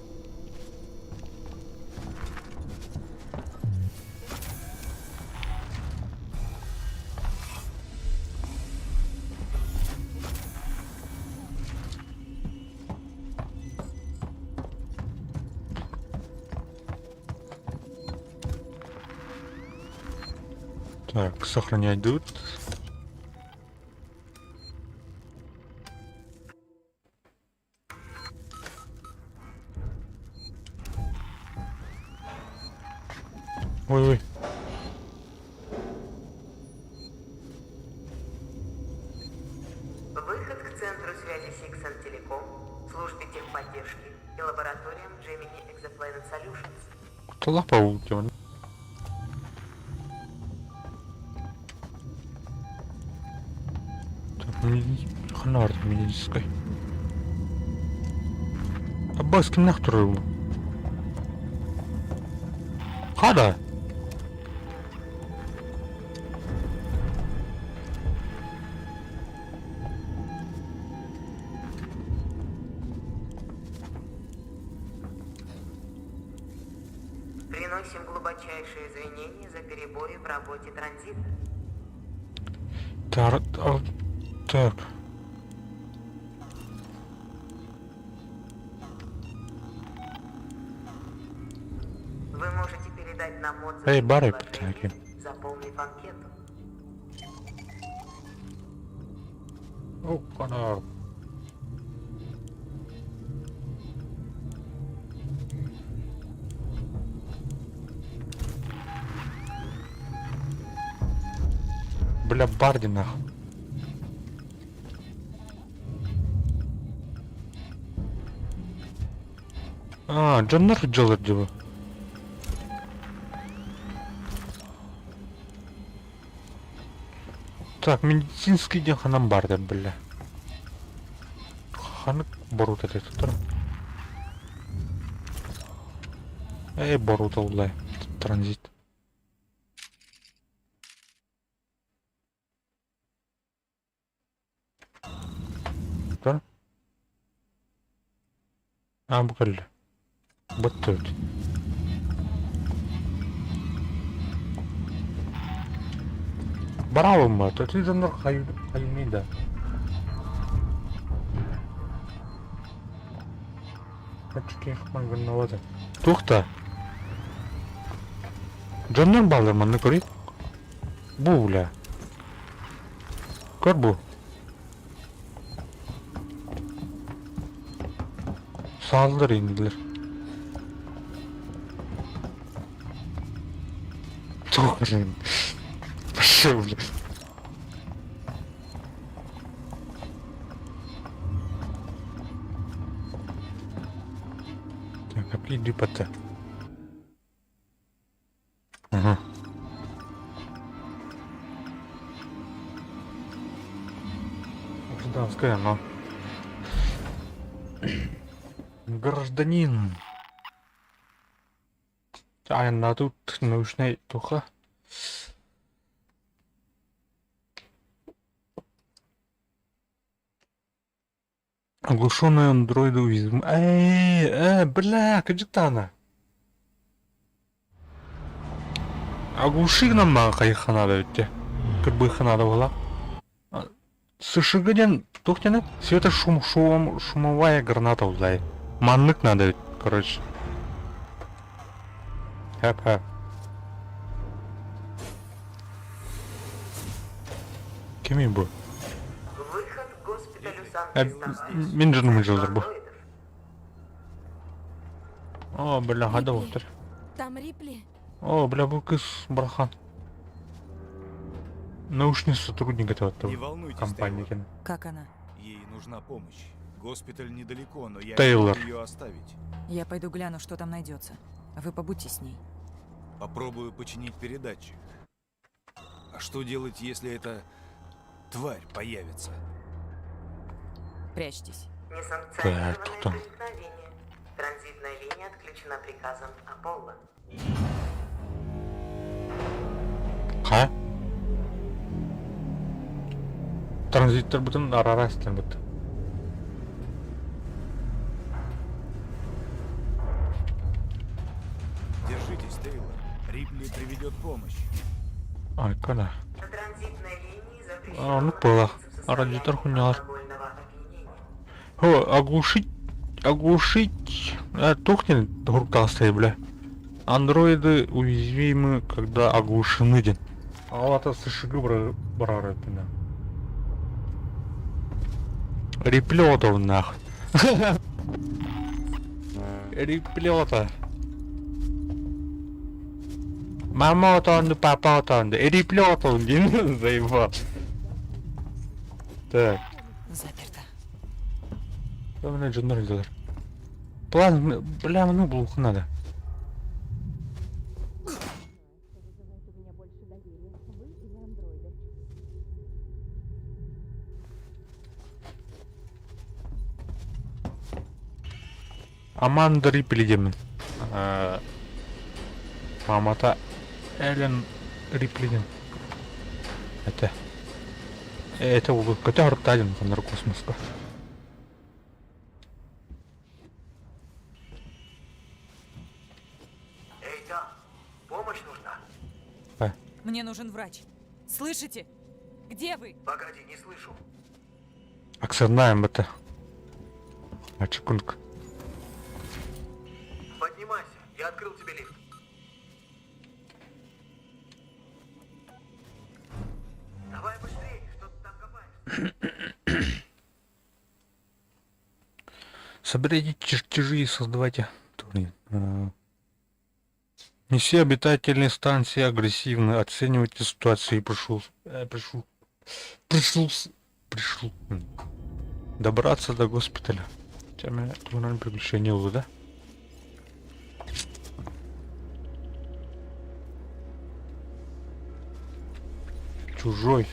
Так, сохранять тут. Ой-ой. Выход к центру связи Sixen Telecom, службе техподдержки и лабораториям Gemini Exoplanet Solutions. Лапа у Ханна барда медицинскай. Аббас кимнээх турар бу? Хада? Приносим глубочайшие извинения за перебои в работе транзита. Тар так. Вы можете передать нам отзыв Эй, бары заполнив анкету. О, канал. Бля, Барди нахуй. А, дьоннор дьалар дьыбы. Так, медицинский диэн ханан баар да бля. Ханнык боруут этэ тутар. Эй, боруут уллай. Транзит. Тутар. А, бу кэллэ. Быттыбыт. Браво ма, ты дьоннор хайыный да. Очки Туох да? Дьоннор бааллар манна көрүй. Бу бля. Көр бу. Сааллар иннилэр. Туох Вообще, бля. Так, иди пота. Ага. Гражданская, но... Гражданин. А на тут научная туха. Оглушенные андроиды уязвимы. Эй, бля, кадьтана. Оглуши нам хайханада өтте. Кырбыханада была. СШГ диэн туох диэн Света шум, шум, шумовая граната улай. Маннык надо, короче. Хэп-хэп. Кимий бу? Выход к госпиталю Мин дьонум дьыллар бу. О, бля, хада отыр. Там Рипли. О, бля, бу кыз брахан. Научный сотрудник этого Не волнуйтесь, компании. Тейлор. Как она? Ей нужна помощь. Госпиталь недалеко, но я Тейлор. не могу ее оставить. Я пойду гляну, что там найдется. Вы побудьте с ней. Попробую починить передатчик. А что делать, если эта тварь появится? Прячьтесь. Несанкционированное Так, кто там? проникновение. Транзитная линия отключена приказом Аполло. Ха? Транзиттер бүтүн арарастан бут. Держитесь, Тейлор. Рипли приведет помощь. Ай, кана. На транзитной линии запрещено А, ну было. находиться в А радиатор состоянии хуйня. алкогольного опьянения. О, оглушить... Оглушить... А, тухнет гуртастый, бля. Андроиды уязвимы, когда оглушены. Ден. Ол ата сышыгы барар этина. Реплетов нахуй. Реплета. Мама отонду, папа отонду. Реплетов диэн заебал. Так. Заперто. Бля, дьоннор илдьэлэр. План, бля, ну булуохха надо. Аманда Рипли диэммин. Маамата Эллен Рипли диэн. Этэ. Это көтө һорукта диэн ханнары космоска. Эй, там, помощь нужна? А. Мне нужен врач. Слышите? Где вы? Погоди, не слышу. Аксарнаем это. Ачикунг. Поднимайся, я открыл тебе лифт. Давай быстрее, что ты там копаешься? Соберите чертежи и создавайте турнир. Не все обитатели станции агрессивны. Оценивайте ситуацию и пришел, пришел, пришел, пришел. Добраться до госпиталя. Тема приключения было, да? Чужой.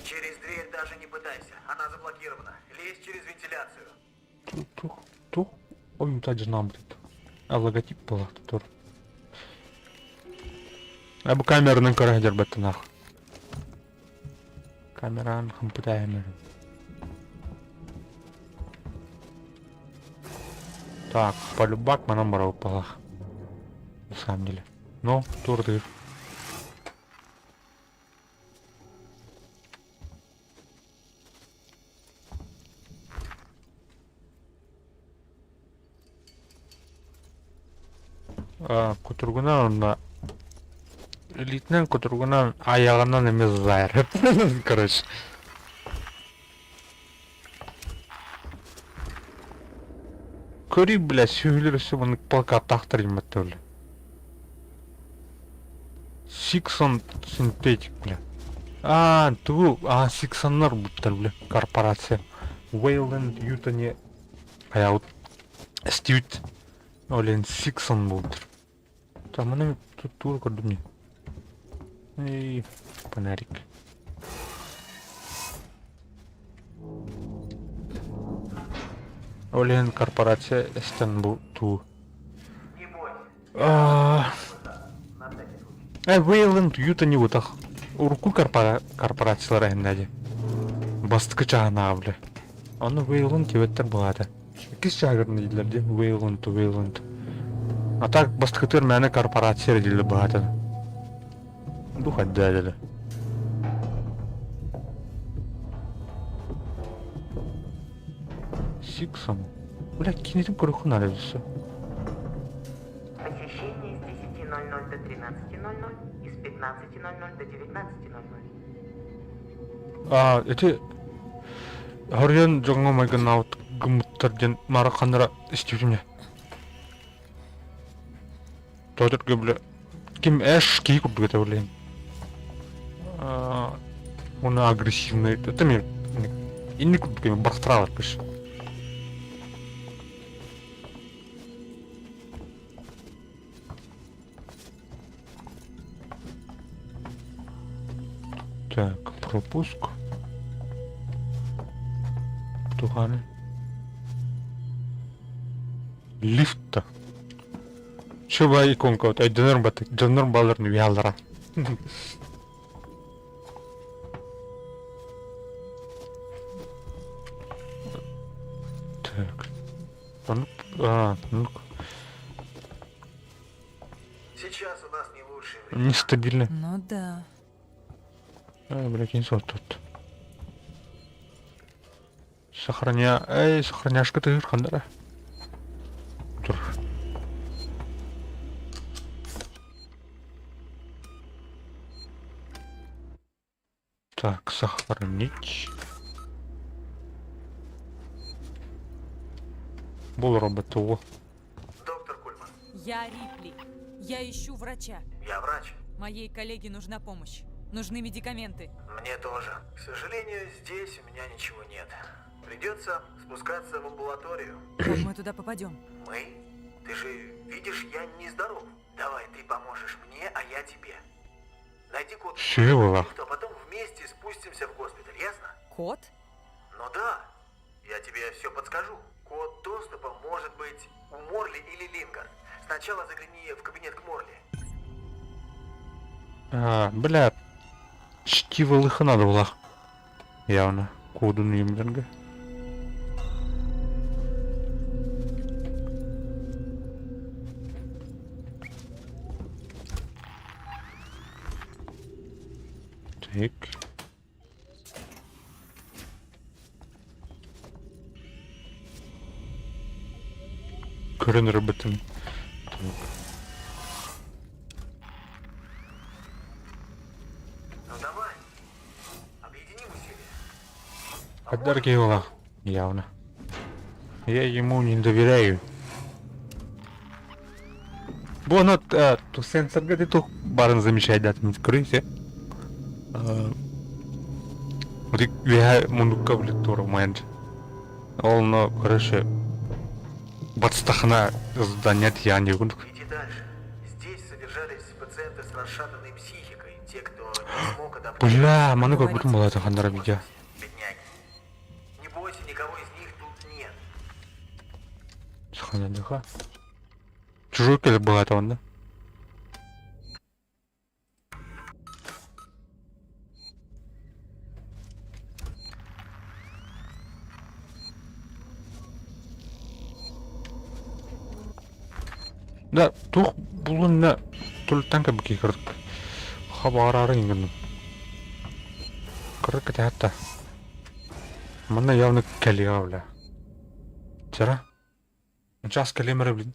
Через дверь даже не пытайся. Она заблокирована. Лезь через вентиляцию. Ту, ту, Ой, нам будет. А логотип была тур. А бу камераны көрө бетті нах. Камераны хымпытайын. Так, полюбак манан барау палах. На самом деле. Но, турдыр. Кутургунан онно илиитинэн кутургунан айаҕынан эмиэ сызайар короче Көрүй, бля, сүһүлэр өссө маннык плакаттаахтар диэммэттэр бля. Сиксон синтетик, бля. А, тугу, а, Сиксоннар буттар, бля, корпорация. Уэйленд Ютани хайаабыт эстибит. Ол иһин Сиксон буолбуттар. Там тут тугу көрдүм дии. Эй, фонарик. Ол иһин корпорация эстэн бу туу. Э, Вейланд Ютани утах. Урукку корпорациялар эһиннэ дии. Бастакы чааһынааҕы бile. Ону Вейланд диэбэттэр буолаата. Иккис чааһыгар дииллэр дии Вейланд, Вейланд. А так бастакытыгар мээнэ корпорация эрэ дииллэр быһаата. Дух отдали. Сиксон. Бля, кинетин көрүөххүн наада өссө. Посещение с 10.00 до 13.00 и с 15.00 до 19.00. А, эти Хоруйан дьоҥҥо майгыннаабыт гыммыттар диэн маара ханнара истибитим дьэ. Тоҕо бile ким Эш киһи курдук этэ блин. Уонна агрессивный это мен инник курдук эми бархтараабат Так, пропуск. Туханы. Лифт-то. Чуба иконка вот өйдөнөр баты дьоннор балларын уйаллара. Так. Ну, а, ну. Сейчас у нас не лучшее время. Нестабильно. Ну да. А, блядь, не тут. Сохраня... Эй, сохраняшка ты хандара. Тур. Так, сохранить. Бұл робот того. Доктор Кульман, Я Рипли. Я ищу врача. я врач. Моей коллеге нужна помощь. Нужны медикаменты. Мне тоже. К сожалению, здесь у меня ничего нет. Придется спускаться в амбулаторию. Как мы туда попадем? Мы? Ты же видишь, я нездоров. Давай ты поможешь мне, а я тебе. Найди код Чего? а потом вместе спустимся в госпиталь, ясно? Код? Ну да, я тебе все подскажу. Код доступа может быть у Морли или Лингард. Сначала загляни в кабинет к Морли. А, бля. Чтиво лихо надо было. Явно. Коду Нюрнберга. Так. Көрін роботын. Так. Ну давай, объединим усилия. Подарки его явно. Я ему не доверяю. Бу аны ту сенсорга ти тух барын замечать да там крысе. Веха мундукка блин тура момент. Ол но короче Батстахана здание я не буду. Иди дальше. Здесь содержались пациенты с расшатанной психикой, те, кто не смог адаптироваться. Бля, маны как будто была хандара видео. Бедняги. Не бойся, никого из них тут нет. Ханадыха. Чужой келіп была это он, да? Да, тух булунна тултан кабки кырк. Хабарары ингин. Кырк это. Манна явно калига бля. Тера. Час калемеры, блин.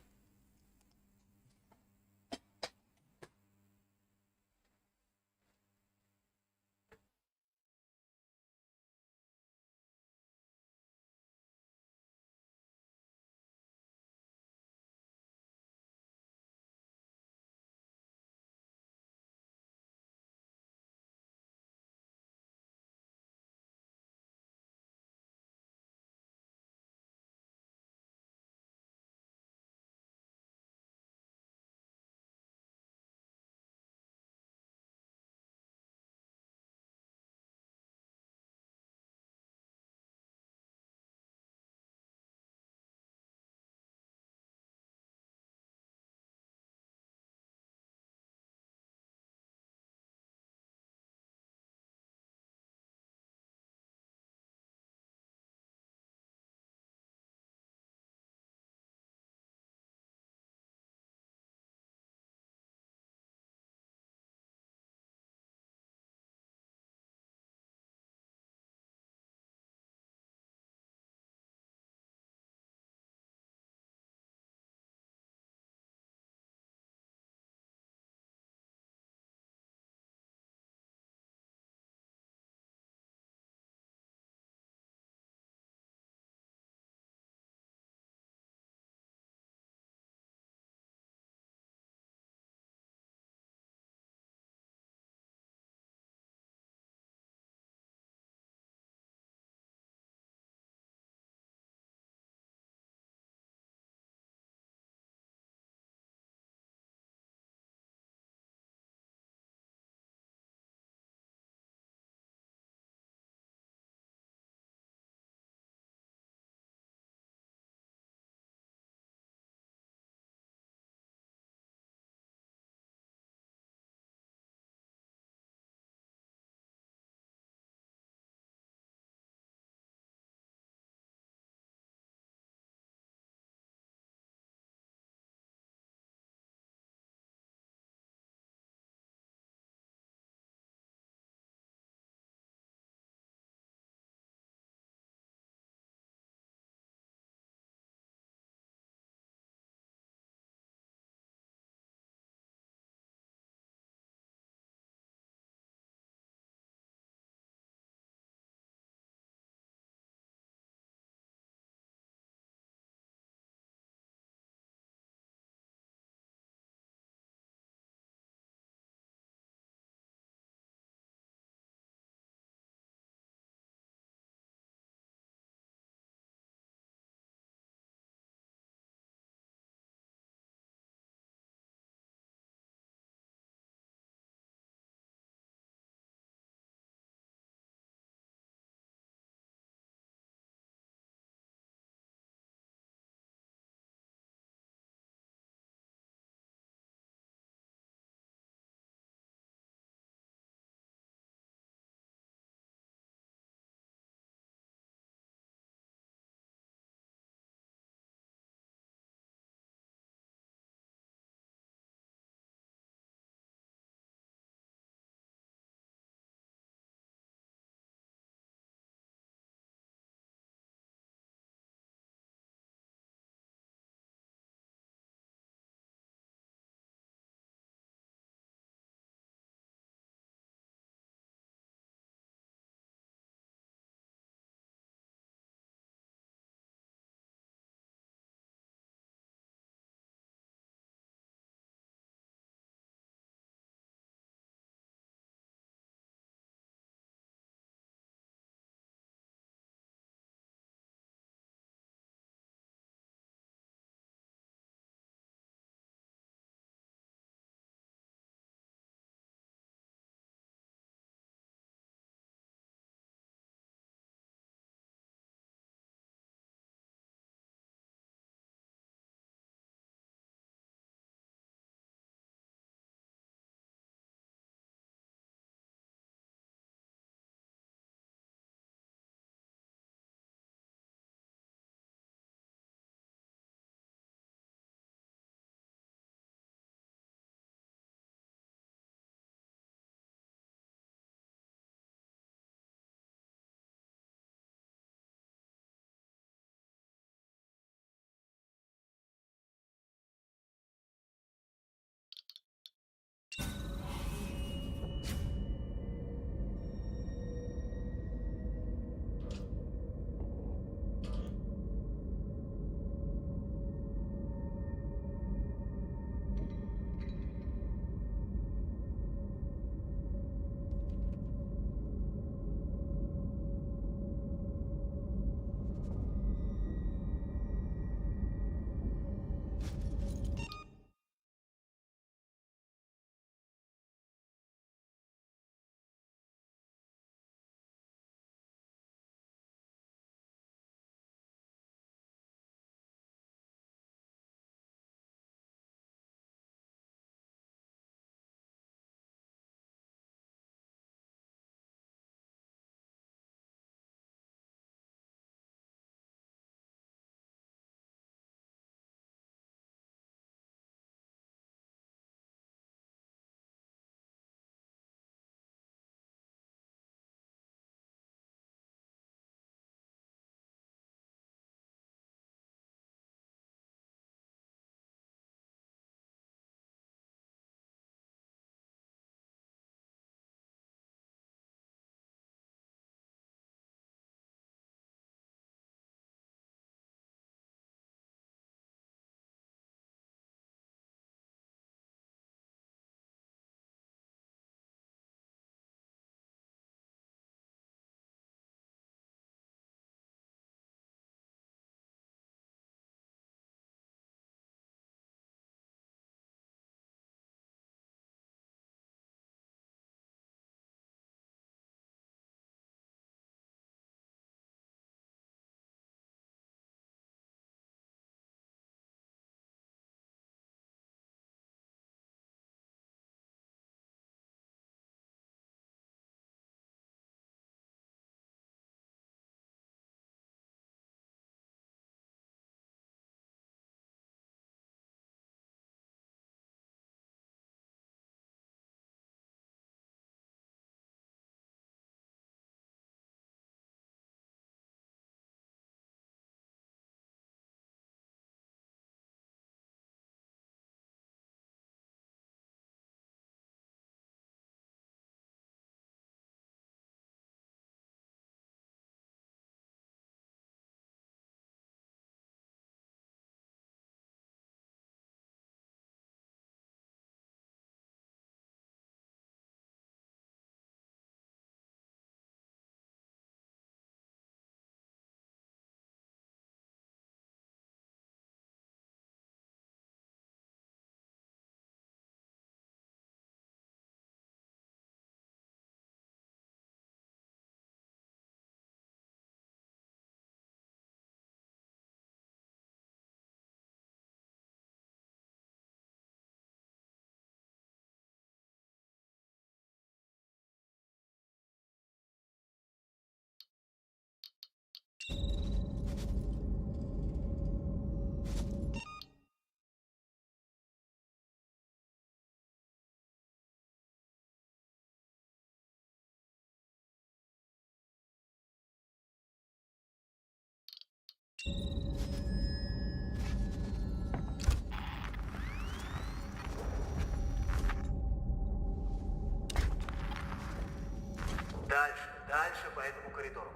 Дальше, дальше по этому коридору.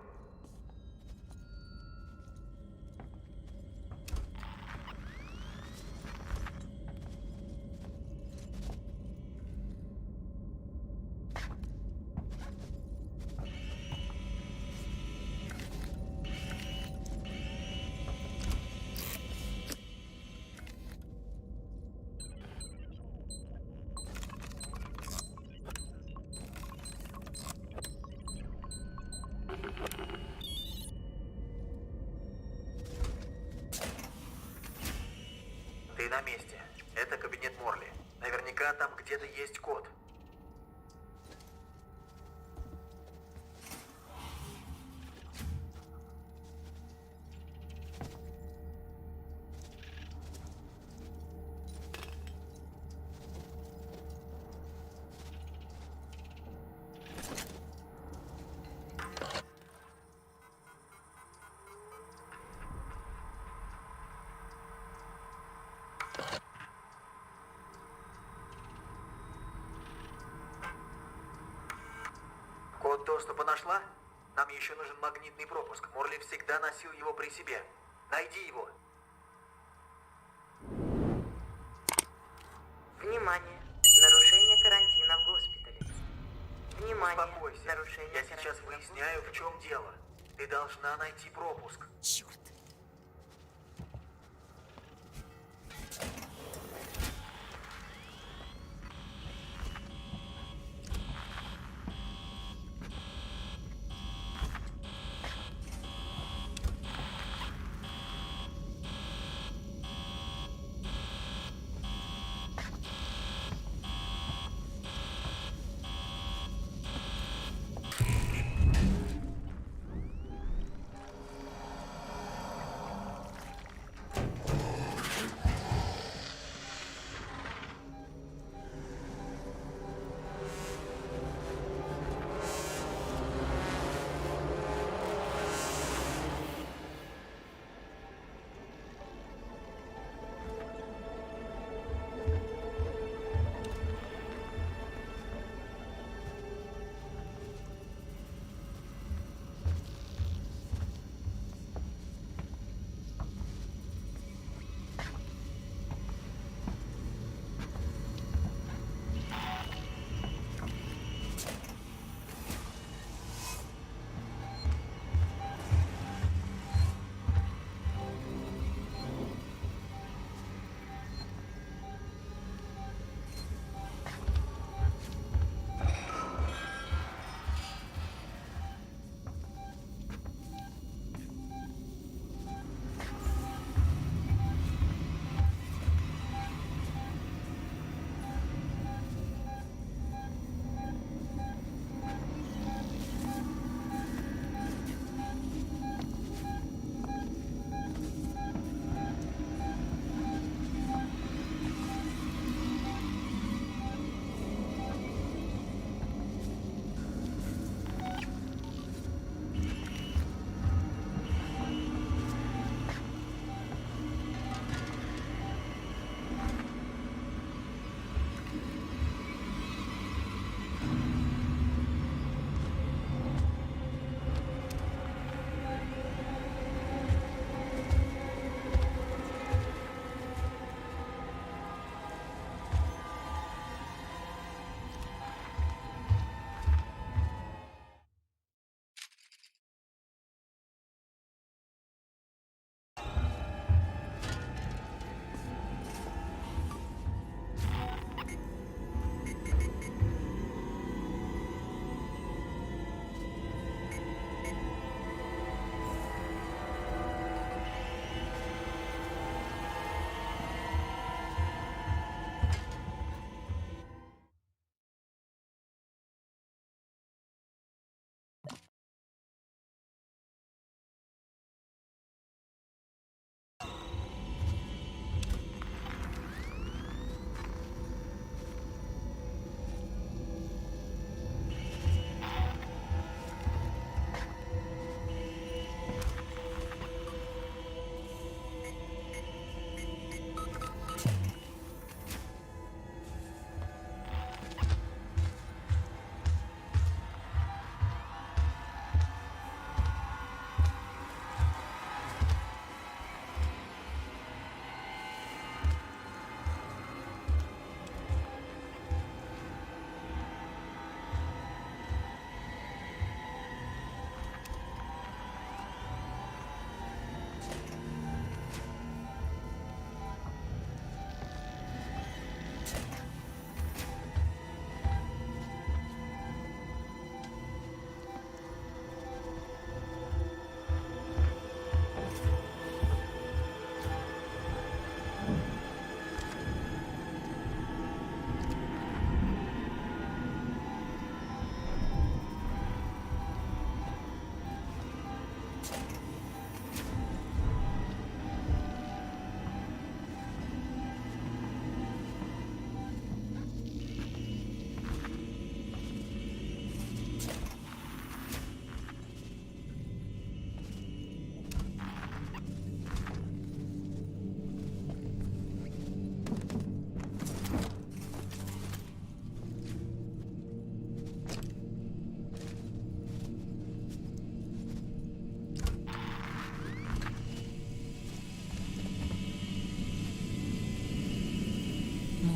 Ты на месте. Это кабинет Морли. Наверняка там где-то есть код. Код доступа нашла? Нам еще нужен магнитный пропуск. Морли всегда носил его при себе. Найди его. Внимание! Нарушение карантина в госпитале. Внимание! Успокойся. Нарушение Я сейчас карантина в выясняю, в чем дело. Ты должна найти пропуск. Черт!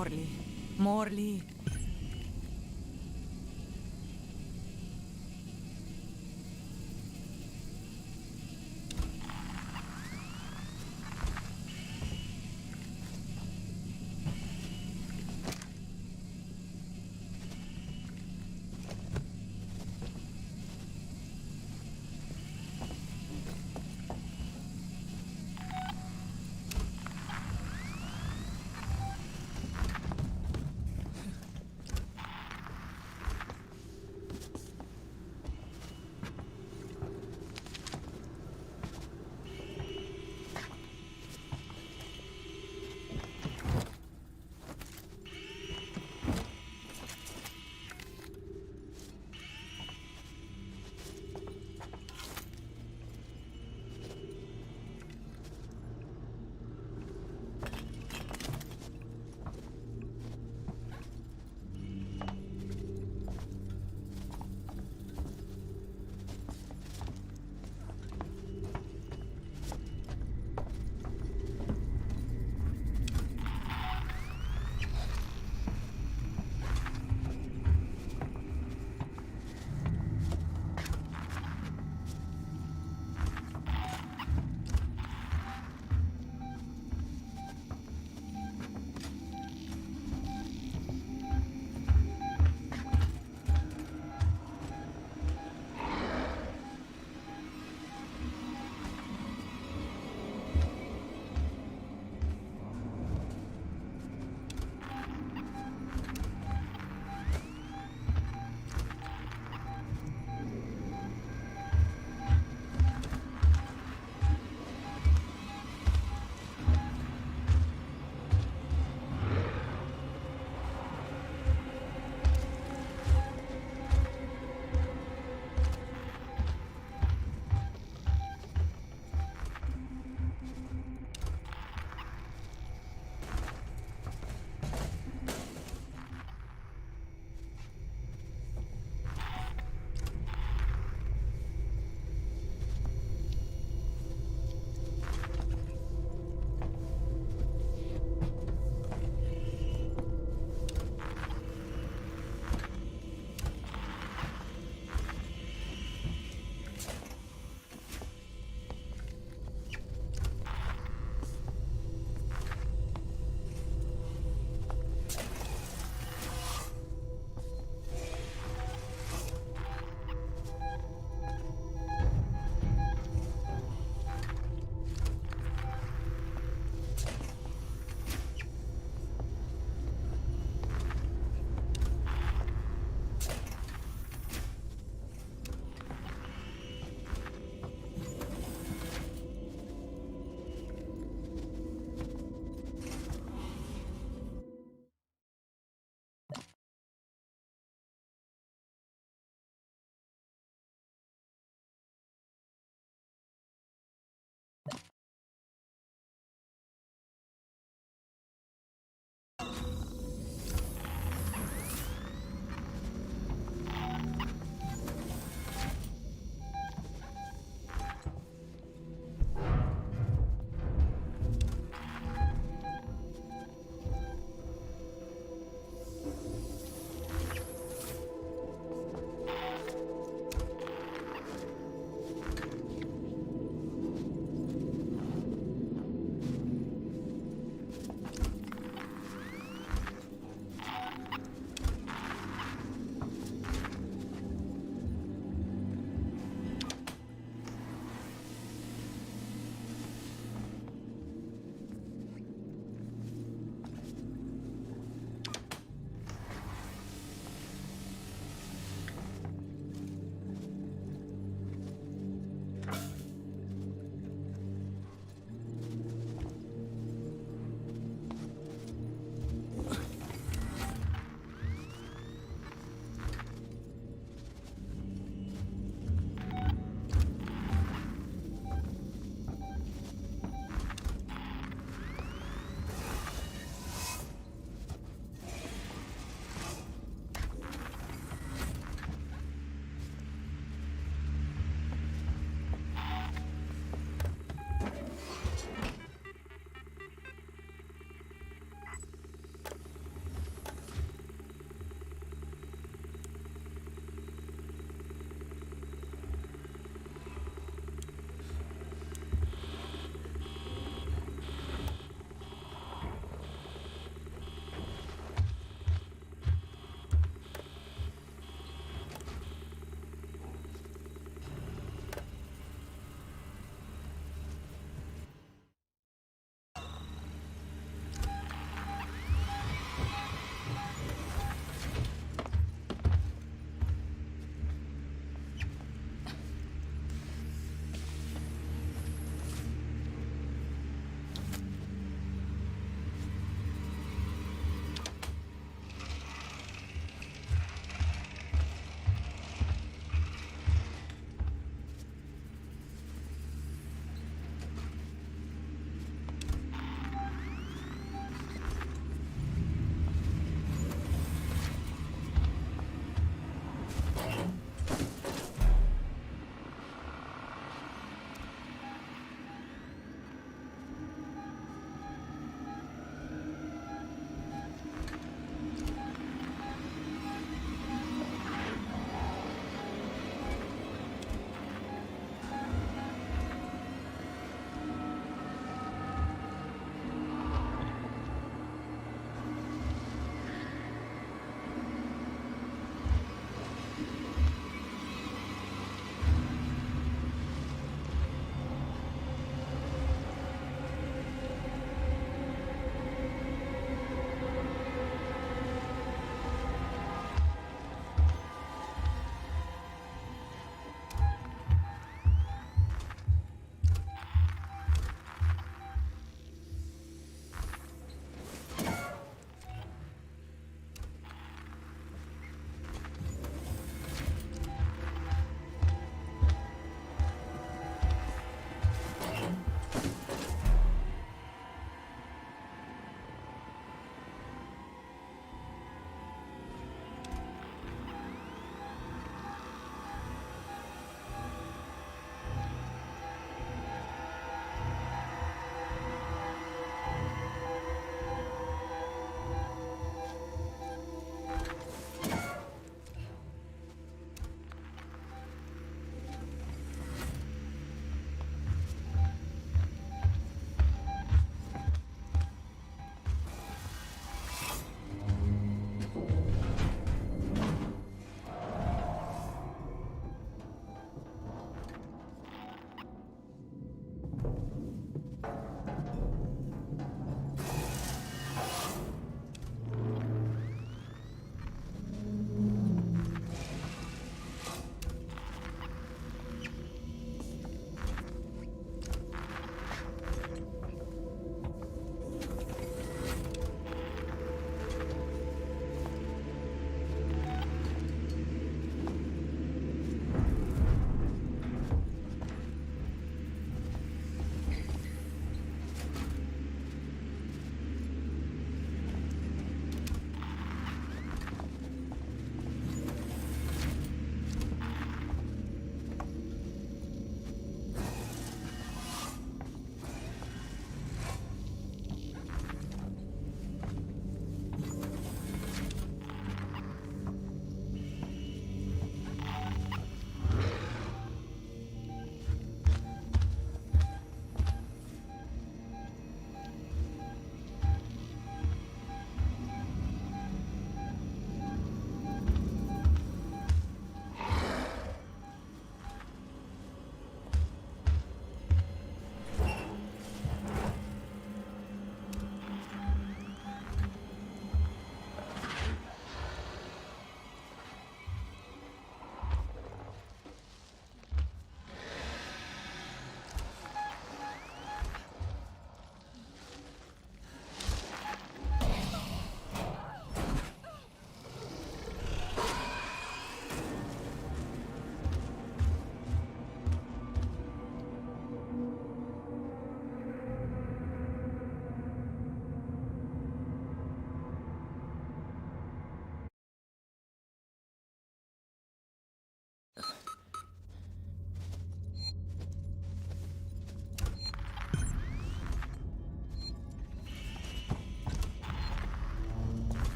Морли, Морли.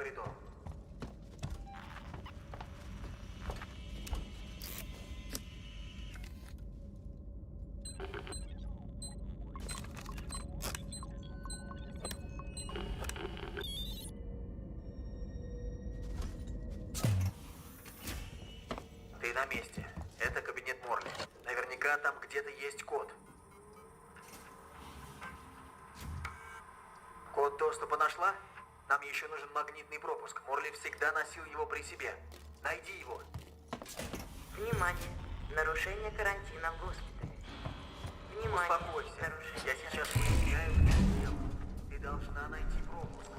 коридору. Ты на месте. Это кабинет Морли. Наверняка там где-то есть код. Код доступа нашла? Нам еще нужен магнитный пропуск. Морли всегда носил его при себе. Найди его. Внимание! Нарушение карантина в госпитале. Внимание! Успокойся. Нарушение Я сейчас выясняю, в чем дело. Ты должна найти пропуск.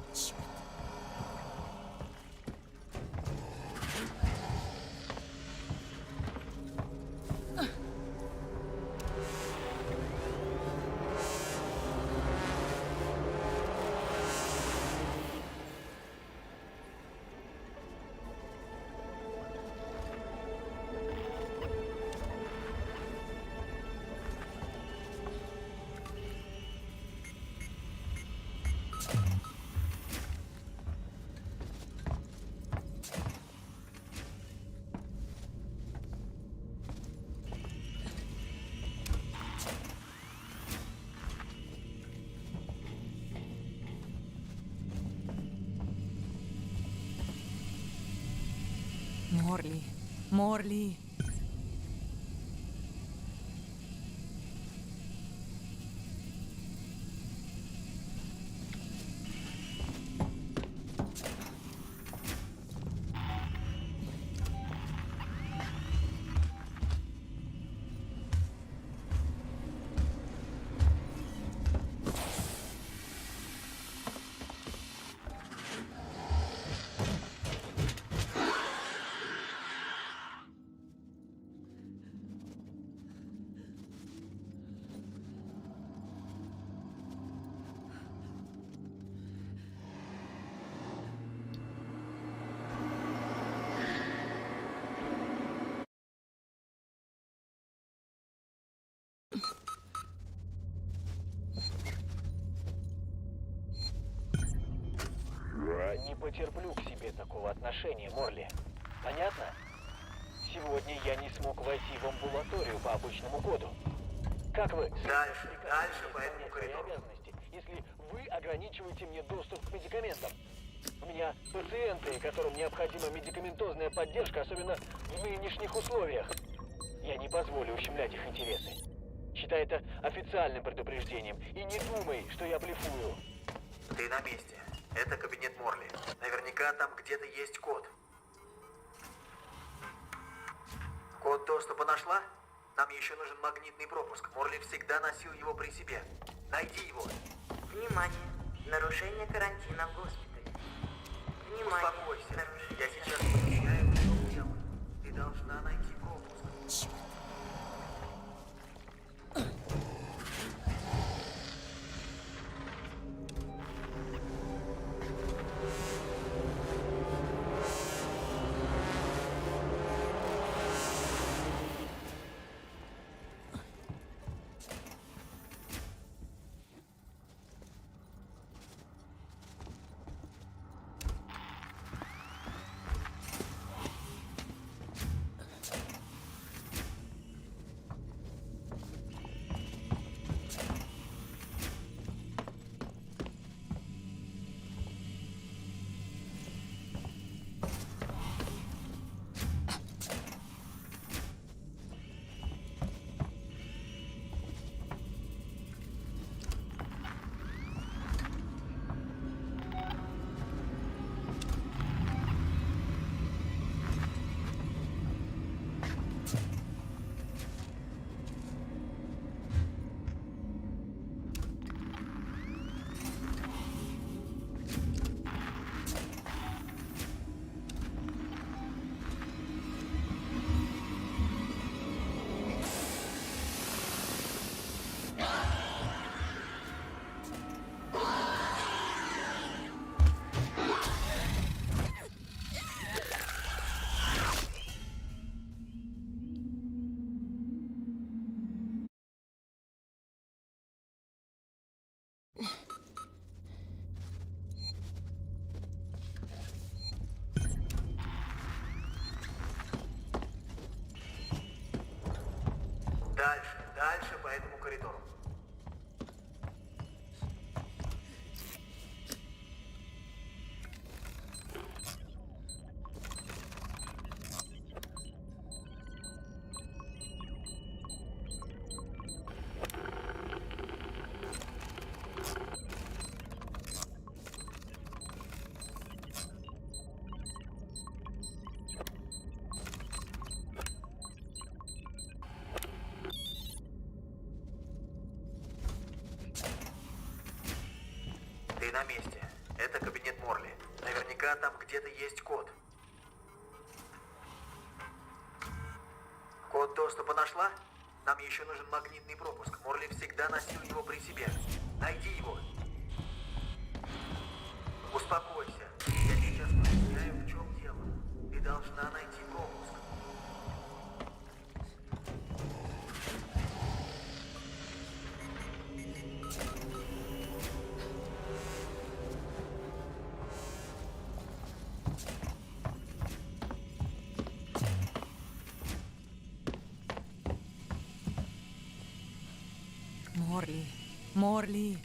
Морли, Морли. Не потерплю к себе такого отношения, Морли. Понятно? Сегодня я не смог войти в амбулаторию по обычному коду. Как вы? Дальше, дальше по этому исполнять свои коридору. обязанности, если вы ограничиваете мне доступ к медикаментам? У меня пациенты, которым необходима медикаментозная поддержка, особенно в нынешних условиях. Я не позволю ущемлять их интересы. Считай это официальным предупреждением и не думай, что я блефую. Ты на месте. Это кабинет Морли. Наверняка там где-то есть код. Код доступа нашла? Нам еще нужен магнитный пропуск. Морли всегда носил его при себе. Найди его. Внимание! Нарушение карантина в госпитале. Внимание! Успокойся. Нарушение Я сейчас выясняю, в чем дело. Ты должна найти пропуск. Дальше по этому коридору. Ты на месте. Это кабинет Морли. Наверняка там где-то есть код. Код доступа нашла? Нам еще нужен магнитный пропуск. Морли всегда носил его при себе. Найди его. Успокойся. Я сейчас выясняю, в чем дело. Ты должна найти пропуск. Морли, Морли.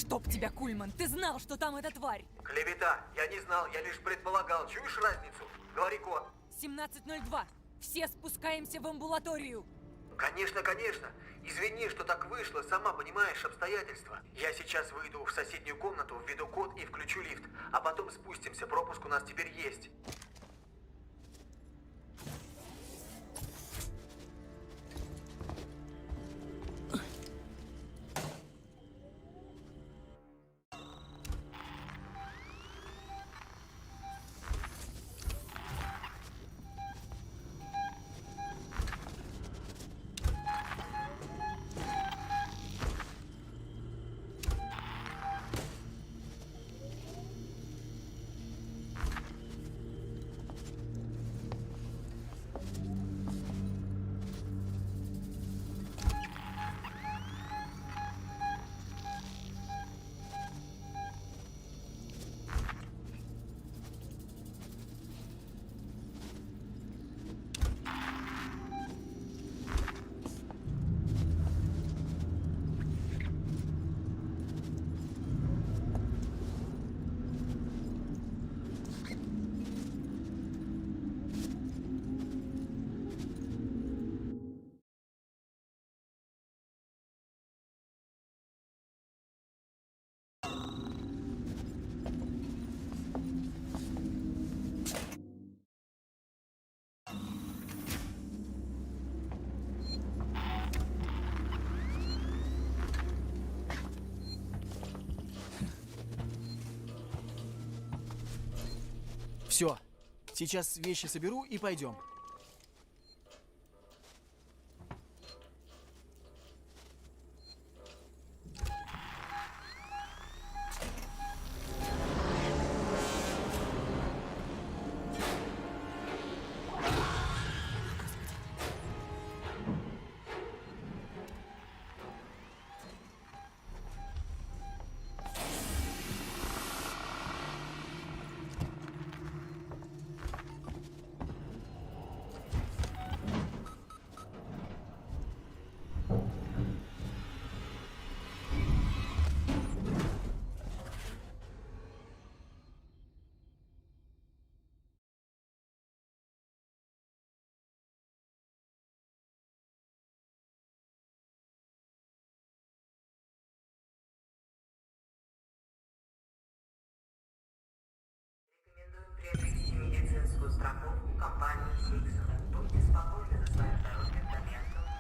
Чтоб тебя, Кульман, ты знал, что там эта тварь! Клевета! Я не знал, я лишь предполагал. Чуешь разницу? Говори код. 17.02. Все спускаемся в амбулаторию. Конечно, конечно. Извини, что так вышло, сама понимаешь обстоятельства. Я сейчас выйду в соседнюю комнату, введу код и включу лифт. А потом спустимся, пропуск у нас теперь есть. Все. Сейчас вещи соберу и пойдем. Рекомендуем приобрести медицинскую страховку компании Сиксон. Будьте спокойны за свое здоровье вдали от дома.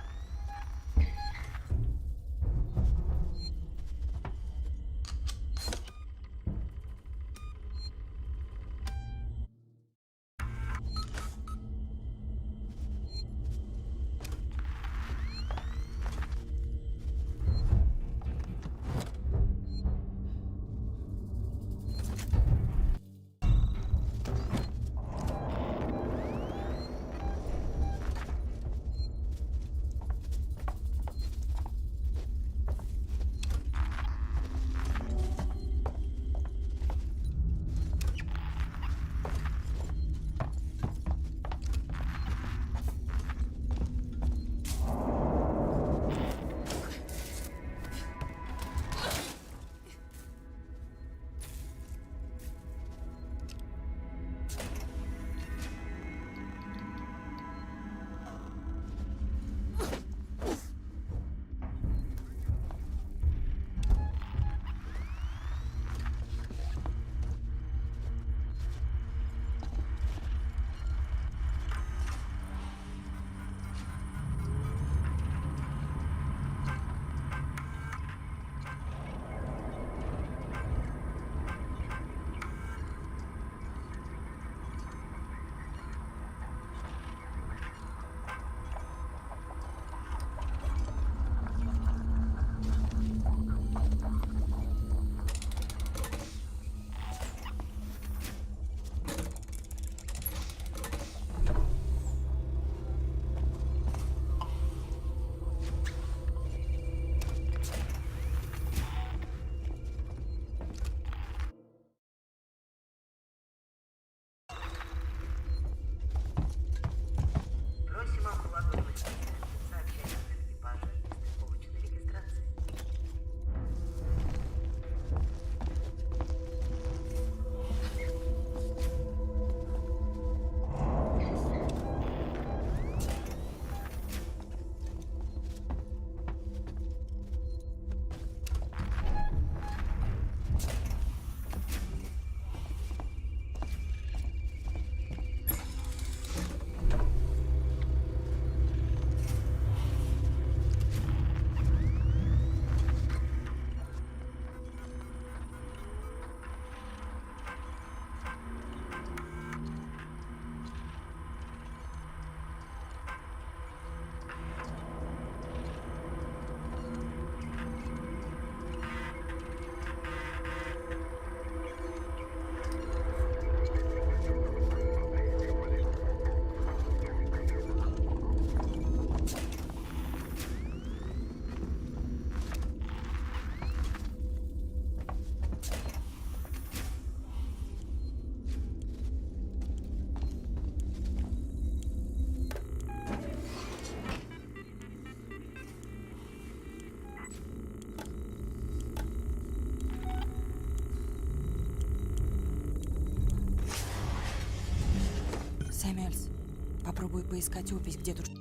Попробую поискать опись, где тут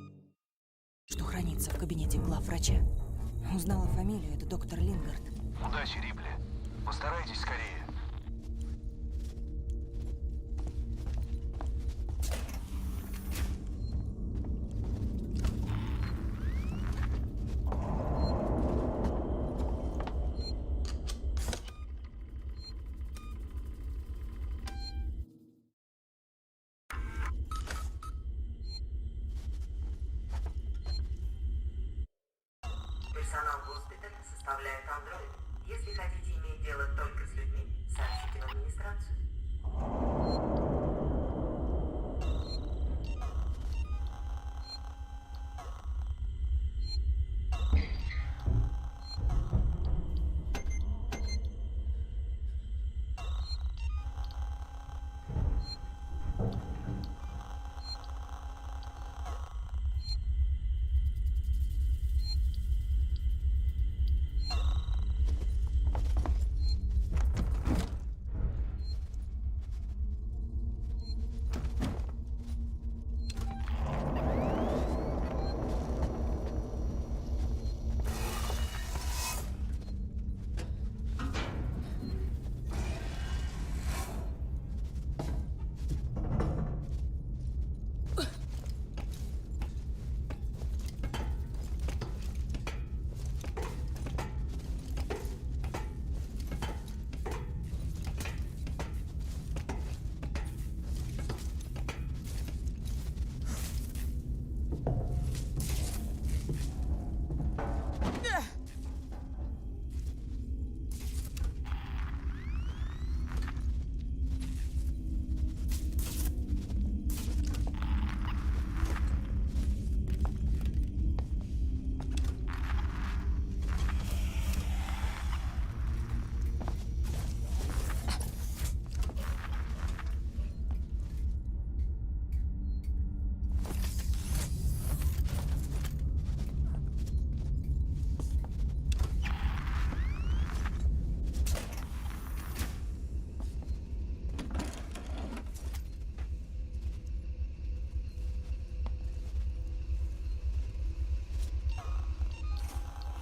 что хранится в кабинете главврача. Узнала фамилию, это доктор Лингард. Удачи, Рипли. Постарайтесь скорее. Персонал госпиталя составляет андроид. Если хотите иметь дело только с людьми, сообщите в администрацию.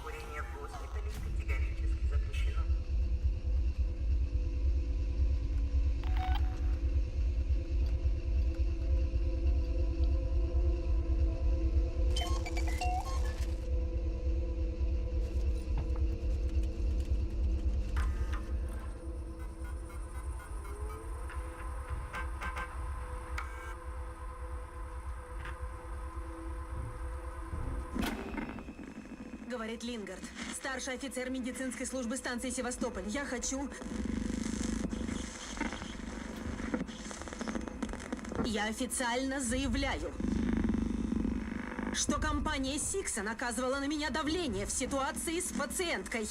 Курение в госпитале категорически запрещено. Говорит Лингард, старший офицер медицинской службы станции Севастополь. Я хочу... Я официально заявляю, что компания Сиксон оказывала на меня давление в ситуации с пациенткой.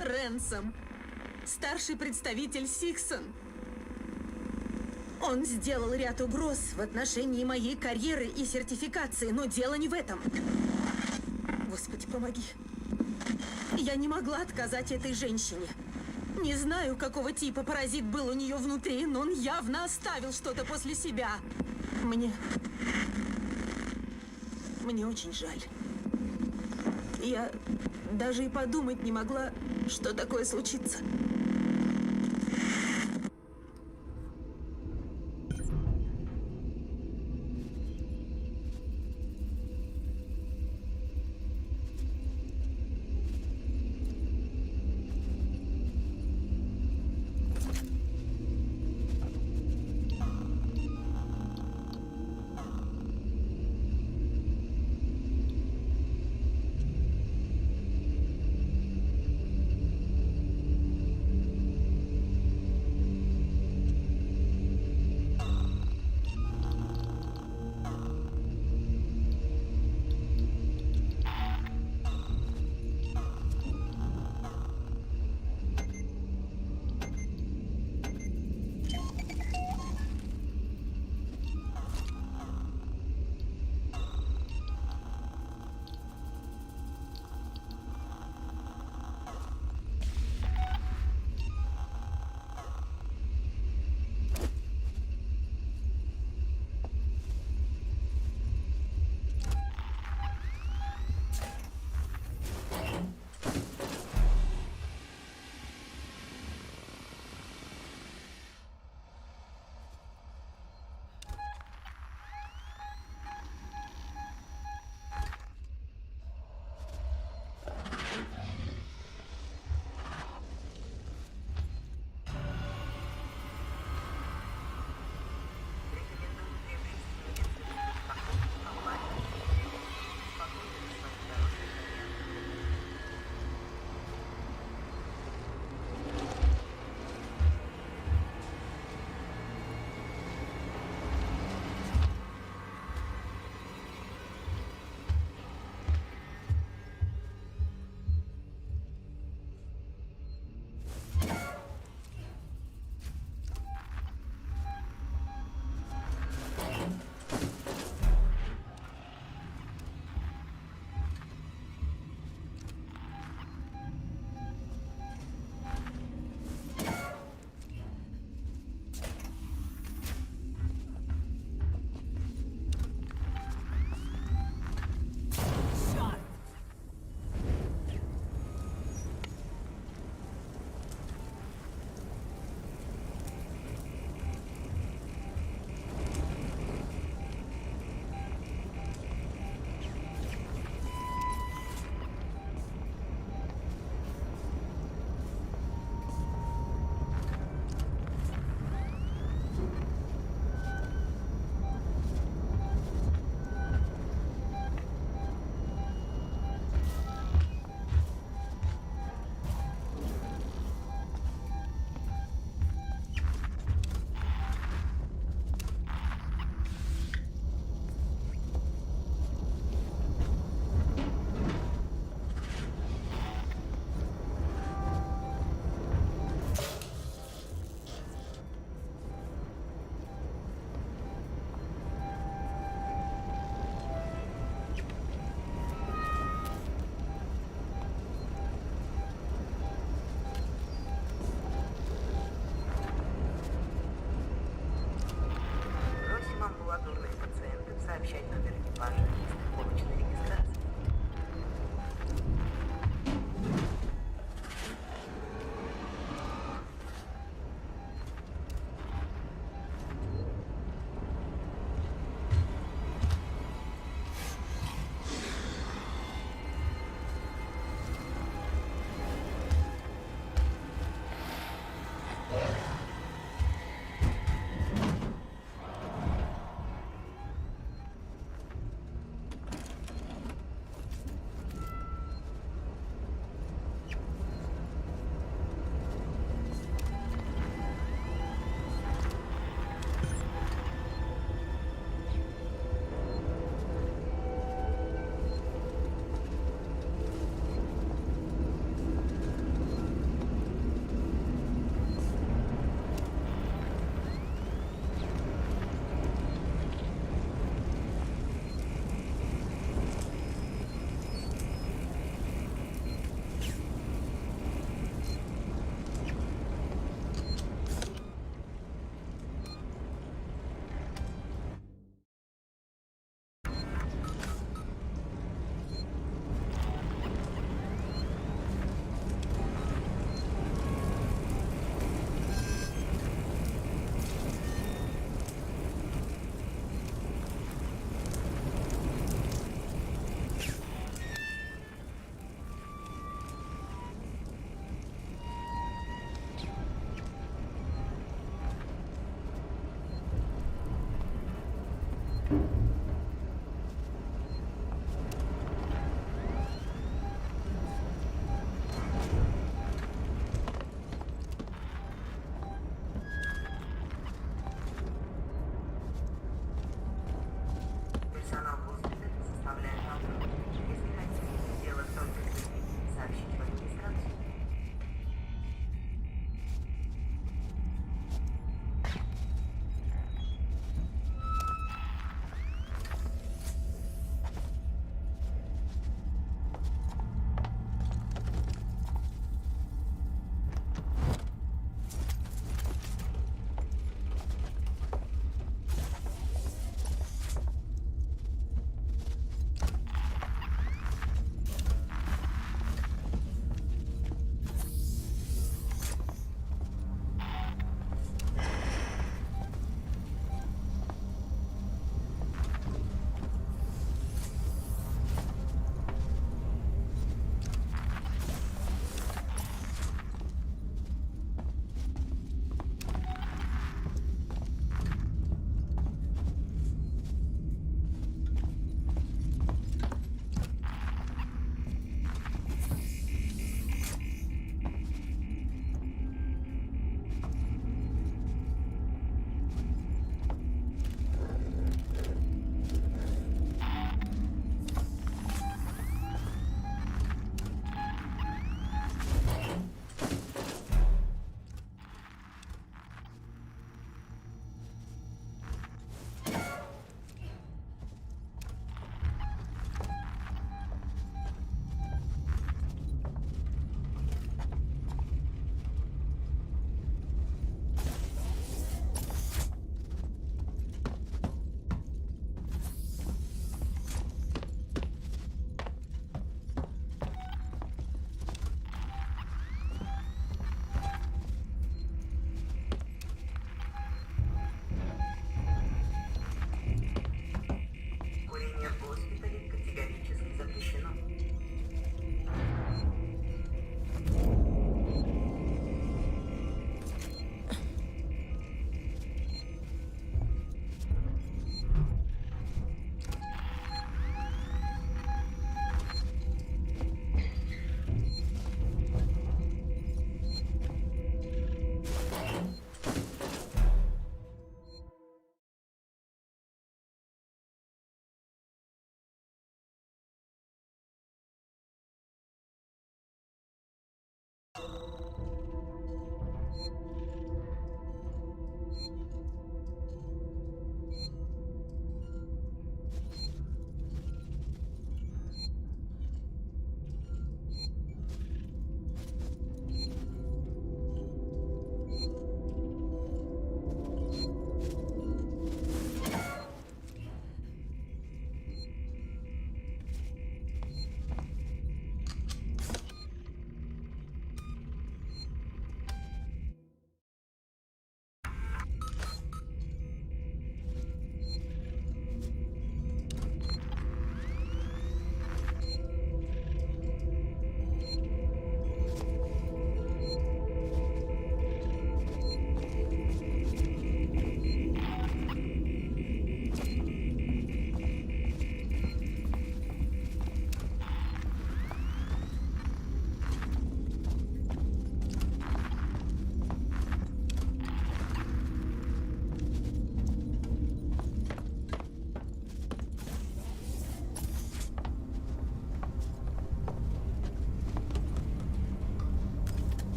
Ренсом, старший представитель Сиксон. Он сделал ряд угроз в отношении моей карьеры и сертификации, но дело не в этом. Господи, помоги. Я не могла отказать этой женщине. Не знаю, какого типа паразит был у нее внутри, но он явно оставил что-то после себя. Мне... Мне очень жаль. Я даже и подумать не могла, что такое случится. сообщать номер экипажа.